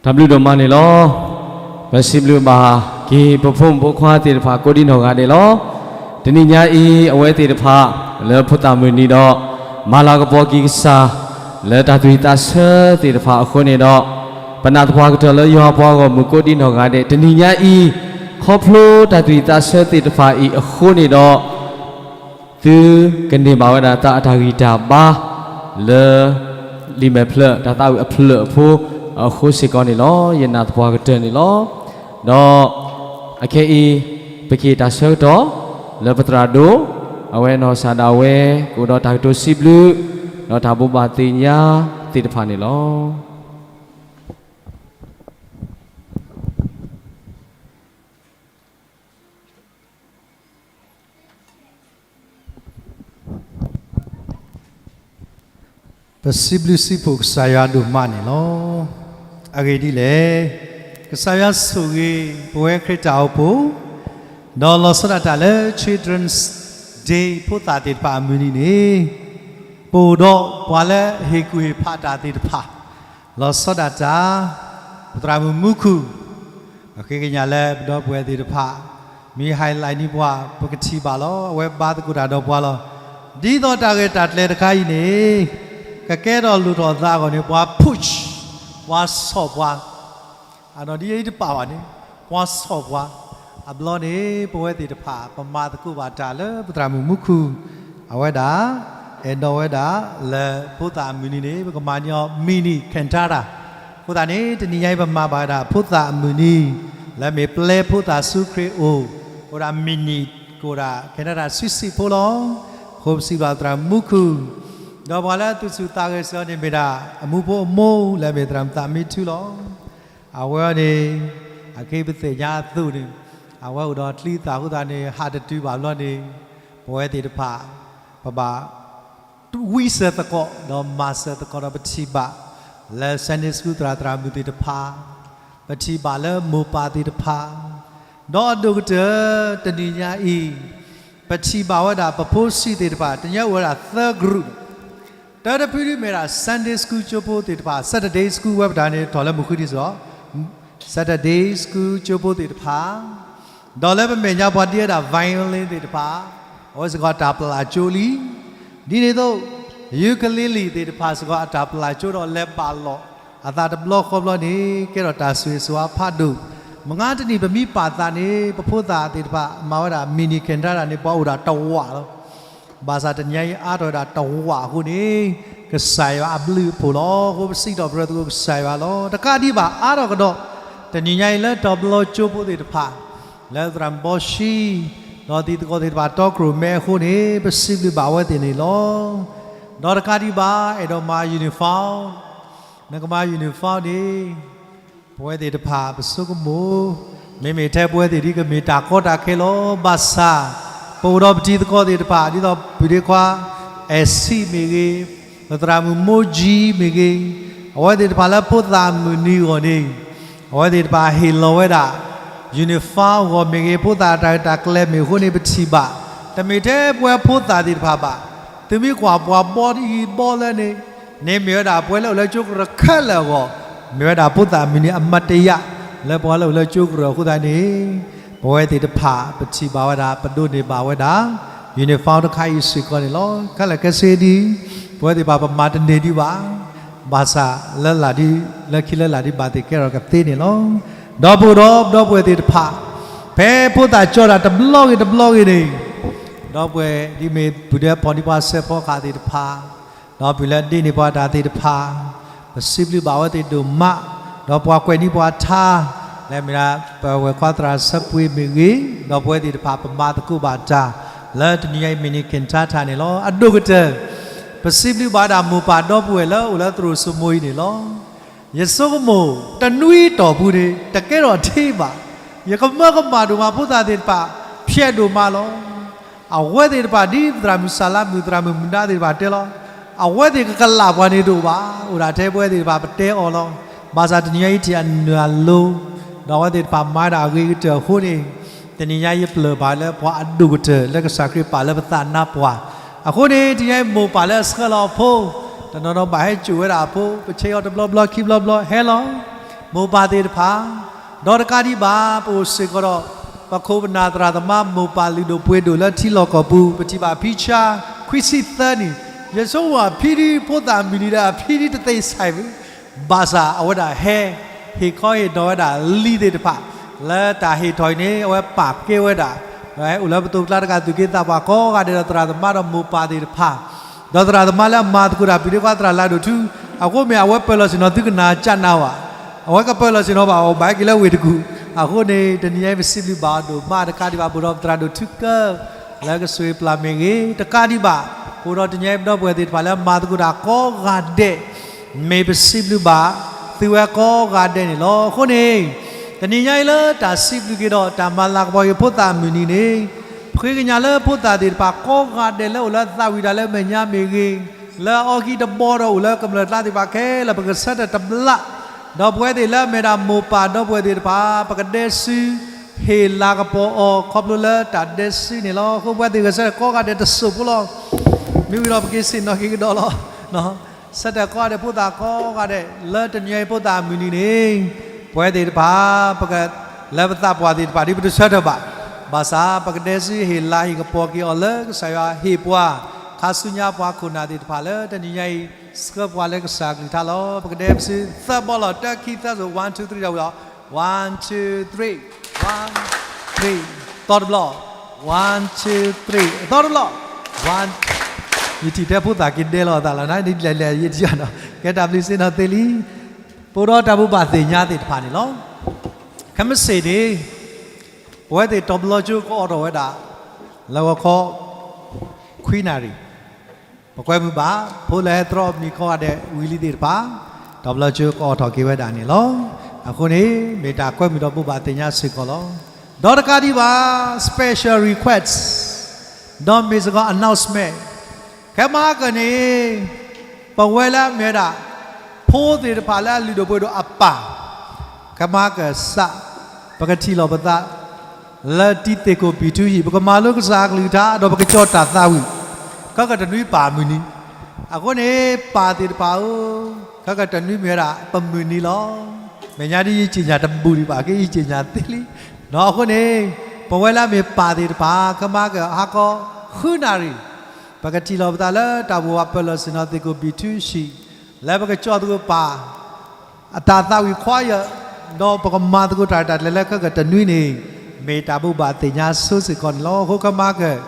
တၢ်ဘျုးဒိၣ်မးန့ၣ်လီၤ. ပစံးဘျုးဘၣ်က့ၤပဖိမုၣ်ဖိခွါသ့ၣ်တဖၣ်ကိးဒံနီၢ်ဂၤဒဲးလီၤ. တနံၤညါအံၤ အဝဲသ့ၣ်တဖၣ်လၢဖိသၣ်မုၢ်နံၤဒီး မၤလၤကပီၤက့ၤကစၢ် လၢတၢ်သူၣ်ဝံၣ်သးဆၢသ့ၣ်တဖၣ်အဃိန့ၣ်ဒီး ပနာ်သပှၢ်ကတၢၢ်လၢယွၤပှၤဂီၢ်မုၢ်ကိးဒံနီၢ်ဂၤဒဲး တနံၤညါအံၤ ခီဖျိတၢ်သူၣ်ဝံၣ်သးဆၢသ့ၣ်တဖၣ်အံၤအဃိန့ၣ်ဒီး သုကန့ၢ်ဘၣ်ဝဲဒၣ်သးအတၢ်ဂံၢ်တၢ်ဘါ လၢ လံာ်မဲာ်ဖျၢၣ် တၢ်သးဝံၣ်အဖျၢၣ်အဖိအဃိစ့ၢ်ကီးန့ၣ်လီၤ. ယနာ်သပှၢ်ကတၢၢ်န့ၣ်လီၤ. ဒီးအခဲအံၤ ပကဟ့ၣ်တၢ်ဆၢကတီၢ် လၢပသရၣ်ဒိၣ် အဝဲနီၢ်ကစၢ်ဒၣ်ဝဲ ကအိၣ်ဒီးတၢ်ကတိၤစံးဘျုး ဒီးတၢ်ဘိးဘၣ်သ့ၣ်ညါသ့ၣ်တဖၣ်န့ၣ်လီၤ. ပစံးဘျုးစံးဖှိၣ်ကစၢ်ယွၤဒိၣ်မးန့ၣ်လီၤ. အဂ့ၢ်ဒ်လဲၣ်, ကစၢ်ယွၤဆိၣ်ဂ့ၤ ပဝဲခရံာ်တၢ်အိၣ်ဖှိၣ်, ဒီးလီၤဆီဒၣ်တၢ်လၢ Children's Day ဖိသၣ်သ့ၣ်တဖၣ်အမုၢ်နံၤန့ၣ်, ပအိၣ်ဒီးပှၤလၢဟ့ၣ်ကူၣ်ဟ့ၣ်ဖးတၢ်သ့ၣ်တဖၣ် လီၤဆီဒၣ်တၢ် ပသရၣ်မုၣ်မူခိၣ် အဃ့ကညးလၢပဒီပုၢ်ဝဲၢ်သ့ၣ်တဖၣ် မ့ၢ် highlight န့ၢ်ပှၤ ပကထံၣ်ဘၣ်လီၤ. အဝဲဘါသကိးတၢ်ဒီးပှၤလီၤ. ဒ်သိးတၢ်ဂ့ၢ်တၢ်ကျိၤတခါအံၤန့ၣ် ကကဲထီၣ်လိၣ်ထီၣ်သးအဂီၢ်န့ၣ် ပှၤ push ပှၤဆီၣ်ပှၤ အဒီးဒ်အံၤတပာ်ဘၣ်န့ၣ် ပှၤဆီၣ်ပှၤ အဘျီန့ၣ် ပဝဲသ့ၣ်တဖၣ် ပမၤသကိးဘၣ်တၢ်လၢပသရၣ်မုၣ်မူခိၣ် အဝဲဒၣ် အဲၣ်ဒိးဝဲဒၣ်လၢဖိသၣ်အမုၢ်နံၤန့ၣ် ပကမၤန့ၢ်အီၤ mini cantata အဃိသတးန့ၣ် တနံၤညါအံၤပမၤဘၣ်ဝဲဒၣ်ဖိသၣ်အမုၢ်နံၤ လၢမ့ၢ်ပျဲဖိသၣ်ဆူခရံာ်အိၣ် အိၣ်ဒၣ် mini ကအိၣ်ဒၣ် cantata ဆံဆံဖိလီၤ. အဃိပစံးဘျုးသရၣ်မုၣ်မူခိၣ် ဒီးပှၤလၢသူၣ်ဆူၣ်သးဂဲၤစၢၤန့ၣ်မ့ၢ်ဒၣ် အမူဖိအမိၢ်လၢမ့ၢ်သရၣ်မုၣ်သးမံထူလီၤ. အဝဲန့ၣ် အခဲအံၤပသ့ၣ်ညါအသိးန့ၣ် အဝဲအိၣ်ဒီးချံသၣ်အဃိသတးန့ၣ် ဟးတတုၤဘၣ်ဘျီန့ၣ် ပဝဲသ့ၣ်တဖၣ် ပဘၣ် ဝံစၢၤသကိး ဒီးမၤစၢၤသကိးဒီးပထံၣ်ဘၣ် လၢ Sunday School သရၣ်သရၣ်မုၣ်သ့ၣ်တဖၣ် ပထံၣ်ဘၣ်လၢမိၢ်ပၢ်သ့ၣ်တဖၣ် ဒီးအဒိၣ်ကတၢၢ် တနံၤညါအံၤ ပထံၣ်ဘၣ်ဝဲဒၣ်ပဖိဆံးသ့ၣ်တဖၣ် တနံၤညါအိၣ်ဝဲဒၣ်သၢ group တၢတဖုဒ်မ့ၢ်ဒၣ် Sunday School ကၠိဖိသ့ၣ်တဖၣ် Saturday School ဝဲပတၢ်န့ၣ် ထီၣ်လၢမုၢ်ဃုဒ်သိး Saturday School ကၠိဖိသ့ၣ်တဖၣ် ဒီးလၢပမဲာ်ညါပှၤဒ်ဝဲဒၣ် violin သ့ၣ်တဖၣ် အဝဲစ့ၢ်ကီးတၢ်ပျၢ်ကၠိလံ. ဒ်န့ၣ်အသိး ukulele သ့ၣ်တဖၣ်စ့ၢ်ကီးအတၢ်ပျၢ်ကၠိဒီးလဲၤပာ်လီၤအသးတဘျီဃီဘျီန့ၣ် ကဲထီၣ်တၢ်ဆိၣ်ဂ့ၤဆိၣ်ဝါဖးဒိၣ်. မုၢ်ဂၤတနံၤပမ့ၢ်ပာ်သးန့ၣ် ပဖိသၣ်သ့ၣ်တဖၣ်မၤဝဲဒၣ် mini cantata န့ၣ် ပှၤအိၣ်ဒၣ်တဝာ်လီၤ. ဘၣ်ဆၣ်တနံၤညါအံၤအါထီၣ်ဝဲဒၣ်တဝာ်အဃိန့ၣ် ကစၢ်ယွၤအဘျုးအဖှိၣ်လီၤ. အဃိပစံးထီၣ်ပတြၢၤသကိးကစၢ်ယွၤလီၤ. တကးဒံးဘၣ်အါထီၣ်ကဒီး တနံၤညါအံၤလၢတဘျီကၠိဖိသ့ၣ်တဖၣ် လၢသရၣ်မုၣ်ဘီရှံ ဒီးတံၤသကိးသ့ၣ်တဖၣ်တီခိၣ်ရိၣ်မဲအဃိန့ၣ် ပစံးဘျုးဘၣ်အဝဲသ့ၣ်န့ၣ်လီၤ. ဒီးတကးဒံးဘၣ် အဲၣ်ဒိးမၤ uniform နကမၤ uniform န့ၣ် ပဝဲသ့ၣ်တဖၣ်ပဆိကမိၣ် မ့မ့ၢ်ထဲပဝဲသ့ၣ်ဒ်ကမ့ၢ်တၢ်ကီတၢ်ခဲလီၤ. ဘၣ်ဆၣ် ပအိၣ်ဒီးပတံၤသကိးသ့ၣ်တဖၣ် ဒ်သိးပုၢ်ဒ့ခွါ အဲၣ်ဆံးမ့ၢ်ဂ့ၤ, ပသရၣ်မုၣ်မိၢ်ကၠံမ့ၢ်ဂ့ၤ, အဝဲသ့ၣ်တဖၣ်လၢဖိသၣ်မုၢ်နံၤအဂီၢ်န့ၣ် အဝဲသ့ၣ်တဖၣ်ဟ့ၣ်လီၤဝဲဒၣ် uniform အဂီၢ်မ့ၢ်ဂ့ၤ, ဖိသၣ်တၢ်ရဲၣ်တၢ်ကျဲၤမ့ၢ်အဃိန့ၣ် ပထံၣ်ဘၣ် တမ့ၢ်ထဲပဝဲဖိသၣ်သ့ၣ်တဖၣ်ဘၣ်. သုမ့ၢ်ကွၢ်ပှၤဘီတယံၤဘီလၢန့ၣ် န့ၣ်မ့ၢ်ဝဲဒၣ်ပဝဲလၢအိၣ်လၢကၠိကရၢခဲလၢာ်အဂီၢ်, မ့ၢ်ဝဲဒၣ်ဖိသၣ်မုၢ်နံၤအမတယါ လၢပှၤလၢအိၣ်လၢကၠိကရၢအဃိသတးန့ၣ် ပဝဲသ့ၣ်တဖၣ် ပထံၣ်ဘၣ်ဝဲဒၣ် ပဒိးန့ၢ်ဘၣ်ဝဲဒၣ် uniform တခါအံၤစ့ၢ်ကီးန့ၣ်လီၤ. ခဲလၢာ်ခဲဆ့ဒ် ပဝဲသ့ၣ်တဖၣ် ပမၤတန့ၢ်ဒံးဘၣ်, ဘၣ်ဆၣ်လၢလၢ်ဒ် လၢခံလၢလၢ်ဒ် ဘၣ်သ့ၣ်ကဲထီၣ်ကသ့န့ၣ်လီၤ. ဒီးပအိၣ်ဒီး ဒီပုၢ်ဝဲၢ်သ့ၣ်တဖၣ် ဖဲဖိသၣ်ကၠီတၢ်တဘျီဂ့ၤတဘျီဂ့ၤန့ၣ် ဒီပုၢ်ဝဲၢ်ဒ်မ့ၢ်ပုၢ်ဒဲဖီၣ်န့ၢ်ပှၤစဲးဖီကဟၣ်သ့ၣ်တဖၣ် ဒီးပုၢ်လၢဒ့န့ၢ်ပှၤတၢ်သ့ၣ်တဖၣ်, ပစံးဘျုးဘၣ်ဝဲသ့ၣ်ဒိၣ်မး, ဒီးပှၤကွဲးန့ၢ်ပှၤထါ, လၢမ့ၢ်ဒၣ် ပဝဲၢ်ခွါသရၣ်ဆၢပှ့ၤမ့ၢ်ဂ့ၤ, ဒီးပဝဲသ့ၣ်တဖၣ်ပမၤသကိးဘၣ်တၢ် လၢတနံၤညါအံၤမ့ၢ်န့ၣ် က့ၤထါထါန့ၣ်လီၤ. အဒိၣ်ကတၢၢ် ပစံးဘျုးဘၣ်ဒၣ်မိၢ်ပၢ်ဒီပုၢ်ဝဲၢ်လၢအိၣ်လၢသရိာ်စိမိၤအံၤန့ၣ်လီၤ. ယဆိကမိၣ် တနွံအတီၢ်ပူၤန့ၣ် တကဲထီၣ်ထံဘၣ်. ယကမၢကမၣ်ဒိၣ်မး ဖိသၣ်သ့ၣ်တဖၣ် ဖျဲးဒိၣ်မးလီၤ. အဝဲသ့ၣ်တဖၣ်ဒ်သရၣ်မုၣ်စၢ်လါမုၣ် သရၣ်မုၣ်မုၢ်ဒါသ့ၣ်တဖၣ်တဲလီၤ. အဝဲသ့ၣ်ကကလးပှၤန့ၣ်တအိၣ်ဘၣ်. အိၣ်ဒၣ်ထဲပဝဲသ့ၣ်တဖၣ်ပတဲအီၤလီၤ. ဘၣ်ဆၣ်တနံၤညါအံၤထံၣ်အနၢ်အလိၤ, ဒီးအဝဲသ့ၣ်တဖၣ်မၤဝဲဒၣ်အဂ့ၤကတၢၢ်အဃိန့ၣ်, တနံၤညါအံၤယပျၢၢ်ဘၣ်လၢပှၤအဒိၣ်ကတၢၢ်လၢကစၢ်ခရံာ်ပာ်လၢပသးနါပှၢ်. အဃိန့ၣ် တနံၤညါအံၤမိၢ်ပၢ်လၢအဆှၢလီၤအဖိ, တနီၤနီၤဘၣ်ဟဲစိာ်ဝဲဒၣ်အဖိ, ပဆဲးအီၤတဘျီဘျီခံဘျီဘျီဟဲလီၤ. မိၢ်ပၢ်သ့ၣ်တဖၣ် ဒီးတကးဒံးဘၣ် ပအိၣ်စ့ၢ်ကီးဒီး ပခိၣ်ပနၢ်သရၣ်သမါမိၢ်ပၢ်လုၢ်ဒိၣ်ပှ့ၤဒိၣ်လၢထံလီၢ်ကီၢ်ပူၤ ပထံၣ်ဘၣ်ဖံဆါ ခွံဆံသၢနံၣ်, ယဆိကမိၣ်အဖံဒ်ဖိသၣ်မုၢ်နံၤဒီးအဖံဒ်တသ့စဲးဘၣ်, ဘၣ်ဆၣ်အဝဲဒၣ်ဟဲ ဟ့ၣ်ခီဟ့ၣ်နီၤဝဲဒၣ်လံၤသ့ၣ်တဖၣ် လၢတၢ်ဟ့ၣ်ထီၣ်အံၤန့ၣ် အဝဲပာ်ကဲဝဲဒၣ် အိၣ်လၢပသိးပကျါတကးသုးက့သးပှၢ်ကိးဂၤဒဲးဒီးသရၣ်သမါဒီးမိၢ်ပၢ်သ့ၣ်တဖၣ် ဒီးသရၣ်သမါလၢအမၤသကိးတၢ် ပုၢ်ဒ့ခွါသရၣ်လါဒိၣ်ထူ, အဃိမ့ၢ်အဝဲပၢၢ်လီၤဆ့ၣ်နီၤ သုကနၣ်ကနၣ်ဝဲ, အဝဲကပၢၢ်လီၤဆ့ၣ်နီၤဘၣ်အီၤ ဘၣ်ဟဲက့ၤလၢဝ့ၢ်တကူၣ်. အဃိန့ၣ် တနံၤညါအံၤပစံးဘျုးဘၣ်အီၤဒိၣ်မး တကးဒံးဘၣ် ပအိၣ်ဒီးပသရၣ်ဒိၣ်ထူကၢ လၢကဆိၣ်ဂ့ၤပျၢ်မ့ၢ်ဂ့ၤ, တကးဒံးဘၣ် ပအိၣ်ဒီးတနံၤညါအံၤပဒီပုၢ်ဝဲၢ်သ့ၣ်တဖၣ်လၢအမၤသကိးတၢ်ကိးဂၤဒဲး မ့ၢ်ပစံးဘျုးဘၣ်သုဝဲကိးဂၤဒဲးန့ၣ်လီၤ. အဃိန့ၣ် တနံၤညါအံၤလၢတၢ်စံးဘျုးက့ၤဒီး တၢ်မၤလၤကပီၤက့ၤဖိသၣ်မုၢ်နံၤန့ၣ်, ပဃ့ကညးလၢဖိသၣ်သ့ၣ်တဖၣ်ကိးဂၤဒဲးလၢအိၣ်လၢသးဝံၣ်တၢ်လၢမဲာ်ညါမ့ၢ်ဂ့ၤ, လၢအအီခံတဘီဒီးအိၣ်လၢကမျၢၢ်ကျါသ့ၣ်တဖၣ်ခဲလၢာ် ပကဆၢထၢၣ်တဘျီ, ဒီးပဝဲသ့ၣ်လၢအမ့ၢ်ဒၣ်မိၢ်ပၢ်ဒီပုၢ်ဝဲၢ်သ့ၣ်တဖၣ် ပကဒဲစု ဟ့ၣ်လၤကပီၤအီၤခီဖျိလၢတၢ်ဒဲစုန့ၣ်လီၤ. အဃိပဝဲသ့ၣ်ဂဲၤဆၢထၢၣ်ကိးဂၤဒဲးတစိၢ်ဖိလီၤ. မ့ၢ်ဝံၤဒီးပက့ၤဆ့ၣ်နီၤက့ၤကဒီးလီၤ. ဆၢထၢၣ်ကိးဂၤဒဲး ဖိသၣ်ကိးဂၤဒဲး လၢတနံၤညါအံၤဖိသၣ်မုၢ်နံၤန့ၣ်, ပဝဲသ့ၣ်တဖၣ် ပက လၢပသးပှၢ်သ့ၣ်တဖၣ်ဒ်ပတဆၢထၢၣ်ဘၣ်, ဘၣ်ဆၣ်ပကဒဲစုဟ့ၣ်လၤဟ့ၣ်ကပီၤက့ၤအီၤလၢကစၢ်ယွၤဟ့ၣ်ပှၤ ခါဆူညါပှၤခိၣ်နၢ်သ့ၣ်တဖၣ်လၢတနံၤညါအံၤ ဆှၢပှၤလၢကစၢ်ကလုၢ်ကထါလီၤ. ပကဒဲပစုသၢဘီလီၤ. တၢ ခံ သၢ စိၤ one two three ဒီးဝံၤလီၤ. One two three, one two three, one two three, အသီတဘျီ, one, ယထံၣ်ထဲဖိသၣ်က့ၤဒဲလီၤအသးလီၤနၤ ဒ်လဲၣ်လဲၣ်ယဲၢ်ထံၣ်နီၤ ကဲတၢ်ဘျုးစ့ၢ်နီၤသ့လံ. ပအိၣ်ဒီးတၢ်ဘိးဘၣ်သ့ၣ်ညါသ့ၣ်တဖၣ်န့ၣ်လီၤ. ခဲမုၢ်ဆ့ၣ်န့ၣ် ပဝဲသ့ၣ်တီၤပလီၢ်ကၠိကအိးထီၣ်ဝဲဒၣ် လၢဂီၤခီ ခွံနၣ်ရံၣ် ပကွဲမုာ်ဘၣ် ဖိလၢဟဲသြီမံၤကိးဂၤဒဲး ဝံၤလံသ့ၣ်တဖၣ် တီၤပလီၢ်ကၠိကအိးထီၣ်က့ၤဝဲဒၣ်န့ၣ်လီၤ. အဃိန့ၣ် မ့ၢ်တၢ်ကွဲမုာ်ဒီးဘိးဘၣ်သ့ၣ်ညါစ့ၢ်ကီးလီၤ. ဒီးတကးဒံးဘၣ် special request ဒီးမ့ၢ်စ့ၢ်ကီး announcement ခဲမုၢ်ဟါကၢၢ်န့ၣ် ပဝဲလၢအမ့ၢ်ဝဲဒၣ် ဖိသ့ၣ်တဖၣ်လၢအလုၢ်ဒိၣ်ပှ့ၤဒိၣ်အပၢ် ခဲမုၢ်ဟါကၢၢ်စး ပကထံၣ်လိာ်ပသး လၢတံၤသ့ၣ်ခိၣ်ပံၤထူဟံၣ် ပကမၤလိကစၢ်အကလုၢ်ကထါ ဒီးပကကၠီၣ်တၢ်သးဝံၣ် ခဲကတနွံပၢ်မုၢ်နံၤ. အဃိန့ၣ် ပၢ်သ့ၣ်တဖၣ်ဧၢ, ခဲကတနွံမ့ၢ်ဝဲဒၣ် ပမုၢ်နံၤလီၤ. မဲာ်ညါဒ်ယစံၣ်ညါတဘူၣ်ဒံးဘၣ်က့ ယစံၣ်ညါသ့လံ. ဒီးအဃိန့ၣ် ပဝဲလၢအမ့ၢ်ပၢ်သ့ၣ်တဖၣ် ခဲမုၢ်ဟါကၢၢ်ဟါခီ ဃုနၣ်ရံၣ် ပကထံၣ်လိာ်ပသးလၢတၢ်ဘိးဘၣ်ပၢၢ်လီၢ်ဆ့ၣ်နီၤသ့ၣ်ခိၣ်ပံၤထူဟံၣ် လၢပကကၠီၣ်သကိးပၢ် အတၢ်သးဝံၣ်ခွါယၢၢ် ဒီးပကမၤသကိးတၢ်ရဲၣ်တၢ်ကျဲၤလၢခဲကတနွံန့ၣ် မ့ၢ်တၢ်ဘိးဘၣ်သ့ၣ်ညါဆိစ့ၢ်ကီးန့ၣ်လီၤ. အဃိခဲမုၢ်ဟါကၢၢ်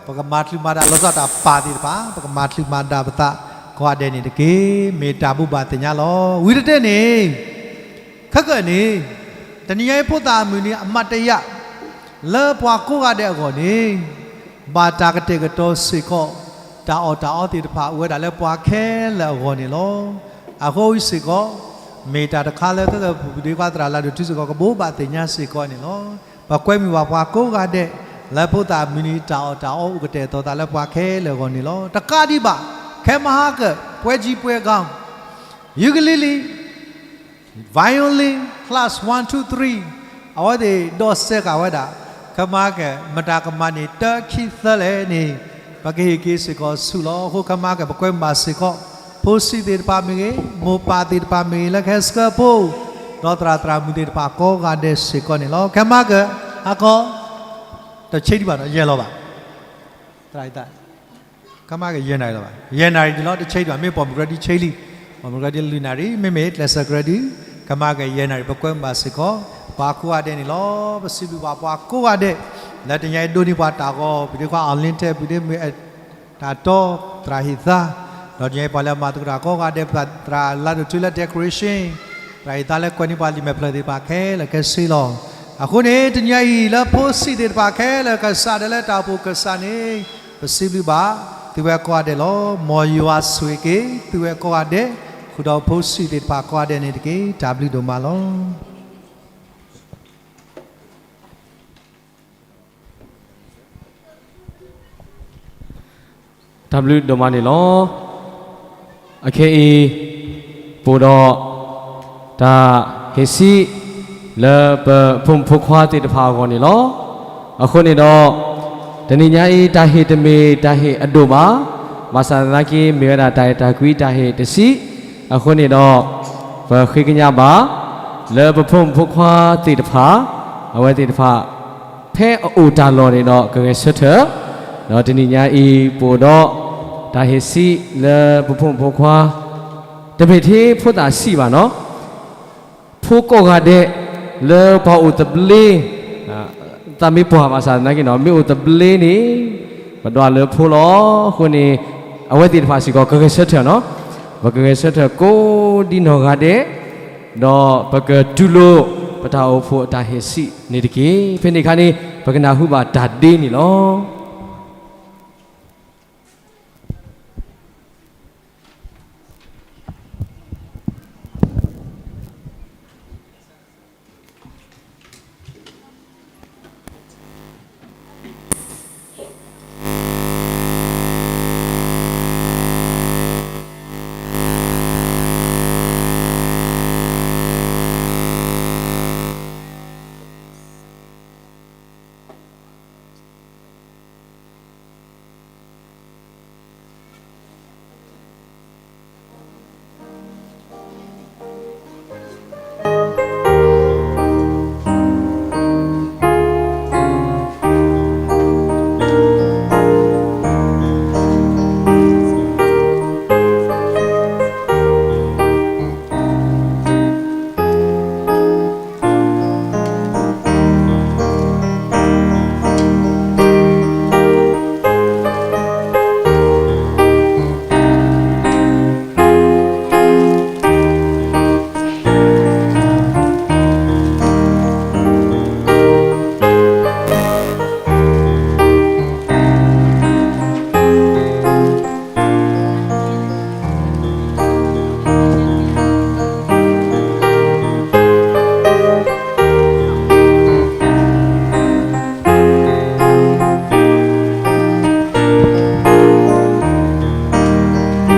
ပကမၤချုးမၤဒၣ်လီၤဆီဒၣ်တၢ်ပၢ်သ့ၣ်တဖၣ် ပကမၤချုးမၤဒၣ်ပသးကိးဂၤဒဲးန့ၣ်တက့ၢ်. မ့ၢ်တၢ်ဘိးဘၣ်သ့ၣ်ညါလီၤ. ဝံၤတတဲန့ၣ် ခဲကၢၢ်န့ၣ် တနံၤညါအံၤဖိသၣ်အမုၢ်နံၤအမၤတယာ် လၢပှၤကိးဂၤဒဲးအဂီၢ်န့ၣ် ဘၣ်တၢ်ကတဲာ်ကတီၤစ့ၢ်ကီး တၢ်အီၣ်တၢ်အီသ့ၣ်တဖၣ်အိၣ်ဝဲဒၣ်လၢပှၤခဲလၢာ်အဂီၢ်န့ၣ်လီၤ. အဃိစ့ၢ်ကီး မ့ၢ်တၢ်တခါလၢခဲကၢၢ်ပူၤ ပုၢ်ဒ့ခွါသရၣ်လါဒိၣ်ထူစ့ၢ်ကီး ကဘိးဘၣ်သ့ၣ်ညါစ့ၢ်ကီးန့ၣ်လီၤ. ပကွဲမုာ်ဘၣ်ပှၤကိးဂၤဒဲး လၢဖိသၣ်အမုၢ်နံၤတၢ်အီၣ်တၢ်အီအိၣ်ကတဲာ်ကတီၤသးလၢပှၤခဲလၢာ်အဂီၢ်န့ၣ်လီၤ. တကးဒံးဘၣ် ခဲမုၢ်ဟါကၢၢ် ပွဲကြီးပွဲကောင်း ukulele, violin class one two three အဝဲသ့ၣ်ဒီးစဲးဃာ်ဝဲဒၣ် ခဲမုၢ်ဟါကၢၢ် မတၤကမၤန့ၢ်တၢ်ခံသၢလဲၣ်န့ၣ် ပကဟ့ၣ်က့ၤစ့ၢ်ကီးဆူၣ်လီၤ. အဃိခဲမုၢ်ဟါကၢၢ် ပကွဲမုာ်ဘၣ်စ့ၢ်ကီး ဖိဆံးသ့ၣ်တဖၣ်မ့ၢ်ဂ့ၤ မိၢ်ပၢ်သ့ၣ်တဖၣ်မ့ၢ်ဂ့ၤ လၢကဟဲဆှၢဖိ ဒီးသရၣ်သရၣ်မုၣ်သ့ၣ်တဖၣ်ကိးဂၤဒဲးစ့ၢ်ကီးန့ၣ်လီၤ. ခဲမုၢ်ဟါကၢၢ် ဟါခီ, တဆံဒံးဘၣ်နီၤ, ယဲၢ်လီၤဘၣ်, သရၣ်အံၤသး, ကမၤကယဲၢ်နၣ်ရံၣ်လီၤဘၣ်, ယဲၢ်နၣ်ရံၣ်ဒံးလီၤ, တဆံဒံးဘၣ်, မ့ၢ်ပိာ်မုၣ်ကရၢဒ်ဆံလံ, ပိာ်မုၣ်ကရၢဒ်လွံၢ်နၣ်ရံၣ်, မ့မ့ၢ်ကျဲးစၢးကရၢဒ်, ကမၤကယဲၢ်နၣ်ရံၣ်, ပကွဲမုာ်ဘၣ်စ့ၢ်ကီး ပှၤကိးဂၤဒဲးန့ၣ်လီၤ. ပစံးဘျုးဘၣ်ပှၤကိးဂၤဒဲး, လၢတနံၤအံၤဒိးန့ၢ်ပှၤတၢ်ဂီၤ, ပဒ့ခွါ online ထဲ ပဒ့မုၢ် တၢ်တီ သရၣ်ဟ့ၣ်သါ, ဒီးတနံၤအံၤပှၤလၢအမၤသကိးတၢ်ကိးဂၤဒဲး, သရၣ်လါဒိၣ်ထူလၢ decoration, သရၣ်ဟ့ၣ်သါလၢကွဲးန့ၢ်ပှၤလံာ်မဲာ်ဖျၢၣ်သ့ၣ်တဖၣ်ခဲလၢာ်ခဲဆ့လီၤ. အဃိန့ၣ် တနံၤအံၤလၢဖိဆံးသ့ၣ်တဖၣ်ခဲလၢာ် ကစၢ်ဒၣ်လၢတၢ်အိၣ်ဖှိၣ်ကစၢ်န့ၣ်, ပစံးဘျုးဘၣ်သုဝဲကိးဂၤဒဲးလီၤ. မ်ယွၤဆိၣ်ဂ့ၤက့ၤသုဝဲကိးဂၤဒဲး, ဃုာ်ဒီးဖိဆံးသ့ၣ်တဖၣ်ကိးဂၤဒဲးန့ၣ်တက့ၢ်. တၢ်ဘျုးဒိၣ်မးလီၤ. တၢ်ဘျုးဒိၣ်မးန့ၣ်လီၤ. အခဲအံၤ ပအိၣ်ဒီး တၢ်ဟ့ၣ်စံး လၢပဖိမုၣ်ဖိခွါသ့ၣ်တဖၣ်အဂီၢ်န့ၣ်လီၤ. အဃိန့ၣ်ဒီး တနံၤညါအံၤ တၢ်ဟ့ၣ်တမ့ၢ်တၢ်ဟ့ၣ်အဒိၣ်ဘၣ်, ဘၣ်ဆၣ်သနာ်က့ မ့ၢ်ဝဲဒၣ်တၢ်အဲၣ်တၢ်ကွံတၢ်ဟ့ၣ်တဆံး, အဃိန့ၣ်ဒီး ပဃ့ကညးဘၣ် လၢပဖိမုၣ်ဖိခွါသ့ၣ်တဖၣ်, အဝဲသ့ၣ်တဖၣ် ဖဲအအိၣ်တၢ်လီၢ်န့ၣ်ဒီး ကဂဲၤဆၢထၢၣ်, ဒီးတနံၤညါအံၤ ပအိၣ်ဒီး တၢ်ဟ့ၣ်စံးလၢပဖိမုၣ်ဖိခွါ, တမ့ၢ်ထဲဖိသၣ်ဆံးဘၣ်နီၤ, ဖိကိးဂၤဒဲး လၢပှၤအိၣ်သဘျ့, သးမ့ၢ်ပှၢ်ဘၣ်ဆၣ်သနာ်က့နီၤ မ့ၢ်အိၣ်သဘျ့န့ၣ် ပဒွးလၢဖိလီၤ. အဃိန့ၣ် အဝဲသ့ၣ်တဖၣ်စ့ၢ်ကီး ကဂဲၤဆၢထၢၣ်နီၤ, ပကဂဲၤဆၢထၢၣ်ကိးဒ်နီၢ်ဂၤဒဲး, ဒီးပကတူၢ်လိာ် ပတၢ်အိၣ်ဖှိၣ်အတၢ်ဟ့ၣ်စံးန့ၣ်တက့ၢ်. ဖဲန့ၣ်အခါန့ၣ် ပကနၢ်ဟူဘၣ်တၢ်ဒ့န့ၣ်လီၤ.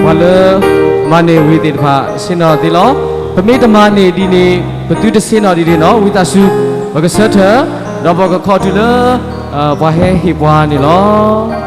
ပှၤလၢမၤန့ၢ်ဝံၤသ့ၣ်တဖၣ် ဆ့ၣ်နီၤသ့လီၤ. ပမ့ၢ်တမၤန့ၢ်ဒ်န့ၣ် ပသုတဆ့ၣ်နီၤဒ်န့ၣ်နီၤ. ဝံသးစူၤ ပကဆၢထၢၣ် ဒီးပကခီၣ်တုၤလၢ ပှၤဟဲဟ့ၣ်ပှၤန့ၣ်လီၤ.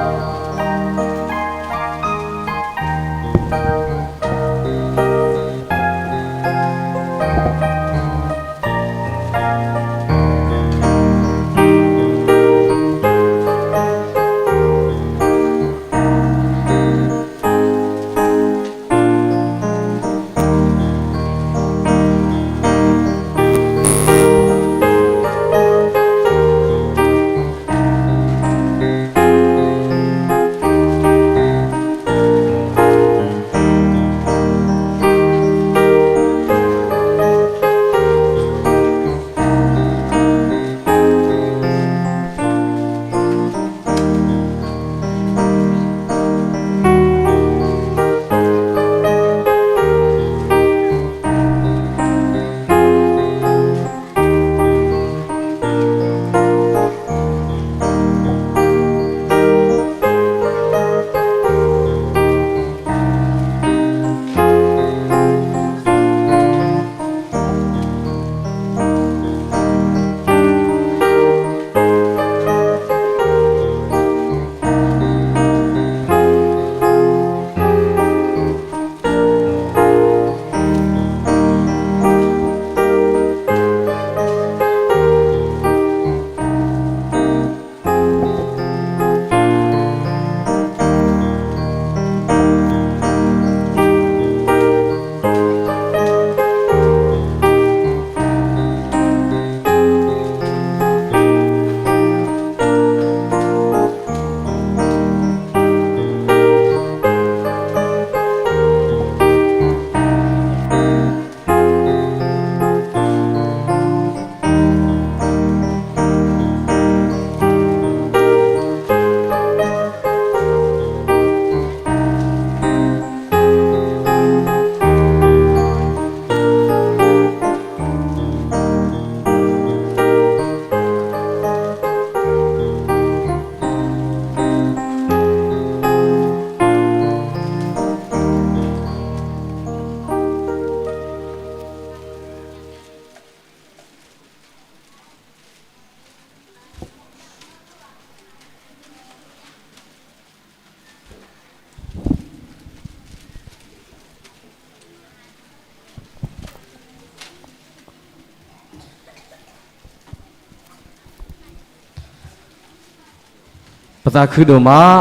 ပသးခုဒိၣ်မး,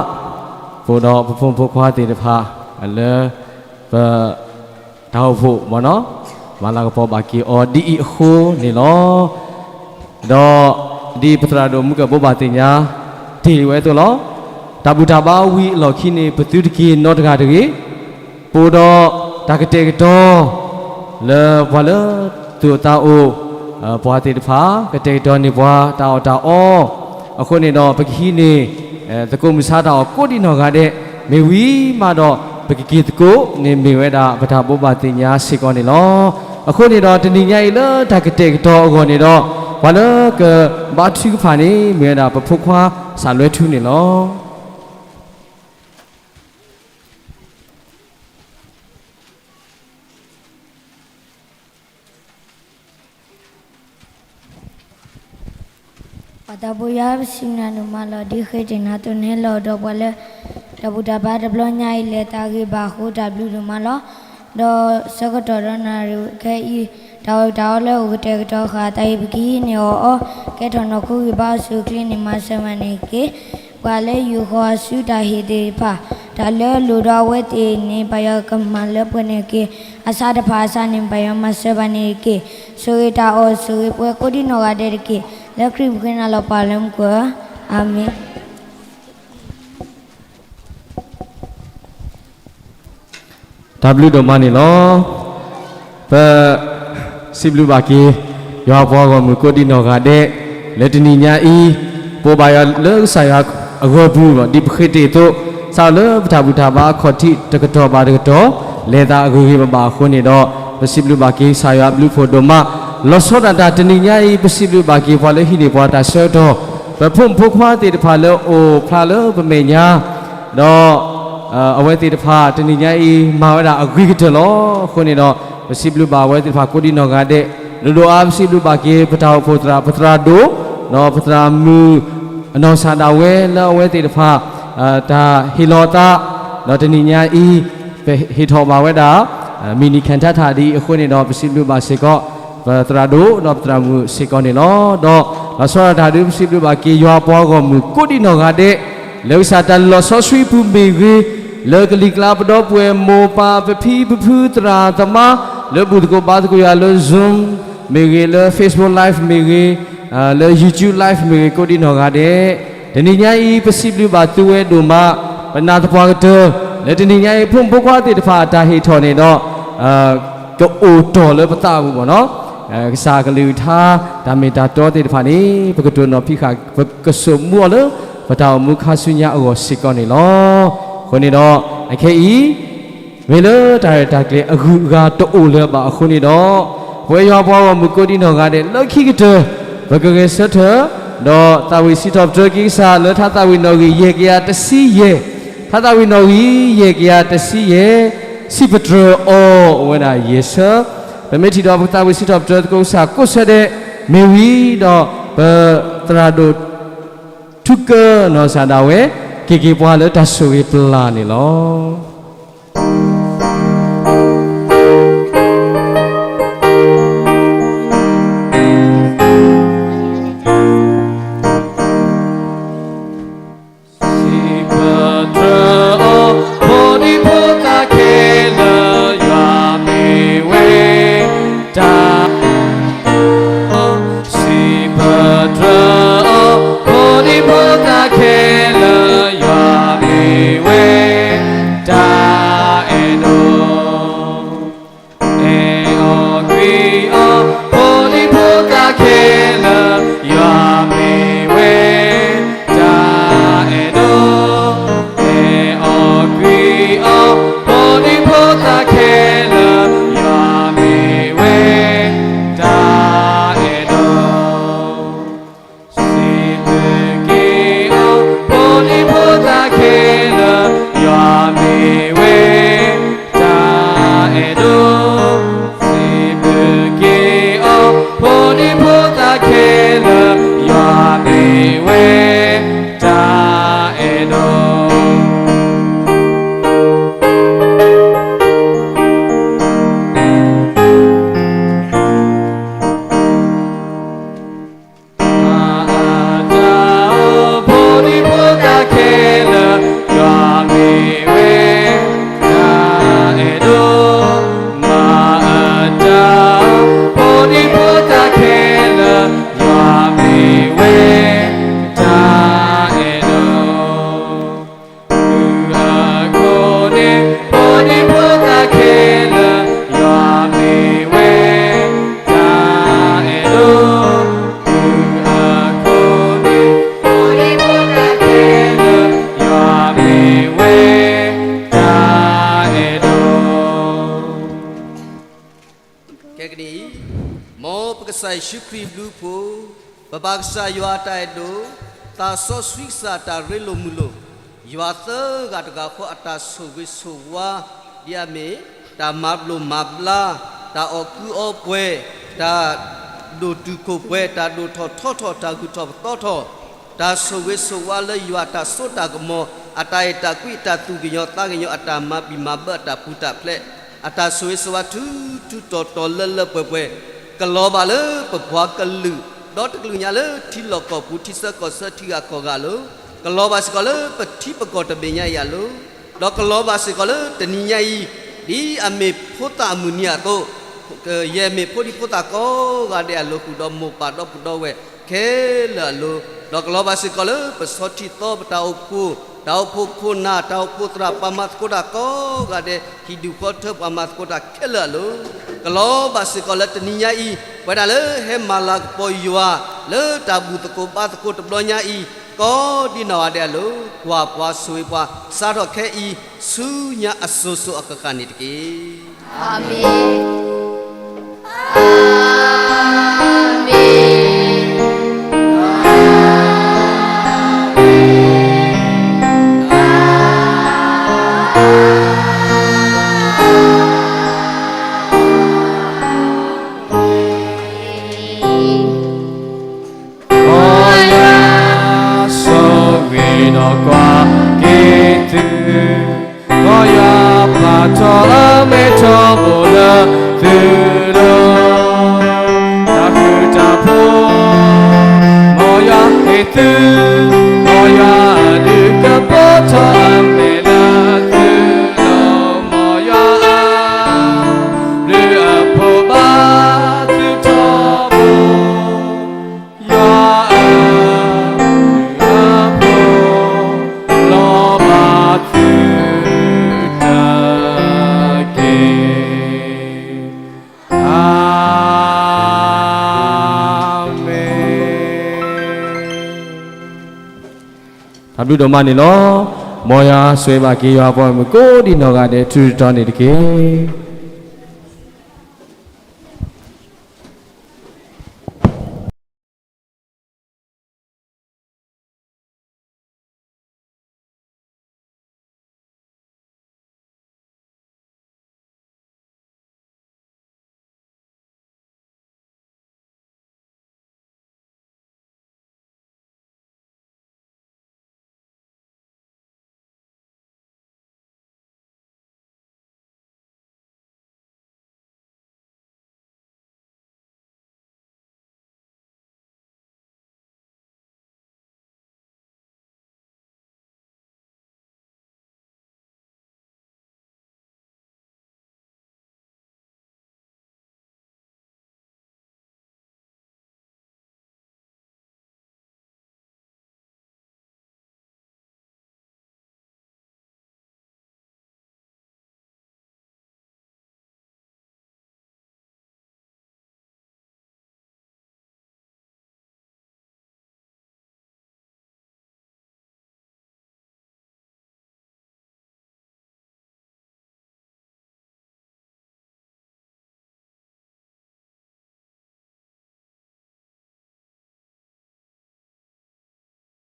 ပအိၣ်ဒီးပဖိမုၣ်ဖိခွါသ့ၣ်တဖၣ်လၢ ပ တၢ်အိၣ်ဖှိၣ်မ့ၢ်နီၤ, မၤလၤကပီၤဘၣ်က့ၤအီၤဒ်အံၤအဃိန့ၣ်လီၤ. ဒီးဒ်ပသရၣ်ဒိၣ်မူကၢၣ်ဘိးဘၣ်သ့ၣ်ညါတ့ၢ်ဝဲအသိးလီၤ. တၢ်ဘူၣ်တၢ်ဘါဝံၤအလီၢ်ခံန့ၣ် ပသုတက့ၤနီတဂၤတဂ့ၤ, ပအိၣ်ဒီးတၢ်ကတဲာ်ကတီၤ လၢပှၤလၢသူၣ်အိၣ်သးအိၣ် ပှၤသ့ၣ်တဖၣ် ကတဲာ်ကတီၤန့ၢ်ပှၤတၢ်အီၣ်တၢ်အီ အဃိန့ၣ်ဒီး ပကဟံးန့ၢ် သကိးမုၢ်ဆါတၢ်အီၣ်ကိးဒံနီၢ်ဂၤဒဲး, မ့ၢ်ဝံၤမးဒီး ပကက့ၤသကိးန့ၣ်မ့ၢ်ဝဲဒၣ်ပတၢ်ဘိးဘၣ်သ့ၣ်ညါစ့ၢ်ကီးန့ၣ်လီၤ. အဃိန့ၣ်ဒီး တနံၤညါအံၤလၢတၢ်ကတဲာ်ကတီၤအဂီၢ်န့ၣ်ဒီး ပှၤလၢကဘါထုကဖၣ်န့ၣ် မ့ၢ်ဝဲဒၣ်ပဖိခွါစးလွဲထူန့ၣ်လီၤ. ပှၤသးပှၢ်ယွၤ ပစံးဘျုးနၤဒိၣ်မးလီၤ. ဒ်ဃ့တ့ၢ်နၤအသိး နဟဲလီၤဒီးပှၤလၢ တၢ်ဘူၣ်တၢ်ဘါတဘျီညါအံၤ လဲၤသးဂ့ၤဘၣ်အဃိ တၢ်ဘျုးဒိၣ်မးလီၤ. ဒီးဆၢကတီၢ်ဒီးနၣ်ရံၣ်ခဲအံၤ တၢ်အီၣ်တၢ်အီလၢအိၣ်ကတဲာ်ကတီၤဃာ်သးအံၤ ပကဟံးန့ၢ်အီၤအီၤ ကဲထီၣ်နီၢ်ခိဂံၢ်ဘါအီၤဆူၣ်ချ့န့ၣ် မၤစၢၤမၤန့ၢ်က့ၤ ပှၤလၢယိၤဃီၤဆူတၢ်ဟ့ၣ်သ့ၣ်တဖၣ် တၢ်လၢအလိၣ်ဒီးအဝဲသ့ၣ်န့ၣ် ပၢ်ယွၤကမၤလၢပှဲၤန့ၢ်က့ၤ အဆါတဖၣ်အဆါန့ၣ် ပၢ်ယွၤမၤစၢၤဘၣ်န့ၣ်တက့ၢ်. ဆိၣ်ဂ့ၤတၢ်အီၣ်ဆိၣ်ဂ့ၤပှၤကိးဒံနီၢ်ဂၤဒဲးတက့ၢ်. လၢခရံာ်ပဃ့နၤလီၤပၢ်လၢမူခိၣ်ဧၢ, အၤမ့ၣ်. တၢ်ဘျုးဒိၣ်မးန့ၣ်လီၤ. ပ စံးဘျုးဘၣ်က့ၤ ယွၤပှၤဂီၢ်မုၢ်ကိးဒံနီၢ်ဂၤဒဲး လၢတနံၤညါအံၤ ပဘါယွၤလၢကစၢ်ယွၤအဂီၢ်ပူၤ ဒ်ပဃ့တ့ၢ်အသိး စးလၢပတၢ်ဘူၣ်တၢ်ဘါအခီၣ်ထံးတကတီၢ်ဘၣ်တကတီၢ် လဲၤသးအဂ့ၤဂ့ၤဘၣ်ဘၣ်အဃိန့ၣ်ဒီး ပစံးဘျုးဘၣ်က့ၤကစၢ်ယွၤအဘျုးဖှိၣ်ဒိၣ်မး လီၤဆီဒၣ်တၢ်တနံၤညါအံၤ ပစံးဘျုးဘၣ်က့ၤပှၤလၢဟံးန့ၢ်ပှၤတၢ်ဆၢကတီၢ် ပဖိမုၣ်ဖိခွါသ့ၣ်တဖၣ်လၢအိၣ်ဖျါလၢပမဲာ်ညါ ဒီး အဝဲသ့ၣ်တဖၣ်တနံၤညါအံၤ မၤဝဲဒၣ်အဂ့ၤကတၢၢ်လီၤ. အဃိန့ၣ်ဒီး ပစံးဘျုးဘၣ်အဝဲသ့ၣ်တဖၣ်ကိးဒံနီၢ်ဂၤဒဲး, ဒိၣ်ဒိၣ်အါ ပစံးဘျုးဘၣ်က့ၤ ပတၢ်အိၣ်ဖှိၣ်သရၣ် ပသရၣ်ဒိၣ်, ဒီးပသရၣ်မုၣ် အနီၢ်စၢ်ဒၣ်ဝဲလၢအဝဲသ့ၣ်တဖၣ် တၢ်ဟ့ၣ်လီၤအသး, ဒီးတနံၤညါအံၤ ပဟ့ၣ်ထီၣ်ဘၣ်ဝဲဒၣ် မံၤနံၤခၣ်ထါထၣ်ဒ်အံၤအဃိန့ၣ်ဒီး ပစံးဘျုးဘၣ်စ့ၢ်ကီး ပသရၣ်ဒိၣ် ဒီးပသရၣ်မုၣ်စ့ၢ်ကီးန့ၣ်လီၤ. ဒီးလီၤဆီဒၣ်တၢ်ဒုး ပစံးဘျုးဘၣ်က့ၤယွၤပှၤဂီၢ်မုၢ်ကိးဒံနီၢ်ဂၤဒဲး လၢကစၢ်တၢ်လုၢ်လီၤစီဆှံပူၤမ့ၢ်ဂ့ၤ, လၢကလံၤကျါပဒီပုၢ်ဝဲၢ်မိၢ်ပၢ်ပဖံပဖုသရၣ်သမါ လၢဘူၣ်သကိးဘါသကိးယွၤလၢ Zoom မ့ၢ်ဂ့ၤ, လၢ Facebook Live မ့ၢ်ဂ့ၤ, လၢ YouTube Live မ့ၢ်ဂ့ၤ ကိးဒံနီၢ်ဂၤဒဲး, တနံၤညါအံၤ ပစံးဘျုးဘၣ်သုဝဲဒိၣ်မး, ပနာ်သပှၢ်ကတၢၢ် လၢတနံၤညါအံၤ ဖိမုၣ်ဖိခွါသ့ၣ်တဖၣ်အတၢ်ဟ့ၣ်ထီၣ်န့ၣ်ဒီး ကအိၣ်တီၢ်လၢပသးပူၤမ့ၢ်နီၤ, ကစၢ်ကလုၢ်ကထါ တၢ်မ့ၢ်တၢ်တီသ့ၣ်တဖၣ်န့ၣ် ပကတိၤနီၤဖံးဃာ် ပကစိာ်မူအီၤလၢ ပတၢ်အိၣ်မူခါဆူညါအဂီၢ်စ့ၢ်ကီးန့ၣ်လီၤ. အဃိန့ၣ်ဒီး အခဲအံၤ မ့ၢ်လၢတၢ်ရဲၣ်တၢ်ကျဲၤအဂုၤအဂၤတအိၣ်လၢၤဘၣ်အဃိန့ၣ်ဒီး ပဝဲယွၤပှၤဂီၢ်မုၢ်ကိးဒံနီၢ်ဂၤဒဲး လၢခံကတၢၢ် ပကဂဲၤဆၢထၢၣ် ဒီးသးဝံၣ်စံးထီၣ်ပတြၢၤက့ၤကစၢ်လၢထါသးဝံၣ်နီၣ်ဂံၢ်ယဲၢ်ကယၤတဆံယဲၢ်, ထါသးဝံၣ်နီၣ်ဂံၢ်ယဲၢ်ကယၤတဆံယဲၢ်, စံးပတြၢၤအီၤအိၣ်ဝဲဒၣ်ယဲၢ်ဆၢ, ပမ့ၢ်ထံၣ်ဒီးပကသးဝံၣ်စံးထီၣ်ပတြၢၤသကိးကစၢ်ကိးဆၢဒဲး, မ့ၢ်ဝံၤဒီး ပသရၣ်ဒိၣ် ထူကၢနီၢ်စၢ်ဒၣ်ဝဲ က့ၤက့ၤပှၤလၢတၢ်ဆိၣ်ဂ့ၤပျၢ်န့ၣ်လီၤ. စံးပတြၢၤအီၤ ဖိဒံဖိသၣ်ခဲလၢာ် ယွၤမ့ၢ်ဝဲတၢ် စံးပတြၢၤအီၤ ဖိဒံဖိသၣ်ခဲလၢာ် ယွၤမ့ၢ်ဝဲတၢ် ယ့ၣ်ၡူးခရံာ်ဘျုးဖှိၣ်, ပပၢ်ကစၢ်ယွၤအတၢ်အဲၣ်ဒိၣ်, သးစီဆှံကစၢ်အတၢ်ရ့လိာ်မုာ်လိာ်, ယွၤသၢဂၤတဂၤဃီအတၢ်ဆိၣ်ဂ့ၤဆိၣ်ဝါ, ဒ်အမ့ၢ်တၢ်မၤဘျိးမၤဘျါ, တၢ်အီၣ်ကုအီပှဲၤ, တၢ်ဒိၣ်တုာ်ခိၣ်ပှဲၤ, တၢ်ဒိၣ်ထီၣ်ထီထီၣ်, တၢ်ဂုၢ်ထီၣ်ပသီထီၣ်, တၢ်ဆိၣ်ဂ့ၤဆိၣ်ဝါလၢယွၤအတၢ်စိတၢ်ကမီၤ, အတၢ်အဲၣ်တၢ်ကွံ, အတၢ်သူၣ်ကညီၤသးကညီၤ, အတၢ်မၤဘံၣ်မၤဘၢ, အတၢ်ပူၤတၢ်ဖျဲး, အတၢ်ဆိၣ်ဂ့ၤဆိၣ်ဝါထူထူတီၤတီၤလၢလၢပှဲၤပှဲၤ, ကလီၤဘၣ်လၢပပှၤကလုာ်, ဒီတကလုာ်ညါလၢထံလီၢ်ကီၢ်ပူၤ, ထံဆၢကီၢ်ဆၢ, ထံဂၤကီၢ်ဂၤအလိၤ, ကလီၤဘၣ်စ့ၢ်ကီးလၢပထံပကီၢ်တဘ့ၣ်ညါအံၤအလိၤ, ဒီးကလီၤဘၣ်စ့ၢ်ကီးလၢတနံၤညါအံၤ, ဒ်အမ့ၢ်ဖိသၣ်အမုၢ်နံၤအသိး, ယဲၢ်မ့ၢ်ဖိဒံဖိသၣ်ကိးဂၤဒဲးအလိၤဃုာ်, ဒီးမိၢ်ပၢ်ဒီပုၢ်ဒီဝဲၢ်ခဲလၢာ်အလိၤ, ဒီးကလီၤဘၣ်စ့ၢ်ကီးလၢပဆီထံသီ, ပတၢ်အိၣ်ဖှိၣ်, တၢ်အိၣ်ဖှိၣ်ခိၣ်နၢ်, တၢ်အိၣ်ဖှိၣ်သရၣ်, ပှၤမၤသကိးတၢ်ကိးဂၤဒဲး, ဟံၣ်ဒူၣ်ဃီထၢ, ပှၤမၤသကိးတၢ်ခဲလၢာ်အလိၤ, ကလီၤဘၣ်စ့ၢ်ကီးလၢတနံၤညါအံၤ, ပဝဲဒၣ်လၢဟဲမၤလၤကပီၤယွၤလၢတၢ်ဘူၣ်သကိးဘါသကိးတဘျီညါအံၤ, ကိးဒံနီၢ်ဂၤဒဲးအလိၤ, ကွၢ်ပှၤဆိၣ်ဂ့ၤပှၤ, စးထီၣ်ခဲအံၤ, ဆူညါအစိၤစိၤအဃၣ်ဃၣ်န့ၣ်တက့ၢ်. အၤမ့ၣ်. အၤမ့ၣ်. မ်ယွၤဆိၣ်ဂ့ၤဒီးကွၢ်က့ၤသု, မ်ယွၤပာ်ထီၣ်အမဲထီဘိလၢသုလိၤ, တၢ်ဃူတၢ်ဖိး, မ်ယွၤဟ့ၣ်သု, မ်ယွၤအဒုးကပီၤထီၣ်အမဲာ်လၢသုလိၤ, မ်ယွၤအဘျုးအဖှိၣ်ဘၣ် သုထီဘိ, ယွၤအဘျုးအဖှိၣ် လီၤဘၣ်သုတၢ်က့ၤ. အၤမ့ၣ်. တၢ်ဘျုးဒိၣ်မးန့ၣ်လီၤ. မ်ယွၤဆိၣ်ဂ့ၤဘၣ်က့ၤယွၤအပှၤဂီၢ်မုၢ်ကိးဒံနီၢ်ဂၤဒဲး ထူးထူးတီၤတီၤန့ၣ်တက့ၢ်.